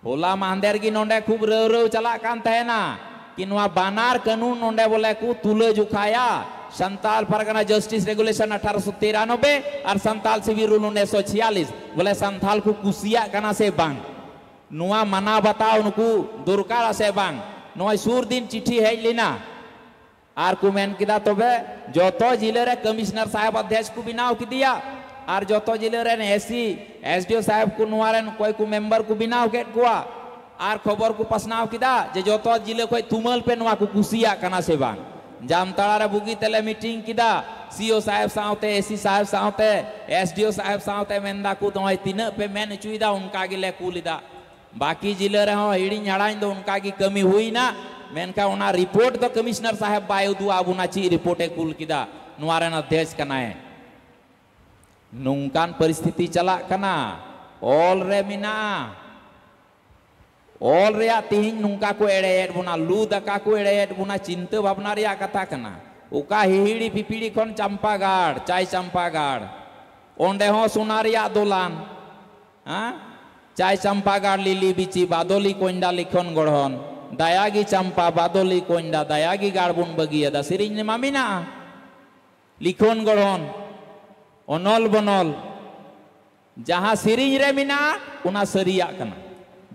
ᱦᱚᱞᱟ ᱢᱟᱦᱫᱮᱨ ᱜᱮ ᱱᱚᱰᱮ ᱠᱷᱩᱵ ᱨᱟᱹᱣ ᱨᱟᱹᱣ ᱪᱟᱞᱟᱜ ᱠᱟᱱ ᱛᱟᱦᱮᱱᱟ ᱠᱤ ᱱᱚᱣᱟ ᱵᱟᱱᱟᱨ ᱠᱟᱹᱱᱩᱱ ᱱᱚᱰᱮ ᱵᱚᱞᱮ ᱠᱚ ᱛᱩᱞᱟᱹ ᱡᱚᱠᱷᱟᱭᱟ, ᱥᱟᱱᱛᱟᱞ ᱯᱟᱨᱜᱟᱱᱟ ᱡᱟᱥᱴᱤᱥ ᱨᱮᱜᱩᱞᱮᱥᱚᱱ ᱟᱴᱷᱟᱨᱚᱥᱚ ᱛᱤᱨᱟᱱᱚᱵᱵᱳᱭ ᱟᱨ ᱥᱟᱱᱛᱟᱞ ᱥᱤᱵᱤᱞ ᱨᱩᱞ ᱩᱱᱤᱥᱥᱚ ᱪᱷᱤᱭᱟᱞᱤᱥ᱾ ᱵᱚᱞᱮ ᱥᱟᱱᱛᱟᱞ ᱠᱚ ᱠᱩᱥᱤᱭᱟᱜ ᱠᱟᱱᱟ ᱥᱮ ᱵᱟᱝ, ᱱᱚᱣᱟ ᱢᱟᱱᱟᱣ ᱵᱟᱛᱟᱣ ᱱᱩᱠᱩ ᱫᱚᱨᱠᱟᱨᱟ ᱥᱮ ᱵᱟᱝ? ᱱᱚᱜᱼᱚᱭ ᱥᱩᱨ ᱫᱤᱱ ᱪᱤᱴᱷᱤ ᱦᱮᱡ ᱞᱮᱱᱟ, ᱟᱨ ᱠᱚ ᱢᱮᱱ ᱠᱮᱫᱟ, ᱛᱚᱵᱮ ᱡᱚᱛᱚ ᱡᱤᱞᱟᱹ ᱨᱮ ᱠᱚᱢᱤᱥᱚᱱᱟᱨ ᱥᱟᱦᱮᱵᱽ ᱚᱫᱽᱫᱷᱭᱟᱫᱷᱤᱥ ᱠᱚ ᱵᱮᱱᱟᱣ ᱠᱮᱫᱮᱭᱟ, ᱟᱨ ᱡᱚᱛᱚ ᱡᱤᱞᱟᱹ ᱨᱮᱱ ᱮᱥᱤ, ᱮᱥᱰᱤᱳ ᱥᱟᱦᱮᱵᱽ ᱠᱚ ᱱᱚᱣᱟ ᱨᱮᱱ ᱚᱠᱚᱭ ᱠᱚ ᱢᱮᱢᱵᱟᱨ ᱠᱚ ᱵᱮᱱᱟᱣ ᱠᱮᱫ ᱠᱚᱣᱟ, ᱟᱨ ᱠᱷᱚᱵᱚᱨ ᱠᱚ ᱯᱟᱥᱱᱟᱣ ᱠᱮᱫᱟ ᱡᱮ ᱡᱚᱛᱚ ᱡᱤᱞᱟᱹ ᱠᱷᱚᱡ ᱛᱩᱢᱟᱹᱞ ᱯᱮ, ᱱᱚᱣᱟ ᱠᱚ ᱠᱩᱥᱤᱭᱟᱜ ᱠᱟᱱᱟ ᱥᱮ ᱵᱟᱝ᱾ ᱡᱟᱢᱛᱟᱲᱟ ᱨᱮ ᱵᱩᱜᱤ ᱛᱮᱞᱮ ᱢᱤᱴᱤᱝ ᱠᱮᱫᱟ, ᱥᱤᱳ ᱥᱟᱦᱮᱵᱽ ᱥᱟᱶᱛᱮ, ᱮᱥᱤ ᱥᱟᱦᱮᱵᱽ ᱥᱟᱶᱛᱮ, ᱮᱥᱰᱤᱳ ᱥᱟᱦᱮᱵᱽ ᱥᱟᱶᱛᱮ, ᱢᱮᱱᱫᱟ ᱠᱚ ᱱᱚᱜᱼᱚᱭ ᱛᱤᱱᱟᱹᱜ ᱯᱮ ᱢᱮᱱ ᱦᱚᱪᱚᱭᱮᱫᱟ ᱚᱱᱠᱟ ᱜᱮᱞᱮ ᱠᱩᱞ ᱮᱫᱟ᱾ ᱵᱟᱹᱠᱤ ᱡᱤᱞᱟᱹ ᱨᱮᱦᱚᱸ ᱦᱤᱲᱤᱧ ᱦᱟᱲᱟᱧ ᱫᱚ ᱚᱱᱠᱟ ᱜᱮ ᱠᱟᱹᱢᱤ ᱦᱩᱭᱱᱟ, ᱢᱮᱱᱠᱷᱟᱱ ᱚᱱᱟ ᱨᱤᱯᱳᱨᱴ ᱫᱚ ᱠᱚᱢᱤᱥᱚᱱᱟᱨ ᱥᱟᱦᱮᱵᱽ ᱵᱟᱭ ᱩᱫᱩᱜ ᱟᱵᱚᱱᱟ, ᱪᱮᱫ ᱨᱤᱯᱳᱨᱴ ᱮ ᱠᱩᱞ ᱠᱮᱫᱟ, ᱱᱚᱣᱟ ᱨᱮᱱ ᱚᱫᱽᱫᱷᱭᱟᱫᱷᱤᱥ ᱠᱟᱱᱟᱭ᱾ ᱱᱚᱝᱠᱟᱱ ᱯᱚᱨᱤᱥᱛᱷᱤᱛᱤ ᱪᱟᱞᱟᱜ ᱠᱟᱱᱟ, ᱚᱞ ᱨᱮ ᱢᱮᱱᱟᱜᱼᱟ᱾ ᱚᱞ ᱨᱮᱭᱟᱜ ᱛᱮᱦᱮᱧ ᱱᱚᱝᱠᱟ ᱠᱚ ᱮᱲᱮᱭᱮᱫ ᱵᱚᱱᱟ, ᱞᱩ ᱫᱟᱠᱟ ᱠᱚ ᱮᱲᱮᱭᱮᱫ ᱵᱚᱱᱟ, ᱪᱤᱱᱛᱟᱹ ᱵᱷᱟᱵᱽᱱᱟ ᱨᱮᱭᱟᱜ ᱠᱟᱛᱷᱟ ᱠᱟᱱᱟ᱾ ᱚᱠᱟ ᱦᱤᱦᱤᱲᱤ ᱯᱤᱯᱤᱲᱤ ᱠᱷᱚᱱ ᱪᱟᱢᱯᱟᱜᱟᱲ, ᱪᱟᱭ ᱪᱟᱢᱯᱟᱜᱟᱲ, ᱚᱸᱰᱮ ᱦᱚᱸ ᱥᱳᱱᱟ ᱨᱮᱭᱟᱜ ᱫᱚᱞᱟᱱ, ᱦᱮᱸ? ᱪᱟᱭ ᱪᱟᱢᱯᱟ ᱜᱟᱲ ᱞᱤᱞᱤ ᱵᱤᱪᱤ ᱵᱟᱫᱚᱞᱤ ᱠᱚᱧᱰᱟ ᱞᱤᱠᱷᱚᱱ ᱜᱚᱲᱦᱚᱱ, ᱫᱟᱭᱟᱜᱤ ᱪᱟᱢᱯᱟ ᱵᱟᱫᱚᱞᱤ ᱠᱚᱧᱰᱟ ᱫᱟᱭᱟᱜᱤ ᱜᱟᱲ ᱵᱚᱱ ᱵᱟᱹᱜᱤᱭᱟᱫᱟ ᱥᱮᱨᱮᱧ ᱨᱮᱢᱟ ᱢᱮᱱᱟᱜᱼᱟ᱾ ᱞᱤᱠᱷᱚᱱ ᱜᱚᱲᱦᱚᱱ, ᱚᱱᱚᱞ ᱵᱚᱱᱚᱞ, ᱡᱟᱦᱟᱸ ᱥᱮᱨᱮᱧ ᱨᱮ ᱢᱮᱱᱟᱜᱼᱟ ᱚᱱᱟ ᱥᱟᱹᱨᱤᱭᱟᱜ ᱠᱟᱱᱟ᱾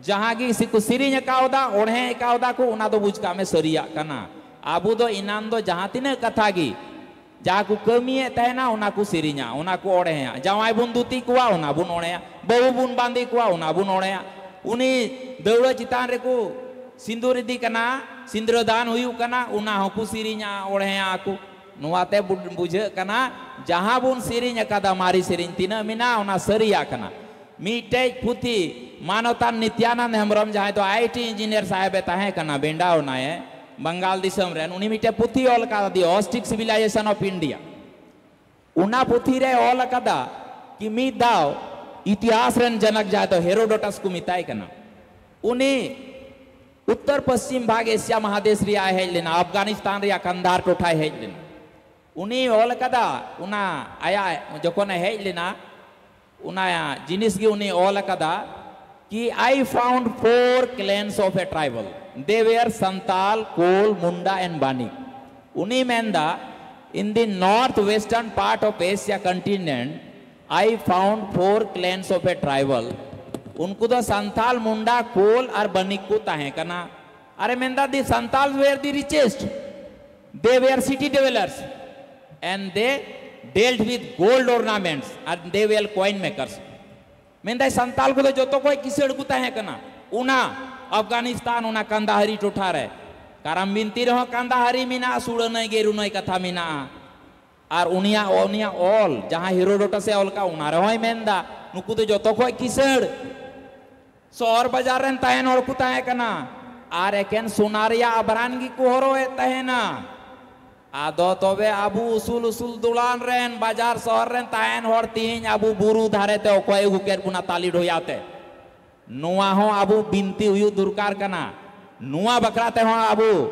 ᱡᱟᱦᱟᱸ ᱜᱮ ᱥᱮ ᱠᱚ ᱥᱮᱨᱮᱧ ᱟᱠᱟᱣᱫᱟ, ᱚᱬᱦᱮ ᱟᱠᱟᱣᱫᱟ ᱠᱚ, ᱚᱱᱟ ᱫᱚ ᱵᱩᱡᱽ ᱠᱟᱜ ᱢᱮ ᱥᱟᱹᱨᱤᱭᱟᱜ ᱠᱟᱱᱟ᱾ ᱟᱵᱚ ᱫᱚ ᱮᱱᱟᱱ ᱫᱚ ᱡᱟᱦᱟᱸ ᱛᱤᱱᱟᱹᱜ ᱠᱟᱛᱷᱟ ᱜᱮ ᱡᱟᱦᱟᱸ ᱠᱚ ᱠᱟᱹᱢᱤᱭᱮᱫ ᱛᱟᱦᱮᱱᱟ, ᱚᱱᱟ ᱠᱚ ᱥᱮᱨᱮᱧᱟ, ᱚᱱᱟ ᱠᱚ ᱚᱬᱦᱮᱭᱟ᱾ ᱡᱟᱶᱟᱭ ᱵᱚᱱ ᱫᱷᱩᱛᱤ ᱠᱚᱣᱟ, ᱚᱱᱟ ᱵᱚᱱ ᱚᱬᱦᱮᱭᱟ᱾ ᱵᱟᱹᱦᱩ ᱵᱚᱱ ᱵᱟᱸᱫᱮ ᱠᱚᱣᱟ, ᱚᱱᱟ ᱵᱚᱱ ᱚᱬᱦᱮᱭᱟ᱾ ᱩᱱᱤ ᱫᱟᱹᱣᱲᱟᱹ ᱪᱮᱛᱟᱱ ᱨᱮᱠᱚ ᱥᱤᱸᱫᱩᱨ ᱤᱫᱤ ᱠᱟᱱᱟ, ᱥᱤᱸᱫᱽᱨᱟᱹ ᱫᱟᱱ ᱦᱩᱭᱩᱜ ᱠᱟᱱᱟ, ᱚᱱᱟ ᱦᱚᱸᱠᱚ ᱥᱮᱨᱮᱧᱟ, ᱚᱬᱦᱮᱭᱟ ᱠᱚ᱾ ᱱᱚᱣᱟᱛᱮ ᱵᱩ-, ᱵᱩᱡᱷᱟᱹᱜ ᱠᱟᱱᱟ, ᱡᱟᱦᱟᱸ ᱵᱚᱱ ᱥᱮᱨᱮᱧ ᱟᱠᱟᱫᱟ, ᱢᱟᱨᱮ ᱥᱮᱨᱮᱧ ᱛᱤᱱᱟᱹᱜ ᱢᱮᱱᱟᱜᱼᱟ, ᱚᱱᱟ ᱥᱟᱹᱨᱤᱭᱟᱜ ᱠᱟᱱᱟ᱾ ᱢᱤᱫᱴᱮᱡ ᱯᱩᱛᱷᱤ ᱢᱟᱱᱚᱛᱟᱱ ᱱᱤᱛᱭᱟᱱᱟᱱᱫ ᱦᱮᱢᱵᱨᱚᱢ, ᱡᱟᱦᱟᱸᱭ ᱫᱚ ᱟᱭ ᱟᱭ ᱴᱤ ᱤᱧᱡᱤᱱᱤᱭᱟᱨ ᱥᱟᱦᱮᱵ ᱮ ᱛᱟᱦᱮᱸ ᱠᱟᱱᱟ, ᱵᱮᱸᱰᱟᱣ ᱮᱱᱟᱭᱮ, ᱵᱟᱝᱜᱟᱞ ᱫᱤᱥᱚᱢ ᱨᱮᱱ, ᱩᱱᱤ ᱢᱤᱫᱴᱮᱡ ᱯᱩᱛᱷᱤ ᱚᱞ ᱟᱠᱟᱫᱟ, The Ostrich Civilization of India᱾ ᱚᱱᱟ ᱯᱩᱛᱷᱤ ᱨᱮ ᱚᱞ ᱟᱠᱟᱫᱟ ᱠᱤ ᱢᱤᱫ ᱫᱷᱟᱣ ᱤᱛᱤᱦᱟᱥ ᱨᱮᱱ ᱡᱚᱱᱚᱠ, ᱡᱟᱦᱟᱸᱭ ᱫᱚ ᱦᱮᱨᱳᱰᱳᱴᱟᱥ ᱠᱚ ᱢᱮᱛᱟᱭ ᱠᱟᱱᱟ, ᱩᱱᱤ ᱩᱛᱛᱚᱨ ᱯᱚᱥᱪᱤᱢ ᱵᱷᱟᱜᱽ ᱮᱥᱤᱭᱟ ᱢᱟᱦᱟᱫᱮᱥ ᱨᱮᱭᱟᱜ ᱮ ᱦᱮᱡ ᱞᱮᱱᱟ, ᱟᱯᱷᱜᱟᱱᱤᱥᱛᱟᱱ ᱨᱮᱭᱟᱜ ᱠᱟᱱᱫᱟᱦᱟᱨ ᱴᱚᱴᱷᱟᱭ ᱦᱮᱡ ᱞᱮᱱᱟ᱾ ᱩᱱᱤ ᱚᱞ ᱟᱠᱟᱫᱟ, ᱚᱱᱟ ᱟᱭᱟᱜ ᱡᱚᱠᱷᱚᱱᱮ ᱦᱮᱡ ᱞᱮᱱᱟ, ᱚᱱᱟ ᱡᱤᱱᱤᱥ ᱜᱮ ᱩᱱᱤ ᱚᱞ ᱟᱠᱟᱫᱟ ᱠᱤ, "I found four clans of a tribal, they were Santal, Kol, Munda and Banik." ᱩᱱᱤ ᱢᱮᱱᱫᱟ, "In the north western part of Asia continent, I found four clans of a tribal." ᱩᱱᱠᱩ ᱫᱚ ᱥᱟᱱᱛᱟᱞ, ᱢᱩᱱᱰᱟ, ᱠᱳᱞ ᱟᱨ ᱵᱟᱱᱤᱠ ᱠᱚ ᱛᱟᱦᱮᱸ ᱠᱟᱱᱟ᱾ ᱟᱨᱮ ᱢᱮᱱᱫᱟ, "The Santals were the richest, they were city dwellers and they dealt with gold ornaments and they were coin makers." ᱢᱮᱱᱫᱟᱭ, Santal ᱠᱚᱫᱚ ᱡᱚᱛᱚ ᱠᱷᱚᱡ ᱠᱤᱥᱟᱹᱬ ᱠᱚ ᱛᱟᱦᱮᱸ ᱠᱟᱱᱟ ᱚᱱᱟ ᱟᱯᱷᱜᱟᱱᱤᱥᱛᱟᱱ, ᱚᱱᱟ ᱠᱟᱱᱫᱟᱦᱟᱨᱤ ᱴᱚᱴᱷᱟ ᱨᱮ᱾ ᱠᱟᱨᱟᱢ ᱵᱤᱱᱛᱤ ᱨᱮᱦᱚᱸ ᱠᱟᱱᱫᱟᱦᱟᱨᱤ ᱢᱮᱱᱟᱜᱼᱟ, ᱥᱩᱲᱟᱹ ᱱᱟᱹᱭ ᱜᱮᱨᱩ ᱱᱟᱹᱭ ᱠᱟᱛᱷᱟ ᱢᱮᱱᱟᱜᱼᱟ᱾ ᱟᱨ ᱩᱱᱤᱭᱟᱜ, ᱩᱱᱤᱭᱟᱜ ᱚᱞ, ᱡᱟᱦᱟᱸ ᱦᱮᱨᱳᱰᱳᱴᱟᱥ ᱮ ᱚᱞ ᱠᱟᱜ, ᱚᱱᱟ ᱨᱮᱦᱚᱸᱭ ᱢᱮᱱᱫᱟ, ᱱᱩᱠᱩ ᱫᱚ ᱡᱚᱛᱚ ᱠᱷᱚᱡ ᱠᱤᱥᱟᱹᱬ᱾ ᱥᱚᱦᱚᱨ ᱵᱟᱡᱟᱨ ᱨᱮᱱ ᱛᱟᱦᱮᱱ ᱦᱚᱲ ᱠᱚ ᱛᱟᱦᱮᱸ ᱠᱟᱱᱟ ᱟᱨ ᱮᱠᱮᱱ ᱥᱚᱱᱟ ᱨᱮᱭᱟᱜ ᱟᱵᱷᱨᱟᱱ ᱜᱮᱠᱚ ᱦᱚᱨᱚᱜ ᱮᱫ ᱛᱟᱦᱮᱱᱟ᱾ ᱟᱫᱚ ᱛᱚᱵᱮ ᱟᱵᱚ ᱩᱥᱩᱞ ᱩᱥᱩᱞ ᱫᱚᱞᱟᱱ ᱨᱮᱱ, ᱵᱟᱡᱟᱨ ᱥᱚᱦᱚᱨ ᱨᱮᱱ ᱛᱟᱦᱮᱱ ᱦᱚᱲ, ᱛᱮᱦᱮᱧ ᱟᱵᱚ ᱵᱩᱨᱩ ᱫᱷᱟᱨᱮ ᱛᱮ ᱚᱠᱚᱭ ᱟᱹᱜᱩ ᱠᱮᱫ ᱵᱚᱱᱟ ᱛᱟᱞᱤ ᱰᱷᱚᱭᱟ ᱛᱮ? ᱱᱚᱣᱟ ᱦᱚᱸ ᱟᱵᱚ ᱵᱤᱱᱛᱤ ᱦᱩᱭᱩᱜ ᱫᱚᱨᱠᱟᱨ ᱠᱟᱱᱟ᱾ ᱱᱚᱣᱟ ᱵᱟᱠᱷᱨᱟ ᱛᱮᱦᱚᱸ ᱟᱵᱚ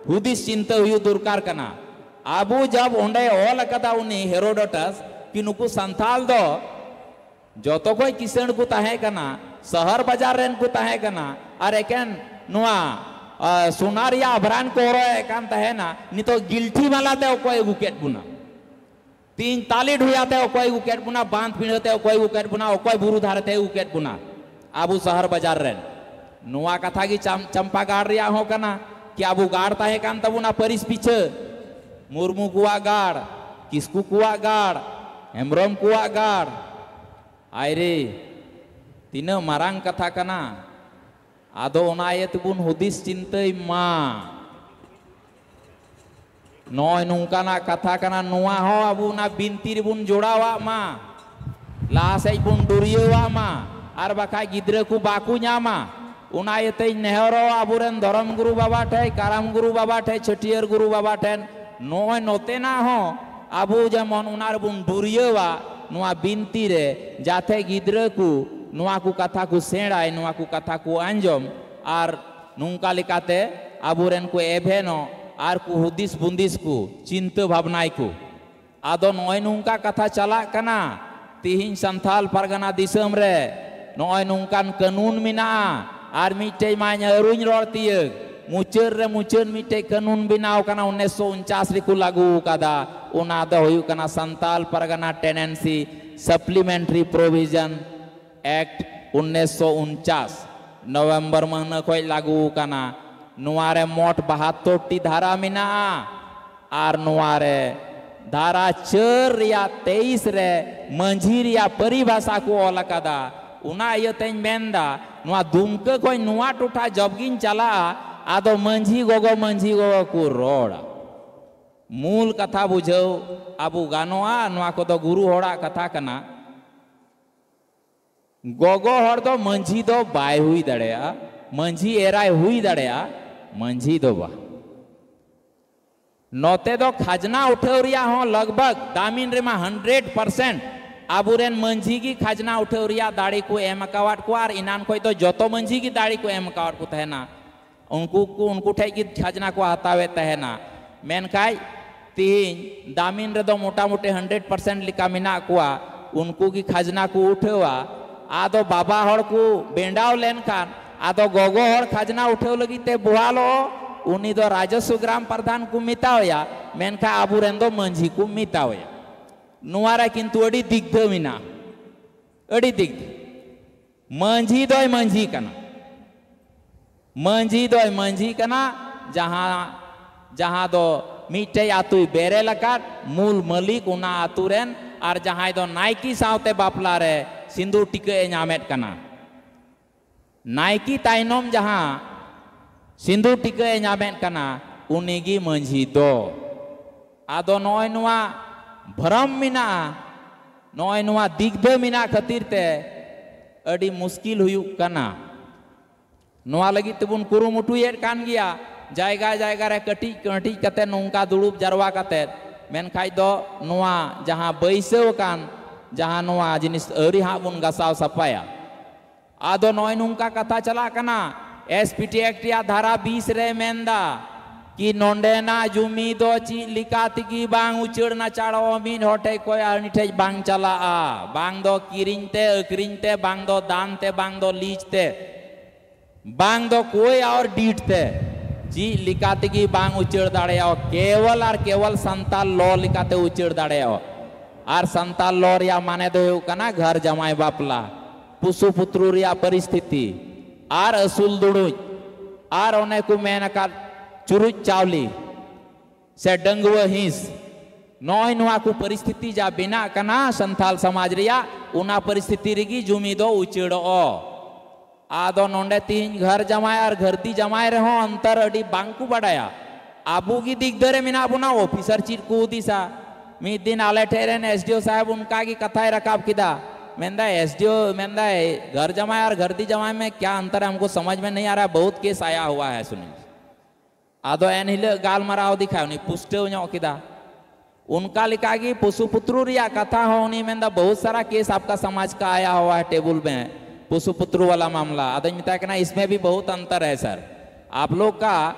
ᱦᱩᱫᱤᱥ ᱪᱤᱱᱛᱟᱹ ᱦᱩᱭᱩᱜ ᱫᱚᱨᱠᱟᱨ ᱠᱟᱱᱟ᱾ ᱟᱵᱚ ᱡᱟᱵ ᱚᱸᱰᱮ ᱚᱞ ᱟᱠᱟᱫᱟ ᱩᱱᱤ ᱦᱮᱨᱳᱰᱳᱴᱟᱥ ᱠᱤ ᱱᱩᱠᱩ ᱥᱟᱱᱛᱟᱞ ᱫᱚ ᱡᱚᱛᱚ ᱠᱷᱚᱡ ᱠᱤᱥᱟᱹᱬ ᱠᱚ ᱛᱟᱦᱮᱸ ᱠᱟᱱᱟ, ᱥᱚᱦᱚᱨ ᱵᱟᱡᱟᱨ ᱨᱮᱱ ᱠᱚ ᱛᱟᱦᱮᱸ ᱠᱟᱱᱟ ᱟᱨ ᱮᱠᱮᱱ ᱱᱚᱣᱟ, ᱟ, ᱥᱚᱱᱟ ᱨᱮᱭᱟᱜ ᱟᱵᱷᱨᱟᱱ ᱠᱚ ᱦᱚᱨᱚᱜ ᱮᱫ ᱠᱟᱱ ᱛᱟᱦᱮᱱᱟ᱾ ᱱᱤᱛᱚᱜ ᱜᱤᱞᱴᱷᱤ ᱢᱟᱞᱟ ᱛᱮ ᱚᱠᱚᱭ ᱟᱹᱜᱩ ᱠᱮᱫ ᱵᱚᱱᱟ? ᱛᱤᱧ ᱛᱟᱞᱤ ᱰᱷᱩᱭᱟ ᱛᱮ ᱚᱠᱚᱭ ᱟᱹᱜᱩ ᱠᱮᱫ ᱵᱚᱱᱟ? ᱵᱟᱸᱫᱷ ᱯᱤᱸᱰᱟᱹ ᱛᱮ ᱚᱠᱚᱭ ᱟᱹᱜᱩ ᱠᱮᱫ ᱵᱚᱱᱟ? ᱚᱠᱚᱭ ᱵᱩᱨᱩ ᱫᱷᱟᱨᱮ ᱛᱮ ᱟᱹᱜᱩ ᱠᱮᱫ ᱵᱚᱱᱟ? ᱟᱵᱚ ᱥᱚᱦᱚᱨ ᱵᱟᱡᱟᱨ ᱨᱮᱱ᱾ ᱱᱚᱣᱟ ᱠᱟᱛᱷᱟ ᱜᱮ ᱪᱟᱢ-, ᱪᱟᱢᱯᱟ ᱜᱟᱲ ᱨᱮᱭᱟᱜ ᱦᱚᱸ ᱠᱟᱱᱟ ᱠᱤ ᱟᱵᱚ ᱜᱟᱲ ᱛᱟᱦᱮᱸ ᱠᱟᱱ ᱛᱟᱵᱚᱱᱟ ᱯᱟᱹᱨᱤᱥ ᱯᱤᱪᱷᱟᱹ᱾ ᱢᱩᱨᱢᱩ ᱠᱚᱣᱟᱜ ᱜᱟᱲ, ᱠᱤᱥᱠᱩ ᱠᱚᱣᱟᱜ ᱜᱟᱲ, ᱦᱮᱢᱵᱨᱚᱢ ᱠᱚᱣᱟᱜ ᱜᱟᱲ᱾ ᱟᱭᱨᱮ, ᱛᱤᱱᱟᱹᱜ ᱢᱟᱨᱟᱝ ᱠᱟᱛᱷᱟ ᱠᱟᱱᱟ᱾ ᱟᱫᱚ ᱚᱱᱟ ᱤᱭᱟᱹ ᱛᱮᱵᱚᱱ ᱦᱩᱫᱤᱥ ᱪᱤᱱᱛᱟᱹᱭ ᱢᱟ᱾ ᱱᱚᱜᱼᱚᱭ ᱱᱚᱝᱠᱟᱱᱟᱜ ᱠᱟᱛᱷᱟ ᱠᱟᱱᱟ, ᱱᱚᱣᱟ ᱦᱚᱸ ᱟᱵᱚ ᱚᱱᱟ ᱵᱤᱱᱛᱤ ᱨᱮᱵᱚᱱ ᱡᱚᱲᱟᱣᱟᱜ ᱢᱟ, ᱞᱟᱦᱟ ᱥᱮᱫ ᱵᱚᱱ ᱰᱩᱨᱤᱭᱟᱹᱣᱟᱜ ᱢᱟ, ᱟᱨ ᱵᱟᱠᱷᱟᱡ ᱜᱤᱫᱽᱨᱟᱹ ᱠᱚ ᱵᱟᱠᱚ ᱧᱟᱢᱟ᱾ ᱚᱱᱟ ᱤᱭᱟᱹᱛᱮᱧ ᱱᱮᱦᱚᱨᱚᱜᱼᱟ ᱟᱵᱚᱨᱮᱱ ᱫᱷᱚᱨᱚᱢ ᱜᱩᱨᱩ ᱵᱟᱵᱟ ᱴᱷᱮᱡ, ᱠᱟᱨᱟᱢ ᱜᱩᱨᱩ ᱵᱟᱵᱟ ᱴᱷᱮᱡ, ᱪᱷᱟᱹᱴᱭᱟᱹᱨ ᱜᱩᱨᱩ ᱵᱟᱵᱟ ᱴᱷᱮᱱ, ᱱᱚᱜᱼᱚᱭ ᱱᱚᱛᱮᱱᱟᱜ ᱦᱚᱸ ᱟᱵᱚ ᱡᱮᱢᱚᱱ ᱚᱱᱟ ᱨᱮᱵᱚᱱ ᱰᱩᱨᱤᱭᱟᱹᱣᱟ ᱱᱚᱣᱟ ᱵᱤᱱᱛᱤ ᱨᱮ, ᱡᱟᱛᱮ ᱜᱤᱫᱽᱨᱟᱹ ᱠᱚ ᱱᱚᱣᱟ ᱠᱚ ᱠᱟᱛᱷᱟ ᱠᱚ ᱥᱮᱬᱟᱭ, ᱱᱚᱣᱟ ᱠᱚ ᱠᱟᱛᱷᱟ ᱠᱚ ᱟᱸᱡᱚᱢ, ᱟᱨ ᱱᱚᱝᱠᱟ ᱞᱮᱠᱟᱛᱮ ᱟᱵᱚᱨᱮᱱ ᱠᱚ ᱮᱵᱷᱮᱱᱚᱜ ᱟᱨ ᱠᱚ ᱦᱩᱫᱤᱥ ᱵᱩᱸᱫᱤᱥ ᱠᱚ, ᱪᱤᱱᱛᱟᱹ ᱵᱷᱟᱵᱽᱱᱟᱭ ᱠᱚ᱾ ᱟᱫᱚ ᱱᱚᱜᱼᱚᱭ ᱱᱚᱝᱠᱟ ᱠᱟᱛᱷᱟ ᱪᱟᱞᱟᱜ ᱠᱟᱱᱟ, ᱛᱤᱦᱤᱧ ᱥᱟᱱᱛᱟᱞ ᱯᱟᱨᱜᱟᱱᱟ ᱫᱤᱥᱚᱢ ᱨᱮ ᱱᱚᱜᱼᱚᱭ ᱱᱚᱝᱠᱟᱱ ᱠᱟᱹᱱᱩᱱ ᱢᱮᱱᱟᱜᱼᱟ, ᱟᱨ ᱢᱤᱫᱴᱮᱡ ᱢᱟᱧ ᱟᱹᱨᱩᱧ ᱨᱚᱲ ᱛᱤᱭᱟᱹᱜ, ᱢᱩᱪᱟᱹᱫ ᱨᱮ ᱢᱩᱪᱟᱹᱫ ᱢᱤᱫᱴᱮᱡ ᱠᱟᱹᱱᱩᱱ ᱵᱮᱱᱟᱣ ᱠᱟᱱᱟ, ᱩᱱᱤᱥᱥᱚ ᱩᱱᱪᱟᱥ ᱨᱮᱠᱚ ᱞᱟᱹᱜᱩ ᱟᱠᱟᱫᱟ᱾ ᱚᱱᱟ ᱫᱚ ᱦᱩᱭᱩᱜ ᱠᱟᱱᱟ ᱥᱟᱱᱛᱟᱞ ᱯᱟᱨᱜᱟᱱᱟ Tenancy Supplementary Provision Act ᱩᱱᱤᱥᱥᱚ ᱩᱱᱪᱟᱥ, ᱱᱚᱵᱷᱮᱢᱵᱚᱨ ᱢᱟᱹᱦᱱᱟᱹ ᱠᱷᱚᱡ ᱞᱟᱹᱜᱩ ᱟᱠᱟᱱᱟ᱾ ᱱᱚᱣᱟ ᱨᱮ ᱢᱚᱴ ᱵᱟᱦᱟᱛᱛᱳᱨ ᱴᱤ ᱫᱷᱟᱨᱟ ᱢᱮᱱᱟᱜᱼᱟ᱾ ᱟᱨ ᱱᱚᱣᱟ ᱨᱮ ᱫᱷᱟᱨᱟ ᱪᱟᱹᱨ ᱨᱮᱭᱟᱜ ᱛᱮᱭᱤᱥ ᱨᱮ ᱢᱟᱹᱡᱷᱤ ᱨᱮᱭᱟᱜ ᱯᱚᱨᱤᱵᱷᱟᱥᱟ ᱠᱚ ᱚᱞ ᱟᱠᱟᱫᱟ᱾ ᱚᱱᱟ ᱤᱭᱟᱹᱛᱮᱧ ᱢᱮᱱᱫᱟ, ᱱᱚᱣᱟ ᱫᱩᱢᱠᱟᱹ ᱠᱷᱚᱱ ᱱᱚᱣᱟ ᱴᱚᱴᱷᱟ ᱡᱚᱵ ᱜᱤᱧ ᱪᱟᱞᱟᱜᱼᱟ, ᱟᱫᱚ ᱢᱟᱹᱡᱷᱤ ᱜᱚᱜᱚ, ᱢᱟᱹᱡᱷᱤ ᱜᱚᱜᱚ ᱠᱚ ᱨᱚᱲᱟ᱾ ᱢᱩᱞ ᱠᱟᱛᱷᱟ ᱵᱩᱡᱷᱟᱹᱣ ᱟᱵᱚ ᱜᱟᱱᱚᱜᱼᱟ, ᱱᱚᱣᱟ ᱠᱚᱫᱚ ᱜᱩᱨᱩ ᱦᱚᱲᱟᱜ ᱠᱟᱛᱷᱟ ᱠᱟᱱᱟ᱾ ᱜᱚᱜᱚ ᱦᱚᱲ ᱫᱚ ᱢᱟᱹᱡᱷᱤ ᱫᱚ ᱵᱟᱭ ᱦᱩᱭ ᱫᱟᱲᱮᱭᱟᱜᱼᱟ, ᱢᱟᱹᱡᱷᱤ ᱮᱨᱟᱭ ᱦᱩᱭ ᱫᱟᱲᱮᱭᱟᱜᱼᱟ, ᱢᱟᱹᱡᱷᱤ ᱫᱚ ᱵᱟᱝ᱾ ᱱᱚᱛᱮ ᱫᱚ ᱠᱷᱟᱡᱽᱱᱟ ᱩᱴᱷᱟᱹᱣ ᱨᱮᱭᱟᱜ ᱦᱚᱸ ᱞᱟᱜᱽ ᱵᱷᱟᱜᱽ ᱫᱟᱢᱤᱱ ᱨᱮᱢᱟ ᱦᱟᱱᱰᱨᱮᱰ ᱯᱟᱨᱥᱮᱱᱴ ᱟᱵᱚᱨᱮᱱ ᱢᱟᱹᱡᱷᱤ ᱜᱮ ᱠᱷᱟᱡᱽᱱᱟ ᱩᱴᱷᱟᱹᱣ ᱨᱮᱭᱟᱜ ᱫᱟᱲᱮ ᱠᱚ ᱮᱢ ᱟᱠᱟᱣᱟᱫ ᱠᱚᱣᱟ, ᱟᱨ ᱮᱱᱟᱱ ᱠᱷᱚᱡ ᱫᱚ ᱡᱚᱛᱚ ᱢᱟᱹᱡᱷᱤ ᱜᱮ ᱫᱟᱲᱮ ᱠᱚ ᱮᱢ ᱟᱠᱟᱣᱟᱫ ᱠᱚ ᱛᱟᱦᱮᱱᱟ᱾ ᱩᱱᱠᱩ ᱠᱚ, ᱩᱱᱠᱩ ᱴᱷᱮᱡ ᱜᱮ ᱠᱷᱟᱡᱽᱱᱟ ᱠᱚ ᱦᱟᱛᱟᱣᱮᱫ ᱛᱟᱦᱮᱱᱟ᱾ ᱢᱮᱱᱠᱷᱟᱡ ᱛᱤᱦᱤᱧ ᱫᱟᱢᱤᱱ ᱨᱮᱫᱚ ᱢᱚᱴᱟᱢᱩᱴᱤ ᱦᱟᱱᱰᱨᱮᱰ ᱯᱟᱨᱥᱮᱱᱴ ᱞᱮᱠᱟ ᱢᱮᱱᱟᱜ ᱠᱚᱣᱟ, ᱩᱱᱠᱩ ᱜᱮ ᱠᱷᱟᱡᱽᱱᱟ ᱠᱚ ᱩᱴᱷᱟᱹᱣᱟ᱾ ᱟᱫᱚ ᱵᱟᱵᱟ ᱦᱚᱲ ᱠᱚ ᱵᱮᱸᱰᱟᱣ ᱞᱮᱱᱠᱷᱟᱱ, ᱟᱫᱚ ᱜᱚᱜᱚ ᱦᱚᱲ ᱠᱷᱟᱡᱽᱱᱟ ᱩᱴᱷᱟᱹᱣ ᱞᱟᱹᱜᱤᱫ ᱛᱮ ᱵᱚᱦᱟᱞᱚᱜ, ᱩᱱᱤ ᱫᱚ ᱨᱟᱡᱚᱥᱣᱚ ᱜᱨᱟᱢ ᱯᱨᱟᱫᱷᱟᱱ ᱠᱚ ᱢᱮᱛᱟᱣᱟᱭᱟ, ᱢᱮᱱᱠᱷᱟᱱ ᱟᱵᱚᱨᱮᱱ ᱫᱚ ᱢᱟᱹᱡᱷᱤ ᱠᱚ ᱢᱮᱛᱟᱣᱟᱭᱟ᱾ ᱱᱚᱣᱟ ᱨᱮ ᱠᱤᱱᱛᱩ ᱟᱹᱰᱤ ᱫᱤᱜᱽᱫᱷᱟᱹ ᱢᱮᱱᱟᱜᱼᱟ, ᱟᱹᱰᱤ ᱫᱤᱜᱽᱫᱷᱟᱹ᱾ ᱢᱟᱹᱡᱷᱤ ᱫᱚᱭ ᱢᱟᱹᱡᱷᱤ ᱠᱟᱱᱟ, ᱢᱟᱹᱡᱷᱤ ᱫᱚᱭ ᱢᱟᱹᱡᱷᱤ ᱠᱟᱱᱟ, ᱡᱟᱦᱟᱸ, ᱡᱟᱦᱟᱸ ᱫᱚ ᱢᱤᱫᱴᱮᱡ ᱟᱛᱳᱭ ᱵᱮᱨᱮᱞ ᱟᱠᱟᱫ, ᱢᱩᱞ ᱢᱟᱹᱞᱤᱠ ᱚᱱᱟ ᱟᱛᱳ ᱨᱮᱱ, ᱟᱨ ᱡᱟᱦᱟᱸᱭ ᱫᱚ ᱱᱟᱭᱠᱮ ᱥᱟᱶᱛᱮ ᱵᱟᱯᱞᱟ ᱨᱮ ᱥᱤᱸᱫᱩᱨ ᱴᱤᱠᱟᱹ ᱮ ᱧᱟᱢᱮᱫ ᱠᱟᱱᱟ᱾ ᱱᱟᱭᱠᱮ ᱛᱟᱭᱱᱚᱢ ᱡᱟᱦᱟᱸ ᱥᱤᱸᱫᱩᱨ ᱴᱤᱠᱟᱹ ᱮ ᱧᱟᱢᱮᱫ ᱠᱟᱱᱟ, ᱩᱱᱤᱜᱮ ᱢᱟᱹᱡᱷᱤ ᱫᱚ᱾ ᱟᱫᱚ ᱱᱚᱜᱼᱚᱭ ᱱᱚᱣᱟ ᱵᱷᱨᱚᱢ ᱢᱮᱱᱟᱜᱼᱟ, ᱱᱚᱜᱼᱚᱭ ᱱᱚᱣᱟ ᱫᱤᱜᱽᱫᱷᱟᱹ ᱢᱮᱱᱟᱜ ᱠᱷᱟᱹᱛᱤᱨ ᱛᱮ ᱟᱹᱰᱤ ᱢᱩᱥᱠᱤᱞ ᱦᱩᱭᱩᱜ ᱠᱟᱱᱟ᱾ ᱱᱚᱣᱟ ᱞᱟᱹᱜᱤᱫ ᱛᱮᱵᱚᱱ ᱠᱩᱨᱩᱢᱩᱴᱩᱭᱮᱫ ᱠᱟᱱ ᱜᱮᱭᱟ, ᱡᱟᱭᱜᱟ ᱡᱟᱭᱜᱟ ᱨᱮ ᱠᱟᱹᱴᱤᱡ ᱠᱟᱹᱴᱤᱡ ᱠᱟᱛᱮ ᱱᱚᱝᱠᱟ ᱫᱩᱲᱩᱵ ᱡᱟᱨᱣᱟ ᱠᱟᱛᱮ, ᱢᱮᱱᱠᱷᱟᱡ ᱫᱚ ᱱᱚᱣᱟ ᱡᱟᱦᱟᱸ ᱵᱟᱹᱭᱥᱟᱹᱣ ᱟᱠᱟᱱ, ᱡᱟᱦᱟᱸ ᱱᱚᱣᱟ ᱡᱤᱱᱤᱥ ᱟᱹᱣᱨᱤ ᱦᱟᱸᱜ ᱵᱚᱱ ᱜᱟᱥᱟᱣ ᱥᱟᱯᱷᱟᱭᱟ᱾ ᱟᱫᱚ ᱱᱚᱜᱼᱚᱭ ᱱᱚᱝᱠᱟ ᱠᱟᱛᱷᱟ ᱪᱟᱞᱟᱜ ᱠᱟᱱᱟ, ᱮᱥ ᱯᱤ ᱴᱤ ᱮᱠᱴ ᱨᱮᱭᱟᱜ ᱫᱷᱟᱨᱟ ᱵᱤᱥ ᱨᱮ ᱢᱮᱱᱫᱟ ᱠᱤ ᱱᱚᱸᱰᱮᱱᱟᱜ ᱡᱩᱢᱤ ᱫᱚ ᱪᱮᱫ ᱞᱮᱠᱟ ᱛᱮᱜᱮ ᱵᱟᱝ ᱩᱪᱟᱹᱲ ᱱᱟᱪᱟᱲᱚᱜᱼᱟ, ᱢᱤᱫ ᱦᱚᱲ ᱴᱷᱮᱡ ᱠᱷᱚᱡ ᱟᱨ ᱢᱤᱫ ᱴᱷᱮᱡ ᱵᱟᱝ ᱪᱟᱞᱟᱜᱼᱟ, ᱵᱟᱝ ᱫᱚ ᱠᱤᱨᱤᱧ ᱛᱮ, ᱟᱹᱠᱷᱨᱤᱧ ᱛᱮ, ᱵᱟᱝ ᱫᱚ ᱫᱟᱱ ᱛᱮ, ᱵᱟᱝ ᱫᱚ ᱞᱤᱡ ᱛᱮ, ᱵᱟᱝ ᱫᱚ ᱠᱳᱭ ᱟᱨ ᱰᱤᱴ ᱛᱮ, ᱪᱮᱫ ᱞᱮᱠᱟ ᱛᱮᱜᱮ ᱵᱟᱝ ᱩᱪᱟᱹᱲ ᱫᱟᱲᱮᱭᱟᱜᱼᱟ, ᱠᱮᱣᱚᱞ ᱟᱨ ᱠᱮᱣᱚᱞ ᱥᱟᱱᱛᱟᱞ ᱞᱚ ᱞᱮᱠᱟᱛᱮ ᱩᱪᱟᱹᱲ ᱫᱟᱲᱮᱭᱟᱜᱼᱟ᱾ ᱟᱨ ᱥᱟᱱᱛᱟᱞ ᱞᱚ ᱨᱮᱭᱟᱜ ᱢᱟᱱᱮ ᱫᱚ ᱦᱩᱭᱩᱜ ᱠᱟᱱᱟ ᱜᱷᱟᱨ ᱡᱟᱶᱟᱭ ᱵᱟᱯᱞᱟ, ᱯᱩᱥᱩ ᱯᱩᱛᱨᱩ ᱨᱮᱭᱟᱜ ᱯᱚᱨᱤᱥᱛᱷᱤᱛᱤ, ᱟᱨ ᱟᱹᱥᱩᱞ ᱫᱩᱲᱩᱡ, ᱟᱨ ᱚᱱᱮ ᱠᱚ ᱢᱮᱱ ᱟᱠᱟᱫ ᱪᱩᱨᱩᱡ ᱪᱟᱣᱞᱤ ᱥᱮ ᱰᱟᱺᱜᱩᱣᱟᱹ ᱦᱤᱸᱥ, ᱱᱚᱜᱼᱚᱭ ᱱᱚᱣᱟ ᱠᱚ ᱯᱚᱨᱤᱥᱛᱷᱤᱛᱤ ᱡᱟ ᱵᱮᱱᱟᱜ ᱠᱟᱱᱟ ᱥᱟᱱᱛᱟᱞ ᱥᱚᱢᱟᱡᱽ ᱨᱮᱭᱟᱜ, ᱚᱱᱟ ᱯᱚᱨᱤᱥᱛᱷᱤᱛᱤ ᱨᱮᱜᱮ ᱡᱩᱢᱤ ᱫᱚ ᱩᱪᱟᱹᱲᱚᱜᱼᱟ᱾ ᱟᱫᱚ ᱱᱚᱰᱮ ᱛᱤᱦᱤᱧ ᱜᱷᱟᱨ ᱡᱟᱶᱟᱭ ᱟᱨ ᱜᱷᱟᱹᱨᱫᱤ ᱡᱟᱶᱟᱭ ᱨᱮᱦᱚᱸ ᱚᱱᱛᱚᱨ ᱟᱹᱰᱤ ᱵᱟᱝ ᱠᱚ ᱵᱟᱰᱟᱭᱟ᱾ ᱟᱵᱚ ᱜᱮ ᱫᱤᱜᱽᱫᱷᱟᱹ ᱨᱮ ᱢᱮᱱᱟᱜ ᱵᱚᱱᱟ, ᱚᱯᱷᱤᱥᱟᱨ ᱪᱮᱫ ᱠᱚ ᱦᱩᱫᱤᱥᱟ? ᱢᱤᱫ ᱫᱤᱱ ᱟᱞᱮ ᱴᱷᱮᱡ ᱨᱮᱱ ᱮᱥ ᱰᱤ ᱳ ᱥᱟᱦᱮᱵᱽ ᱚᱱᱠᱟ ᱜᱮ ᱠᱟᱛᱷᱟᱭ ᱨᱟᱠᱟᱵ ᱠᱮᱫᱟ, ᱢᱮᱱᱫᱟᱭ, "ᱮᱥ ᱰᱤ ᱳ", ᱢᱮᱱᱫᱟᱭ, "घर जमाई और घरदी जमाई में क्या अंतर है, हमको समझ में नहीं आ रहा है, बहुत केस आया हुआ है, सुनील।" ᱟᱫᱚ ᱮᱱᱦᱤᱞᱳᱜ ᱜᱟᱞᱢᱟᱨᱟᱣ ᱟᱫᱮ ᱠᱷᱟᱡ ᱩᱱᱤ ᱯᱩᱥᱴᱟᱹᱣ ᱧᱚᱜ ᱠᱮᱫᱟ᱾ ᱚᱱᱠᱟ ᱞᱮᱠᱟ ᱜᱮ ᱯᱚᱥᱩ ᱯᱩᱛᱨᱩ ᱨᱮᱭᱟᱜ ᱠᱟᱛᱷᱟ ᱦᱚᱸ ᱩᱱᱤ ᱢᱮᱱᱫᱟ, "बहुत सारा केस आपका समाज का आया हुआ है टेबल में, पशु पुत्र वाला मामला।" ᱟᱫᱚᱧ ᱢᱮᱛᱟᱭ ᱠᱟᱱᱟ, "इसमें भी बहुत अंतर है सर, आप लोग का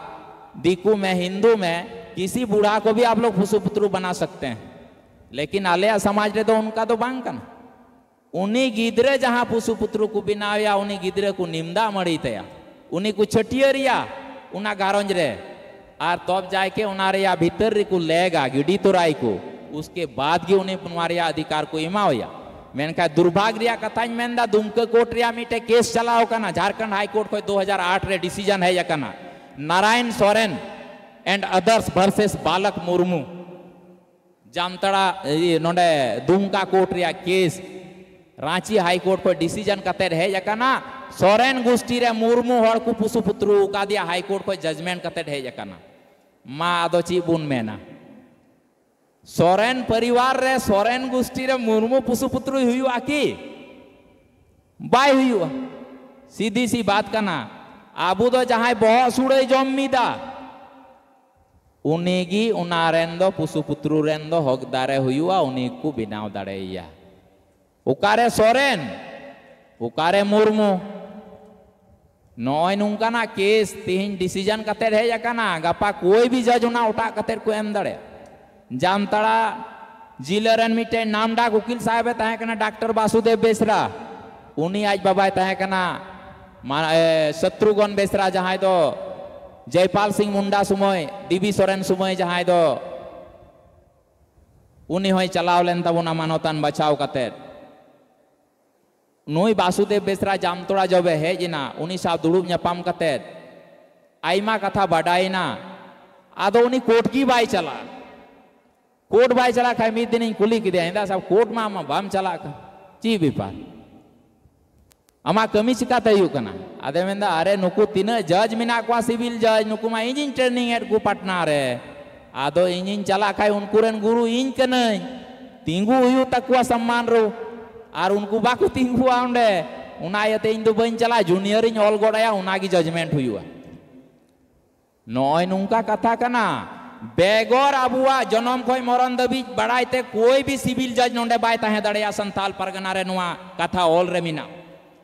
ᱫᱤᱠᱩ ᱢᱮ, ᱦᱤᱱᱫᱩ ᱢᱮ, ᱠᱤᱥᱤ ᱵᱩᱲᱟ ᱠᱚ ᱵᱷᱤ ᱟᱯ ᱞᱳᱜ ᱯᱚᱥᱩ ᱯᱩᱛᱨᱩ ᱵᱟᱱᱟ ᱥᱟᱠᱛᱮ ᱦᱮᱸ, ᱞᱮᱠᱤᱱ ᱟᱞᱮᱭᱟᱜ ᱥᱚᱢᱟᱡᱽ ᱨᱮᱫᱚ ᱚᱱᱠᱟ ᱫᱚ ᱵᱟᱝ ᱠᱟᱱᱟ, ᱩᱱᱤ ᱜᱤᱫᱽᱨᱟᱹ ᱡᱟᱦᱟᱸ ᱯᱩᱥᱩ ᱯᱩᱛᱨᱩ ᱠᱚ ᱵᱮᱱᱟᱣᱮᱭᱟ, ᱩᱱᱤ ᱜᱤᱫᱽᱨᱟᱹ ᱠᱚ ᱱᱤᱢᱫᱟ ᱢᱟᱹᱲᱤ ᱛᱟᱭᱟ, ᱩᱱᱤ ᱠᱚ ᱪᱷᱟᱹᱴᱭᱟᱹᱨᱮᱭᱟ ᱚᱱᱟ ᱜᱷᱟᱨᱚᱸᱡᱽ ᱨᱮ᱾ ᱟᱨ ᱛᱚᱵ ᱡᱟᱭᱠᱮ ᱚᱱᱟ ᱨᱮᱭᱟᱜ ᱵᱷᱤᱛᱟᱹᱨ ᱨᱮᱠᱚ ᱞᱮᱜᱟ, ᱜᱤᱰᱤ ᱛᱚᱨᱟᱭ ᱠᱚ, ᱩᱥᱠᱮ ᱵᱟᱫ ᱜᱮ ᱩᱱᱤ ᱱᱚᱣᱟ ᱨᱮᱭᱟᱜ ᱚᱫᱷᱤᱠᱟᱨ ᱠᱚ ᱮᱢᱟᱣᱟᱭᱟ᱾ ᱢᱮᱱᱠᱷᱟᱱ ᱫᱩᱨᱵᱷᱟᱜᱽ ᱨᱮᱭᱟᱜ ᱠᱟᱛᱷᱟᱧ ᱢᱮᱱᱫᱟ, ᱫᱩᱢᱠᱟᱹ ᱠᱳᱨᱴ ᱨᱮᱭᱟᱜ ᱢᱤᱫᱴᱮᱡ ᱠᱮᱥ ᱪᱟᱞᱟᱣ ᱠᱟᱱᱟ, ᱡᱷᱟᱲᱠᱷᱚᱸᱰ ᱦᱟᱭ ᱠᱳᱨᱴ ᱠᱷᱚᱱ ᱫᱩ ᱦᱟᱡᱟᱨ ᱟᱴ ᱨᱮ ᱰᱤᱥᱤᱡᱚᱱ ᱦᱮᱡ ᱟᱠᱟᱱᱟ, Narayan Soren and others versus ᱵᱟᱞᱚᱠ ᱢᱩᱨᱢᱩ᱾ ᱡᱟᱢᱛᱟᱲᱟ, ᱤᱭᱟᱹ, ᱱᱚᱰᱮ ᱫᱩᱢᱠᱟ ᱠᱳᱨᱴ ᱨᱮᱭᱟᱜ ᱠᱮᱥ ᱨᱟᱸᱪᱤ ᱦᱟᱭ ᱠᱳᱨᱴ ᱠᱷᱚᱱ ᱰᱤᱥᱤᱡᱚᱱ ᱠᱟᱛᱮᱫ ᱦᱮᱡ ᱟᱠᱟᱱᱟ᱾ ᱥᱚᱨᱮᱱ ᱜᱩᱥᱴᱤ ᱨᱮ ᱢᱩᱨᱢᱩ ᱦᱚᱲ ᱠᱚ ᱯᱩᱥᱩ ᱯᱩᱛᱨᱩ ᱟᱠᱟᱫᱮᱭᱟ, ᱦᱟᱭ ᱠᱳᱨᱴ ᱠᱷᱚᱱ ᱡᱟᱡᱽᱢᱮᱱᱴ ᱠᱟᱛᱮᱫ ᱦᱮᱡ ᱟᱠᱟᱱᱟ᱾ ᱢᱟ ᱟᱫᱚ ᱪᱮᱫ ᱵᱚᱱ ᱢᱮᱱᱟ? ᱥᱚᱨᱮᱱ ᱯᱚᱨᱤᱵᱟᱨ ᱨᱮ, ᱥᱚᱨᱮᱱ ᱜᱩᱥᱴᱤ ᱨᱮ ᱢᱩᱨᱢᱩ ᱯᱩᱥᱩ ᱯᱩᱛᱨᱩᱭ ᱦᱩᱭᱩᱜᱼᱟ ᱠᱤ? ᱵᱟᱭ ᱦᱩᱭᱩᱜᱼᱟ᱾ ᱥᱤᱫᱷᱤ ᱥᱤ ᱵᱟᱛ ᱠᱟᱱᱟ᱾ ᱟᱵᱚ ᱫᱚ ᱡᱟᱦᱟᱸᱭ ᱵᱚᱦᱚᱜ ᱥᱩᱲᱟᱹᱭ ᱡᱚᱢ ᱢᱤᱫᱟ, ᱩᱱᱤ ᱜᱮ ᱚᱱᱟ ᱨᱮᱱ ᱫᱚ ᱯᱩᱥᱩ ᱯᱩᱛᱨᱩ ᱨᱮᱱ ᱫᱚ ᱦᱚᱠᱫᱟᱨᱮ ᱦᱩᱭᱩᱜᱼᱟ, ᱩᱱᱤ ᱠᱚ ᱵᱮᱱᱟᱣ ᱫᱟᱲᱮᱭᱟᱭᱟ᱾ ᱚᱠᱟᱨᱮ ᱥᱚᱨᱮᱱ, ᱚᱠᱟᱨᱮ ᱢᱩᱨᱢᱩ? ᱱᱚᱜᱼᱚᱭ ᱱᱚᱝᱠᱟᱱᱟᱜ ᱠᱮᱥ ᱛᱮᱦᱮᱧ ᱰᱤᱥᱤᱡᱚᱱ ᱠᱟᱛᱮᱫ ᱦᱮᱡ ᱟᱠᱟᱱᱟ, ᱜᱟᱯᱟ ᱠᱚᱭ ᱵᱤ ᱡᱟᱡᱽ ᱚᱱᱟ ᱚᱴᱟᱜ ᱠᱟᱛᱮᱫ ᱠᱚ ᱮᱢ ᱫᱟᱲᱮᱭᱟᱜᱼᱟ᱾ ᱡᱟᱢᱛᱟᱲᱟ ᱡᱤᱞᱟᱹ ᱨᱮᱱ ᱢᱤᱫᱴᱮᱱ ᱱᱟᱢᱰᱟᱠ ᱩᱠᱤᱞ ᱥᱟᱦᱮᱵᱮ ᱛᱟᱦᱮᱸ ᱠᱟᱱᱟ, ᱰᱟᱠᱛᱟᱨ ᱵᱟᱥᱩᱫᱮᱵ ᱵᱮᱥᱨᱟ᱾ ᱩᱱᱤ ᱟᱡ ᱵᱟᱵᱟᱭ ᱛᱟᱦᱮᱸ ᱠᱟᱱᱟ ᱢᱟ-, ᱮ, ᱥᱚᱛᱨᱩᱜᱷᱚᱱ ᱵᱮᱥᱨᱟ, ᱡᱟᱦᱟᱸᱭ ᱫᱚ ᱡᱚᱭᱯᱟᱞ ᱥᱤᱝ ᱢᱩᱱᱰᱟ ᱥᱚᱢᱚᱭ, ᱰᱤᱵᱤ ᱥᱚᱨᱮᱱ ᱥᱚᱢᱚᱭ ᱡᱟᱦᱟᱸᱭ ᱫᱚ ᱩᱱᱤ ᱦᱚᱸᱭ ᱪᱟᱞᱟᱣ ᱞᱮᱱ ᱛᱟᱵᱚᱱᱟ ᱢᱟᱱᱚᱛᱟᱱ ᱵᱟᱪᱷᱟᱣ ᱠᱟᱛᱮᱫ᱾ ᱱᱩᱭ ᱵᱟᱥᱩᱫᱮᱵ ᱵᱮᱥᱨᱟ ᱡᱟᱢᱛᱚᱲᱟ ᱡᱚᱵᱮ ᱦᱮᱡ ᱮᱱᱟ, ᱩᱱᱤ ᱥᱟᱶ ᱫᱩᱲᱩᱵ ᱧᱟᱯᱟᱢ ᱠᱟᱛᱮᱫ ᱟᱭᱢᱟ ᱠᱟᱛᱷᱟ ᱵᱟᱰᱟᱭᱮᱱᱟ᱾ ᱟᱫᱚ ᱩᱱᱤ ᱠᱳᱨᱴ ᱜᱮ ᱵᱟᱭ ᱪᱟᱞᱟᱜᱼᱟ᱾ ᱠᱳᱨᱴ ᱵᱟᱭ ᱪᱟᱞᱟᱜ ᱠᱷᱟᱡ ᱢᱤᱫ ᱫᱤᱱᱤᱧ ᱠᱩᱞᱤ ᱠᱮᱫᱮᱭᱟ, ᱢᱮᱱᱫᱟ, "ᱥᱟᱵ, ᱠᱳᱨᱴ ᱢᱟ ᱟᱢ ᱢᱟ ᱵᱟᱢ ᱪᱟᱞᱟᱜ ᱠᱟᱱ, ᱪᱮᱫ ᱵᱮᱯᱟᱨ? ᱟᱢᱟᱜ ᱠᱟᱹᱢᱤ ᱪᱤᱠᱟᱛᱮ ᱦᱩᱭᱩᱜ ᱠᱟᱱᱟ?" ᱟᱫᱚᱭ ᱢᱮᱱᱫᱟ, "ᱟᱨᱮ, ᱱᱩᱠᱩ ᱛᱤᱱᱟᱹᱜ ᱡᱟᱡᱽ ᱢᱮᱱᱟᱜ ᱠᱚᱣᱟ, ᱥᱤᱵᱤᱞ ᱡᱟᱡᱽ, ᱱᱩᱠᱩ ᱢᱟ ᱤᱧᱤᱧ ᱴᱨᱮᱱᱤᱝ ᱮᱫ ᱠᱚ ᱯᱟᱴᱱᱟ ᱨᱮ᱾ ᱟᱫᱚ ᱤᱧᱤᱧ ᱪᱟᱞᱟᱜ ᱠᱷᱟᱡ ᱩᱱᱠᱩ ᱨᱮᱱ ᱜᱩᱨᱩ ᱤᱧ ᱠᱟᱹᱱᱟᱹᱧ, ᱛᱤᱸᱜᱩ ᱦᱩᱭᱩᱜ ᱛᱟᱠᱚᱣᱟ ᱥᱚᱢᱢᱟᱱ ᱨᱮ, ᱟᱨ ᱩᱱᱠᱩ ᱵᱟᱠᱚ ᱛᱤᱸᱜᱩᱣᱟ ᱚᱸᱰᱮ, ᱚᱱᱟ ᱤᱭᱟᱹᱛᱮ ᱤᱧ ᱫᱚ ᱵᱟᱹᱧ ᱪᱟᱞᱟᱜᱼᱟ, ᱡᱩᱱᱤᱭᱟᱨᱤᱧ ᱚᱞ ᱜᱚᱫ ᱟᱭᱟ, ᱚᱱᱟᱜᱮ ᱡᱟᱡᱽᱢᱮᱱᱴ ᱦᱩᱭᱩᱜᱼᱟ᱾" ᱱᱚᱜᱼᱚᱭ ᱱᱚᱝᱠᱟ ᱠᱟᱛᱷᱟ ᱠᱟᱱᱟ᱾ ᱵᱮᱜᱚᱨ ᱟᱵᱚᱣᱟᱜ ᱡᱚᱱᱚᱢ ᱠᱷᱚᱱ ᱢᱚᱨᱚᱱ ᱫᱷᱟᱹᱵᱤᱡ ᱵᱟᱲᱟᱭ ᱛᱮ ᱠᱚᱭ ᱵᱤ ᱥᱤᱵᱤᱞ ᱡᱟᱡᱽ ᱱᱚᱰᱮ ᱵᱟᱭ ᱛᱟᱦᱮᱸ ᱫᱟᱲᱮᱭᱟᱜᱼᱟ ᱥᱟᱱᱛᱟᱞ ᱯᱟᱨᱜᱟᱱᱟ ᱨᱮ, ᱱᱚᱣᱟ ᱠᱟᱛᱷᱟ ᱚᱞ ᱨᱮ ᱢᱮᱱᱟᱜᱼᱟ᱾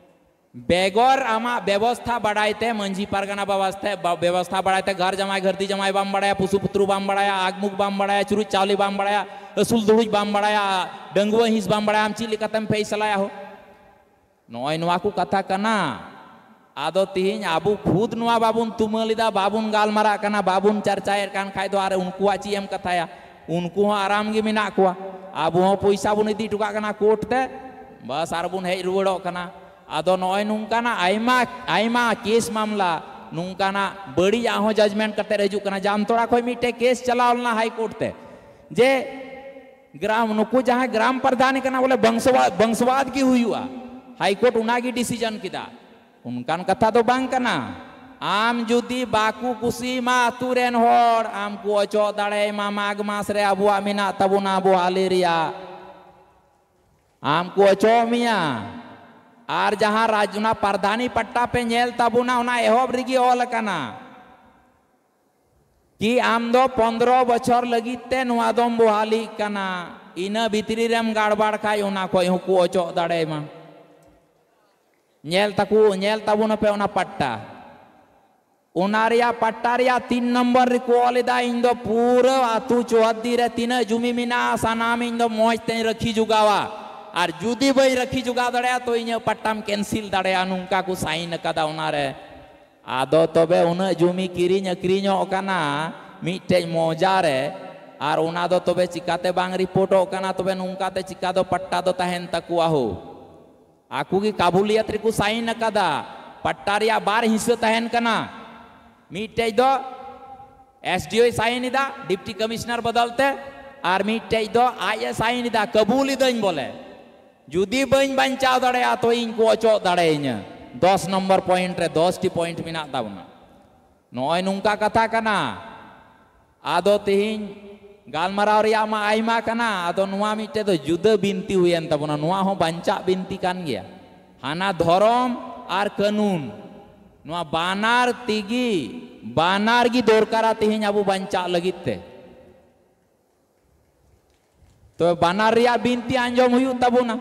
ᱵᱮᱜᱚᱨ ᱟᱢᱟᱜ ᱵᱮᱵᱚᱥᱛᱷᱟ ᱵᱟᱲᱟᱭ ᱛᱮ, ᱢᱟᱹᱡᱷᱤ ᱯᱟᱨᱜᱟᱱᱟ ᱵᱟᱵᱟᱥ ᱛᱮ, ᱵᱟ- ᱵᱮᱵᱚᱥᱛᱷᱟ ᱵᱟᱲᱟᱭ ᱛᱮ, ᱜᱷᱟᱨ ᱡᱟᱢᱟᱭ ᱜᱷᱟᱹᱨᱫᱤ ᱡᱟᱢᱟᱭ ᱵᱟᱢ ᱵᱟᱲᱟᱭᱟ, ᱯᱩᱥᱩ ᱯᱩᱛᱨᱩ ᱵᱟᱢ ᱵᱟᱲᱟᱭᱟ, ᱟᱜᱽᱢᱩᱠ ᱵᱟᱢ ᱵᱟᱲᱟᱭᱟ, ᱪᱩᱨᱩᱡ ᱪᱟᱣᱞᱮ ᱵᱟᱢ ᱵᱟᱲᱟᱭᱟ, ᱟᱹᱥᱩᱞ ᱫᱩᱲᱩᱡ ᱵᱟᱢ ᱵᱟᱲᱟᱭᱟ, ᱰᱟᱺᱜᱩᱣᱟᱹ ᱦᱤᱸᱥ ᱵᱟᱢ ᱵᱟᱲᱟᱭᱟ, ᱟᱢ ᱪᱮᱫ ᱞᱮᱠᱟᱛᱮᱢ ᱯᱷᱮᱭᱥᱟᱞᱟᱭᱟ ᱦᱳ? ᱱᱚᱜᱼᱚᱭ ᱱᱚᱣᱟ ᱠᱚ ᱠᱟᱛᱷᱟ ᱠᱟᱱᱟ᱾ ᱟᱫᱚ ᱛᱤᱦᱤᱧ ᱟᱵᱚ ᱠᱷᱩᱫ ᱱᱚᱣᱟ ᱵᱟᱵᱚᱱ ᱛᱩᱢᱟᱹᱞ ᱮᱫᱟ, ᱵᱟᱵᱚᱱ ᱜᱟᱞᱢᱟᱨᱟᱜ ᱠᱟᱱᱟ, ᱵᱟᱵᱚᱱ ᱪᱟᱨᱪᱟᱭᱮᱫ ᱠᱟᱱ ᱠᱷᱟᱡ ᱫᱚ ᱟᱨ ᱩᱱᱠᱩᱣᱟᱜ ᱪᱮᱫ ᱮᱢ ᱠᱟᱛᱷᱟᱭᱟ? ᱩᱱᱠᱩ ᱦᱚᱸ ᱟᱨᱟᱢ ᱜᱮ ᱢᱮᱱᱟᱜ ᱠᱚᱣᱟ᱾ ᱟᱵᱚ ᱦᱚᱸ ᱯᱚᱭᱥᱟ ᱵᱚᱱ ᱤᱫᱤ ᱦᱚᱴᱚ ᱠᱟᱜ ᱠᱟᱱᱟ ᱠᱳᱨᱴ ᱛᱮ, ᱵᱟᱥ ᱟᱨ ᱵᱚᱱ ᱦᱮᱡ ᱨᱩᱣᱟᱹᱲᱚᱜ ᱠᱟᱱᱟ᱾ ᱟᱫᱚ ᱱᱚᱜᱼᱚᱭ ᱱᱚᱝᱠᱟᱱᱟᱜ ᱟᱭᱢᱟ ᱟᱭᱢᱟ ᱠᱮᱥ ᱢᱟᱢᱞᱟ, ᱱᱚᱝᱠᱟᱱᱟᱜ ᱵᱟᱹᱲᱤᱡᱟᱜ ᱦᱚᱸ ᱡᱟᱡᱽᱢᱮᱱᱴ ᱠᱟᱛᱮ ᱦᱤᱡᱩᱜ ᱠᱟᱱᱟ᱾ ᱡᱟᱢᱛᱚᱲᱟ ᱠᱷᱚᱱ ᱢᱤᱫᱴᱮᱡ ᱠᱮᱥ ᱪᱟᱞᱟᱣ ᱞᱮᱱᱟ ᱦᱟᱭ ᱠᱳᱨᱴ ᱛᱮ, ᱡᱮ ᱜᱨᱟᱢ, ᱱᱩᱠᱩ ᱡᱟᱦᱟᱸᱭ ᱜᱨᱟᱢ ᱯᱨᱟᱫᱷᱟᱱᱤ ᱠᱟᱱᱟ, ᱵᱚᱞᱮ ᱵᱚᱝᱥᱚᱣᱟᱫ, ᱵᱚᱝᱥᱚᱣᱟᱫ ᱜᱮ ᱦᱩᱭᱩᱜᱼᱟ᱾ ᱦᱟᱭ ᱠᱳᱨᱴ ᱚᱱᱟᱜᱮ ᱰᱤᱥᱤᱡᱚᱱ ᱠᱮᱫᱟ᱾ ᱚᱱᱠᱟᱱ ᱠᱟᱛᱷᱟ ᱫᱚ ᱵᱟᱝ ᱠᱟᱱᱟ᱾ ᱟᱢ ᱡᱩᱫᱤ ᱵᱟᱠᱚ ᱠᱩᱥᱤᱭᱟᱢᱟ ᱟᱹᱛᱩ ᱨᱮᱱ ᱦᱚᱲ, ᱟᱢ ᱠᱚ ᱚᱪᱚᱜ ᱫᱟᱲᱮᱭᱟᱢᱟ᱾ ᱢᱟᱜᱽ ᱢᱟᱥ ᱨᱮ ᱟᱵᱚᱣᱟᱜ ᱢᱮᱱᱟᱜ ᱛᱟᱵᱚᱱᱟ ᱵᱚᱦᱟᱞᱤ ᱨᱮᱭᱟᱜ, ᱟᱢ ᱠᱚ ᱚᱪᱚᱜ ᱢᱮᱭᱟ᱾ ᱟᱨ ᱡᱟᱦᱟᱸ ᱨᱟᱡᱽ, ᱚᱱᱟ ᱯᱨᱟᱫᱷᱟᱱᱤ ᱯᱟᱴᱴᱟ ᱯᱮ ᱧᱮᱞ ᱛᱟᱵᱚᱱᱟ, ᱚᱱᱟ ᱮᱦᱚᱵ ᱨᱮᱜᱮ ᱚᱞ ᱟᱠᱟᱱᱟ ᱠᱤ ᱟᱢ ᱫᱚ ᱯᱚᱱᱫᱽᱨᱚ ᱵᱚᱪᱷᱚᱨ ᱞᱟᱹᱜᱤᱫ ᱛᱮ ᱱᱚᱣᱟ ᱫᱚᱢ ᱵᱚᱦᱟᱞᱤᱜ ᱠᱟᱱᱟ᱾ ᱤᱱᱟᱹ ᱵᱷᱤᱛᱨᱤ ᱨᱮᱢ ᱜᱟᱲᱵᱟᱲ ᱠᱷᱟᱡ, ᱚᱱᱟ ᱠᱷᱚᱡ ᱦᱚᱸᱠᱚ ᱚᱪᱚᱜ ᱫᱟᱲᱮᱭᱟᱢᱟ᱾ ᱧᱮᱞ ᱛᱟᱠᱚ, ᱧᱮᱞ ᱛᱟᱵᱚᱱ ᱟᱯᱮ ᱚᱱᱟ ᱯᱟᱴᱴᱟ᱾ ᱚᱱᱟ ᱨᱮᱭᱟᱜ ᱯᱟᱴᱴᱟ ᱨᱮᱭᱟᱜ ᱛᱤᱱ ᱱᱚᱢᱵᱚᱨ ᱨᱮᱠᱚ ᱚᱞ ᱮᱫᱟ, "ᱤᱧ ᱫᱚ ᱯᱩᱨᱟᱹ ᱟᱹᱛᱩ ᱪᱳᱣᱟᱫᱽᱫᱤ ᱨᱮ ᱛᱤᱱᱟᱹᱜ ᱡᱩᱢᱤ ᱢᱮᱱᱟᱜᱼᱟ, ᱥᱟᱱᱟᱢ ᱤᱧ ᱫᱚ ᱢᱚᱡᱽ ᱛᱮᱧ ᱨᱟᱹᱠᱷᱤ ᱡᱚᱜᱟᱣᱟ᱾ ᱟᱨ ᱡᱩᱫᱤ ᱵᱟᱹᱧ ᱨᱟᱹᱠᱷᱤ ᱡᱚᱜᱟᱣ ᱫᱟᱲᱮᱭᱟᱜᱼᱟ, ᱛᱚ ᱤᱧᱟᱹᱜ ᱯᱟᱴᱴᱟᱢ ᱠᱮᱱᱥᱤᱞ ᱫᱟᱲᱮᱭᱟᱜᱼᱟ", ᱱᱚᱝᱠᱟ ᱠᱚ ᱥᱟᱭᱤᱱ ᱟᱠᱟᱫᱟ ᱚᱱᱟᱨᱮ᱾ ᱟᱫᱚ ᱛᱚᱵᱮ ᱩᱱᱟᱹᱜ ᱡᱩᱢᱤ ᱠᱤᱨᱤᱧ ᱟᱹᱠᱷᱨᱤᱧᱚᱜ ᱠᱟᱱᱟ ᱢᱤᱫᱴᱮᱡ ᱢᱚᱣᱡᱟ ᱨᱮ, ᱟᱨ ᱚᱱᱟ ᱫᱚ ᱛᱚᱵᱮ ᱪᱤᱠᱟᱛᱮ ᱵᱟᱝ ᱨᱤᱯᱳᱨᱴᱚᱜ ᱠᱟᱱᱟ? ᱛᱚᱵᱮ ᱱᱚᱝᱠᱟᱛᱮ ᱪᱤᱠᱟ ᱫᱚ ᱯᱟᱴᱴᱟ ᱫᱚ ᱛᱟᱦᱮᱱ ᱛᱟᱠᱚᱣᱟ ᱦᱳ? ᱟᱠᱚ ᱜᱮ ᱠᱟᱵᱩᱞᱤᱭᱟᱛ ᱨᱮᱠᱚ ᱥᱟᱭᱤᱱ ᱟᱠᱟᱫᱟ᱾ ᱯᱟᱴᱴᱟ ᱨᱮᱭᱟᱜ ᱵᱟᱨ ᱦᱤᱸᱥᱟᱹ ᱛᱟᱦᱮᱱ ᱠᱟᱱᱟ, ᱢᱤᱫᱴᱮᱡ ᱫᱚ ᱮᱥ ᱰᱤ ᱳᱭ ᱥᱟᱭᱤᱱ ᱮᱫᱟ ᱰᱤᱯᱴᱤ ᱠᱚᱢᱤᱥᱚᱱᱟᱨ ᱵᱚᱫᱚᱞ ᱛᱮ, ᱟᱨ ᱢᱤᱫᱴᱮᱡ ᱫᱚ ᱟᱡ ᱮ ᱥᱟᱭᱤᱱ ᱮᱫᱟ, ᱠᱟᱵᱩᱞ ᱮᱫᱟᱹᱧ ᱵᱚᱞᱮ, ᱡᱩᱫᱤ ᱵᱟᱹᱧ ᱵᱟᱧᱪᱟᱣ ᱫᱟᱲᱮᱭᱟᱜᱼᱟ ᱛᱚ ᱤᱧ ᱠᱚ ᱚᱪᱚᱜ ᱫᱟᱲᱮᱭᱟᱹᱧᱟᱹ᱾ ᱫᱚᱥ ᱱᱚᱢᱵᱚᱨ ᱯᱚᱭᱮᱱᱴ ᱨᱮ ᱫᱚᱥ ᱴᱤ ᱯᱚᱭᱮᱱᱴ ᱢᱮᱱᱟᱜ ᱛᱟᱵᱚᱱᱟ᱾ ᱱᱚᱜᱼᱚᱭ ᱱᱚᱝᱠᱟ ᱠᱟᱛᱷᱟ ᱠᱟᱱᱟ᱾ ᱟᱫᱚ ᱛᱮᱦᱮᱧ ᱜᱟᱞᱢᱟᱨᱟᱣ ᱨᱮᱭᱟᱜ ᱢᱟ ᱟᱭᱢᱟ ᱠᱟᱱᱟ, ᱟᱫᱚ ᱱᱚᱣᱟ ᱢᱤᱫᱴᱮᱡ ᱫᱚ ᱡᱩᱫᱟᱹ ᱵᱤᱱᱛᱤ ᱦᱩᱭᱮᱱ ᱛᱟᱵᱚᱱᱟ᱾ ᱱᱚᱣᱟ ᱦᱚᱸ ᱵᱟᱧᱪᱟᱜ ᱵᱤᱱᱛᱤ ᱠᱟᱱ ᱜᱮᱭᱟ᱾ ᱦᱟᱱᱟ ᱫᱷᱚᱨᱚᱢ ᱟᱨ ᱠᱟᱹᱱᱩᱱ, ᱱᱚᱣᱟ ᱵᱟᱱᱟᱨ ᱛᱮᱜᱮ, ᱵᱟᱱᱟᱨ ᱜᱮ ᱫᱚᱨᱠᱟᱨᱟ ᱛᱮᱦᱮᱧ ᱟᱵᱚ ᱵᱟᱧᱪᱟᱜ ᱞᱟᱹᱜᱤᱫ ᱛᱮ᱾ ᱛᱚᱵᱮ ᱵᱟᱱᱟᱨ ᱨᱮᱭᱟᱜ ᱵᱤᱱᱛᱤ ᱟᱸᱡᱚᱢ ᱦᱩᱭᱩᱜ ᱛᱟᱵᱚᱱᱟ᱾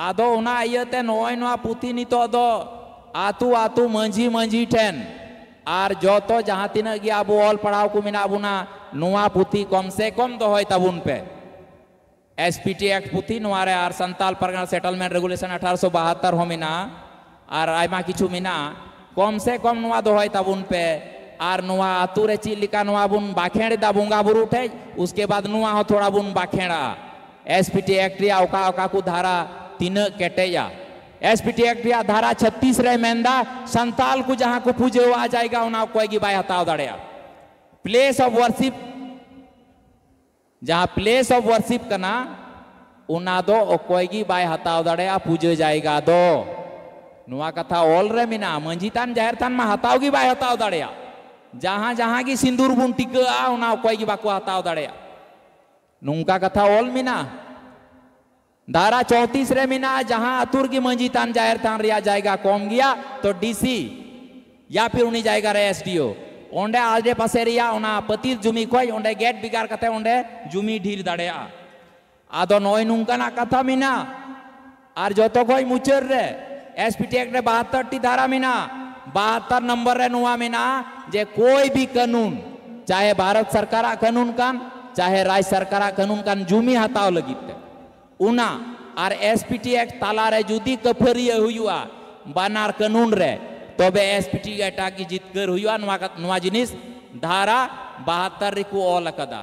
ᱟᱫᱚ ᱚᱱᱟ ᱤᱭᱟᱹᱛᱮ ᱱᱚᱜᱼᱚᱭ ᱱᱚᱣᱟ ᱯᱩᱛᱷᱤ ᱱᱤᱛᱚᱜ ᱫᱚ ᱟᱹᱛᱩ ᱟᱹᱛᱩ ᱢᱟᱹᱡᱷᱤ ᱢᱟᱹᱡᱷᱤ ᱴᱷᱮᱱ ᱟᱨ ᱡᱚᱛᱚ ᱡᱟᱦᱟᱸ ᱛᱤᱱᱟᱹᱜ ᱜᱮ ᱟᱵᱚ ᱚᱞ ᱯᱟᱲᱦᱟᱣ ᱠᱚ ᱢᱮᱱᱟᱜ ᱵᱚᱱᱟ, ᱱᱚᱣᱟ ᱯᱩᱛᱷᱤ ᱠᱚᱢ ᱥᱮ ᱠᱚᱢ ᱫᱚᱦᱚᱭ ᱛᱟᱵᱚᱱ ᱯᱮ᱾ S P T Act ᱯᱩᱛᱷᱤ ᱱᱚᱣᱟ ᱨᱮ ᱟᱨ ᱥᱟᱱᱛᱟᱞ ᱯᱟᱨᱜᱟᱱᱟ Settlement Regulation ᱟᱴᱷᱟᱨᱚᱥᱚ ᱵᱟᱦᱟᱛᱛᱚᱨ ᱦᱚᱸ ᱢᱮᱱᱟᱜᱼᱟ ᱟᱨ ᱟᱭᱢᱟ ᱠᱤᱪᱷᱩ ᱢᱮᱱᱟᱜᱼᱟ᱾ ᱠᱚᱢ ᱥᱮ ᱠᱚᱢ ᱱᱚᱣᱟ ᱫᱚᱦᱚᱭ ᱛᱟᱵᱚᱱ ᱯᱮ᱾ ᱟᱨ ᱱᱚᱣᱟ ᱟᱹᱛᱩ ᱨᱮ ᱪᱮᱫ ᱞᱮᱠᱟ ᱱᱚᱣᱟ ᱵᱚᱱ ᱵᱟᱠᱷᱮᱲ ᱮᱫᱟ ᱵᱚᱸᱜᱟ ᱵᱩᱨᱩ ᱴᱷᱮᱡ, ᱩᱥᱠᱮ ᱵᱟᱫ ᱱᱚᱣᱟ ᱦᱚᱸ ᱛᱷᱚᱲᱟ ᱵᱚᱱ ᱵᱟᱠᱷᱮᱲᱟ᱾ S P T Act ᱨᱮᱭᱟᱜ ᱚᱠᱟ ᱚᱠᱟ ᱠᱚ ᱫᱷᱟᱨᱟ ᱛᱤᱱᱟᱹᱜ ᱠᱮᱴᱮᱡᱟ᱾ S P T Act ᱨᱮᱭᱟᱜ ᱫᱷᱟᱨᱟ ᱪᱷᱟᱛᱤᱥ ᱨᱮ ᱢᱮᱱᱫᱟ, ᱥᱟᱱᱛᱟᱞ ᱠᱚ ᱡᱟᱦᱟᱸ ᱠᱚ ᱯᱩᱡᱟᱹᱣᱟᱜ ᱡᱟᱭᱜᱟ, ᱚᱱᱟ ᱚᱠᱚᱭ ᱜᱮ ᱵᱟᱭ ᱦᱟᱛᱟᱣ ᱫᱟᱲᱮᱭᱟᱜᱼᱟ᱾ Place of worship, ᱡᱟᱦᱟᱸ place of worship ᱠᱟᱱᱟ, ᱚᱱᱟ ᱫᱚ ᱚᱠᱚᱭ ᱜᱮ ᱵᱟᱭ ᱦᱟᱛᱟᱣ ᱫᱟᱲᱮᱭᱟᱜᱼᱟ ᱯᱩᱡᱟᱹ ᱡᱟᱭᱜᱟ ᱫᱚ᱾ ᱱᱚᱣᱟ ᱠᱟᱛᱷᱟ ᱚᱞ ᱨᱮ ᱢᱮᱱᱟᱜᱼᱟ᱾ ᱢᱟᱹᱡᱷᱤ ᱛᱷᱟᱱ, ᱡᱟᱦᱮᱨ ᱛᱷᱟᱱ ᱢᱟ ᱦᱟᱛᱟᱣ ᱜᱮ ᱵᱟᱭ ᱦᱟᱛᱟᱣ ᱫᱟᱲᱮᱭᱟᱜᱼᱟ᱾ ᱡᱟᱦᱟᱸ ᱡᱟᱦᱟᱸ ᱜᱮ ᱥᱤᱸᱫᱩᱨ ᱵᱚᱱ ᱴᱤᱠᱟᱹᱜᱼᱟ, ᱚᱱᱟ ᱚᱠᱚᱭ ᱜᱮ ᱵᱟᱠᱚ ᱦᱟᱛᱟᱣ ᱫᱟᱲᱮᱭᱟᱜᱼᱟ᱾ ᱱᱚᱝᱠᱟ ᱠᱟᱛᱷᱟ ᱚᱞ ᱢᱮᱱᱟᱜᱼᱟ᱾ ᱫᱷᱟᱨᱟ ᱪᱚᱣᱛᱤᱥ ᱨᱮ ᱢᱮᱱᱟᱜᱼᱟ, ᱡᱟᱦᱟᱸ ᱟᱹᱛᱩ ᱨᱮᱜᱮ ᱢᱟᱹᱡᱷᱤ ᱛᱷᱟᱱ, ᱡᱟᱦᱮᱨ ᱛᱷᱟᱱ ᱨᱮᱭᱟᱜ ᱡᱟᱭᱜᱟ ᱠᱚᱢ ᱜᱮᱭᱟ, ᱛᱚ D C ᱭᱟ ᱯᱷᱤᱨ ᱩᱱᱤ ᱡᱟᱭᱜᱟ ᱨᱮ S D O, ᱚᱸᱰᱮ ᱟᱰᱮ ᱯᱟᱥᱮ ᱨᱮᱭᱟᱜ ᱚᱱᱟ ᱯᱟᱹᱛᱤᱨ ᱡᱩᱢᱤ ᱠᱷᱚᱡ ᱚᱸᱰᱮ ᱜᱮᱴ ᱵᱷᱮᱜᱟᱨ ᱠᱟᱛᱮ ᱚᱸᱰᱮ ᱡᱩᱢᱤ ᱰᱷᱤᱨ ᱫᱟᱲᱮᱭᱟᱜᱼᱟ᱾ ᱟᱫᱚ ᱱᱚᱜᱼᱚᱭ ᱱᱚᱝᱠᱟᱱᱟᱜ ᱠᱟᱛᱷᱟ ᱢᱮᱱᱟᱜᱼᱟ᱾ ᱟᱨ ᱡᱚᱛᱚ ᱠᱷᱚᱡ ᱢᱩᱪᱟᱹᱫ ᱨᱮ S P T Act ᱨᱮ ᱵᱟᱦᱟᱛᱛᱚᱨ ᱴᱤ ᱫᱷᱟᱨᱟ ᱢᱮᱱᱟᱜᱼᱟ᱾ ᱵᱟᱦᱟᱛᱛᱚᱨ ᱱᱚᱢᱵᱚᱨ ᱨᱮ ᱱᱚᱣᱟ ᱢᱮᱱᱟᱜᱼᱟ ᱡᱮ ᱠᱳᱭ ᱵᱷᱤ ᱠᱟᱹᱱᱩᱱ, ᱪᱟᱦᱮ ᱵᱷᱟᱨᱚᱛ ᱥᱚᱨᱠᱟᱨᱟᱜ ᱠᱟᱹᱱᱩᱱ ᱠᱟᱱ, ᱪᱟᱦᱮ ᱨᱟᱡᱽ ᱥᱚᱨᱠᱟᱨᱟᱜ ᱠᱟᱹᱱᱩᱱ ᱠᱟᱱ, ᱡᱩᱢᱤ ᱦᱟᱛᱟᱣ ᱞᱟᱹᱜᱤᱫ ᱛᱮ ᱚᱱᱟ ᱟᱨ S P T Act ᱛᱟᱞᱟᱨᱮ ᱡᱩᱫᱤ ᱠᱟᱹᱯᱷᱟᱹᱨᱤᱭᱟᱹ ᱦᱩᱭᱩᱜᱼᱟ ᱵᱟᱱᱟᱨ ᱠᱟᱹᱱᱩᱱ ᱨᱮ, ᱛᱚᱵᱮ S P T Act ᱜᱮ ᱡᱤᱛᱠᱟᱹᱨ ᱦᱩᱭᱩᱜᱼᱟ᱾ ᱱᱚᱣᱟ ᱠᱟ-, ᱱᱚᱣᱟ ᱡᱤᱱᱤᱥ ᱫᱷᱟᱨᱟ ᱵᱟᱦᱟᱛᱛᱚᱨ ᱨᱮᱠᱚ ᱚᱞ ᱟᱠᱟᱫᱟ᱾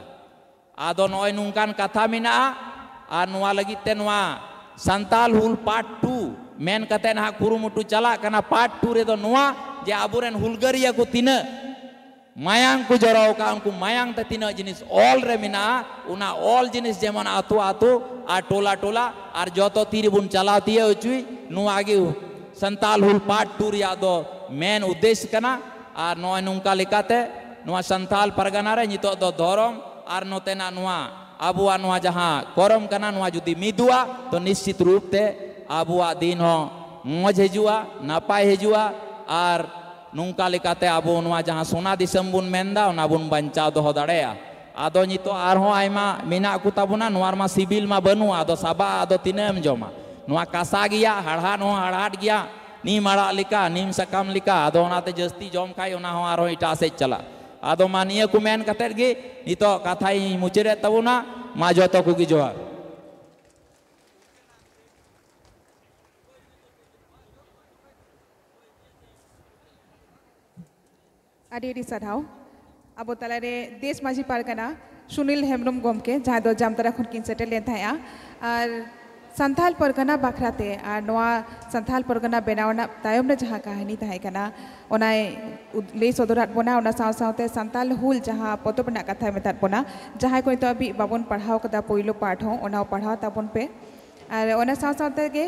ᱟᱫᱚ ᱱᱚᱜᱼᱚᱭ ᱱᱚᱝᱠᱟᱱ ᱠᱟᱛᱷᱟ ᱢᱮᱱᱟᱜᱼᱟ᱾ ᱟᱨ ᱱᱚᱣᱟ ᱞᱟᱹᱜᱤᱫ ᱛᱮ ᱱᱚᱣᱟ ᱥᱟᱱᱛᱟᱞ ᱦᱩᱞ part two ᱢᱮᱱ ᱠᱟᱛᱮ ᱱᱟᱦᱟᱜ ᱠᱩᱨᱩᱢᱩᱴᱩ ᱪᱟᱞᱟᱜ ᱠᱟᱱᱟ᱾ Part two ᱨᱮᱫᱚ ᱱᱚᱣᱟ ᱡᱮ ᱟᱵᱚᱨᱮᱱ ᱦᱩᱞᱜᱟᱹᱨᱤᱭᱟᱹ ᱠᱚ ᱛᱤᱱᱟᱹᱜ ᱢᱟᱭᱟᱝ ᱠᱚ ᱡᱚᱨᱚ ᱟᱠᱟᱫ, ᱩᱱᱠᱩ ᱢᱟᱭᱟᱝ ᱛᱮ ᱛᱤᱱᱟᱹᱜ ᱡᱤᱱᱤᱥ ᱚᱞ ᱨᱮ ᱢᱮᱱᱟᱜᱼᱟ, ᱚᱱᱟ ᱚᱞ ᱡᱤᱱᱤᱥ ᱡᱮᱢᱚᱱ ᱟᱹᱛᱩ ᱟᱹᱛᱩ ᱟᱨ ᱴᱚᱞᱟ ᱴᱚᱞᱟ ᱟᱨ ᱡᱚᱛᱚ ᱛᱤ ᱨᱮᱵᱚᱱ ᱪᱟᱞᱟᱣ ᱛᱤᱭᱟᱹᱜ ᱦᱚᱪᱚᱭ, ᱱᱚᱣᱟ ᱜᱮ ᱥᱟᱱᱛᱟᱞ ᱦᱩᱞ part two ᱨᱮᱭᱟᱜ ᱫᱚ ᱢᱮᱱ ᱩᱫᱽᱫᱮᱥ ᱠᱟᱱᱟ᱾ ᱟᱨ ᱱᱚᱜᱼᱚᱭ ᱱᱚᱝᱠᱟ ᱞᱮᱠᱟᱛᱮ ᱱᱚᱣᱟ ᱥᱟᱱᱛᱟᱞ ᱯᱟᱨᱜᱟᱱᱟ ᱨᱮ ᱱᱤᱛᱚᱜ ᱫᱚ ᱫᱷᱚᱨᱚᱢ ᱟᱨ ᱱᱚᱛᱮᱱᱟᱜ ᱱᱚᱣᱟ ᱟᱵᱚᱣᱟᱜ ᱱᱚᱣᱟ ᱡᱟᱦᱟᱸ ᱠᱚᱨᱚᱢ ᱠᱟᱱᱟ, ᱱᱚᱣᱟ ᱡᱩᱫᱤ ᱢᱤᱫᱚᱜᱼᱟ, ᱛᱚ ᱱᱤᱥᱪᱤᱛ ᱨᱩᱯ ᱛᱮ ᱟᱵᱚᱣᱟᱜ ᱫᱤᱱ ᱦᱚᱸ ᱢᱚᱡᱽ ᱦᱤᱡᱩᱜᱼᱟ, ᱱᱟᱯᱟᱭ ᱦᱤᱡᱩᱜᱼᱟ᱾ ᱟᱨ ᱱᱚᱝᱠᱟ ᱞᱮᱠᱟᱛᱮ ᱟᱵᱚ ᱱᱚᱣᱟ ᱡᱟᱦᱟᱸ ᱥᱚᱱᱟ ᱫᱤᱥᱚᱢ ᱵᱚᱱ ᱢᱮᱱᱫᱟ, ᱚᱱᱟ ᱵᱚᱱ ᱵᱟᱧᱪᱟᱣ ᱫᱚᱦᱚ ᱫᱟᱲᱮᱭᱟᱜᱼᱟ᱾ ᱟᱫᱚ ᱱᱤᱛᱚᱜ ᱟᱨᱦᱚᱸ ᱟᱭᱢᱟ ᱢᱮᱱᱟᱜ ᱠᱚ ᱛᱟᱵᱚᱱᱟ, ᱱᱚᱣᱟ ᱨᱮᱢᱟ ᱥᱤᱵᱤᱞ ᱢᱟ ᱵᱟᱹᱱᱩᱜᱼᱟ, ᱟᱫᱚ ᱥᱟᱵᱟ ᱟᱫᱚ ᱛᱤᱱᱟᱹᱜ ᱮᱢ ᱡᱚᱢᱟ? ᱱᱚᱣᱟ ᱠᱟᱥᱟ ᱜᱮᱭᱟ, ᱦᱟᱲᱦᱟᱫ ᱦᱚᱸ ᱦᱟᱲᱦᱟᱫ ᱜᱮᱭᱟ, ᱱᱤᱢ ᱟᱲᱟᱜ ᱞᱮᱠᱟ, ᱱᱤᱢ ᱥᱟᱠᱟᱢ ᱞᱮᱠᱟ᱾ ᱟᱫᱚ ᱚᱱᱟᱛᱮ ᱡᱟᱹᱥᱛᱤ ᱡᱚᱢ ᱠᱷᱟᱡ ᱚᱱᱟ ᱦᱚᱸ ᱟᱨᱦᱚᱸ ᱮᱴᱟᱜ ᱥᱮᱫ ᱪᱟᱞᱟᱜ᱾ ᱟᱫᱚ ᱢᱟ ᱱᱤᱭᱟᱹ ᱠᱚ ᱢᱮᱱ ᱠᱟᱛᱮᱫ ᱜᱮ ᱱᱤᱛᱚᱜ ᱠᱟᱛᱷᱟᱧ ᱢᱩᱪᱟᱹᱫᱮᱫ ᱛᱟᱵᱚᱱᱟ᱾ ᱢᱟ ᱡᱚᱛᱚ ᱠᱚᱜᱮ ᱡᱚᱦᱟᱨ᱾ ᱟᱹᱰᱤ ᱟᱹᱰᱤ ᱥᱟᱨᱦᱟᱣ᱾ ᱟᱵᱚ ᱛᱟᱞᱟᱨᱮ ᱫᱮᱥ ᱢᱟᱹᱡᱷᱤ ᱯᱟᱨᱜᱟᱱᱟ ᱥᱩᱱᱤᱞ ᱦᱮᱢᱵᱨᱚᱢ ᱜᱚᱢᱠᱮ, ᱡᱟᱦᱟᱸᱭ ᱫᱚ ᱡᱟᱢᱛᱟᱲᱟ ᱠᱷᱚᱱ ᱠᱤᱱ ᱥᱮᱴᱮᱨ ᱞᱮᱱ ᱛᱟᱦᱮᱸᱜᱼᱟ, ᱟᱨ ᱥᱟᱱᱛᱟᱲ ᱯᱟᱨᱜᱟᱱᱟ ᱵᱟᱠᱷᱨᱟᱛᱮ ᱟᱨ ᱱᱚᱣᱟ ᱥᱟᱱᱛᱟᱲ ᱯᱟᱨᱜᱟᱱᱟ ᱵᱮᱱᱟᱣ ᱨᱮᱱᱟᱜ ᱛᱟᱭᱚᱢ ᱨᱮ ᱡᱟᱦᱟᱸ ᱠᱟᱹᱦᱱᱤ ᱛᱟᱦᱮᱸ ᱠᱟᱱᱟ, ᱚᱱᱟᱭ ᱩᱫ-, ᱞᱟᱹᱭ ᱥᱚᱫᱚᱨᱟᱫ ᱵᱚᱱᱟ᱾ ᱚᱱᱟ ᱥᱟᱶ ᱥᱟᱶᱛᱮ ᱥᱟᱱᱛᱟᱲ ᱦᱩᱞ ᱡᱟᱦᱟᱸ ᱯᱚᱛᱚᱵ ᱨᱮᱱᱟᱜ ᱠᱟᱛᱷᱟᱭ ᱢᱮᱛᱟᱫ ᱵᱚᱱᱟ, ᱡᱟᱦᱟᱸᱭ ᱠᱚ ᱱᱤᱛᱚᱜ ᱦᱟᱹᱵᱤᱡ ᱵᱟᱵᱚᱱ ᱯᱟᱲᱦᱟᱣ ᱠᱟᱫᱟ ᱯᱳᱭᱞᱳ ᱯᱟᱴ ᱦᱚᱸ, ᱚᱱᱟ ᱯᱟᱲᱦᱟᱣ ᱛᱟᱵᱚᱱ ᱯᱮ᱾ ᱟᱨ ᱚᱱᱟ ᱥᱟᱶ ᱥᱟᱶᱛᱮ ᱜᱮ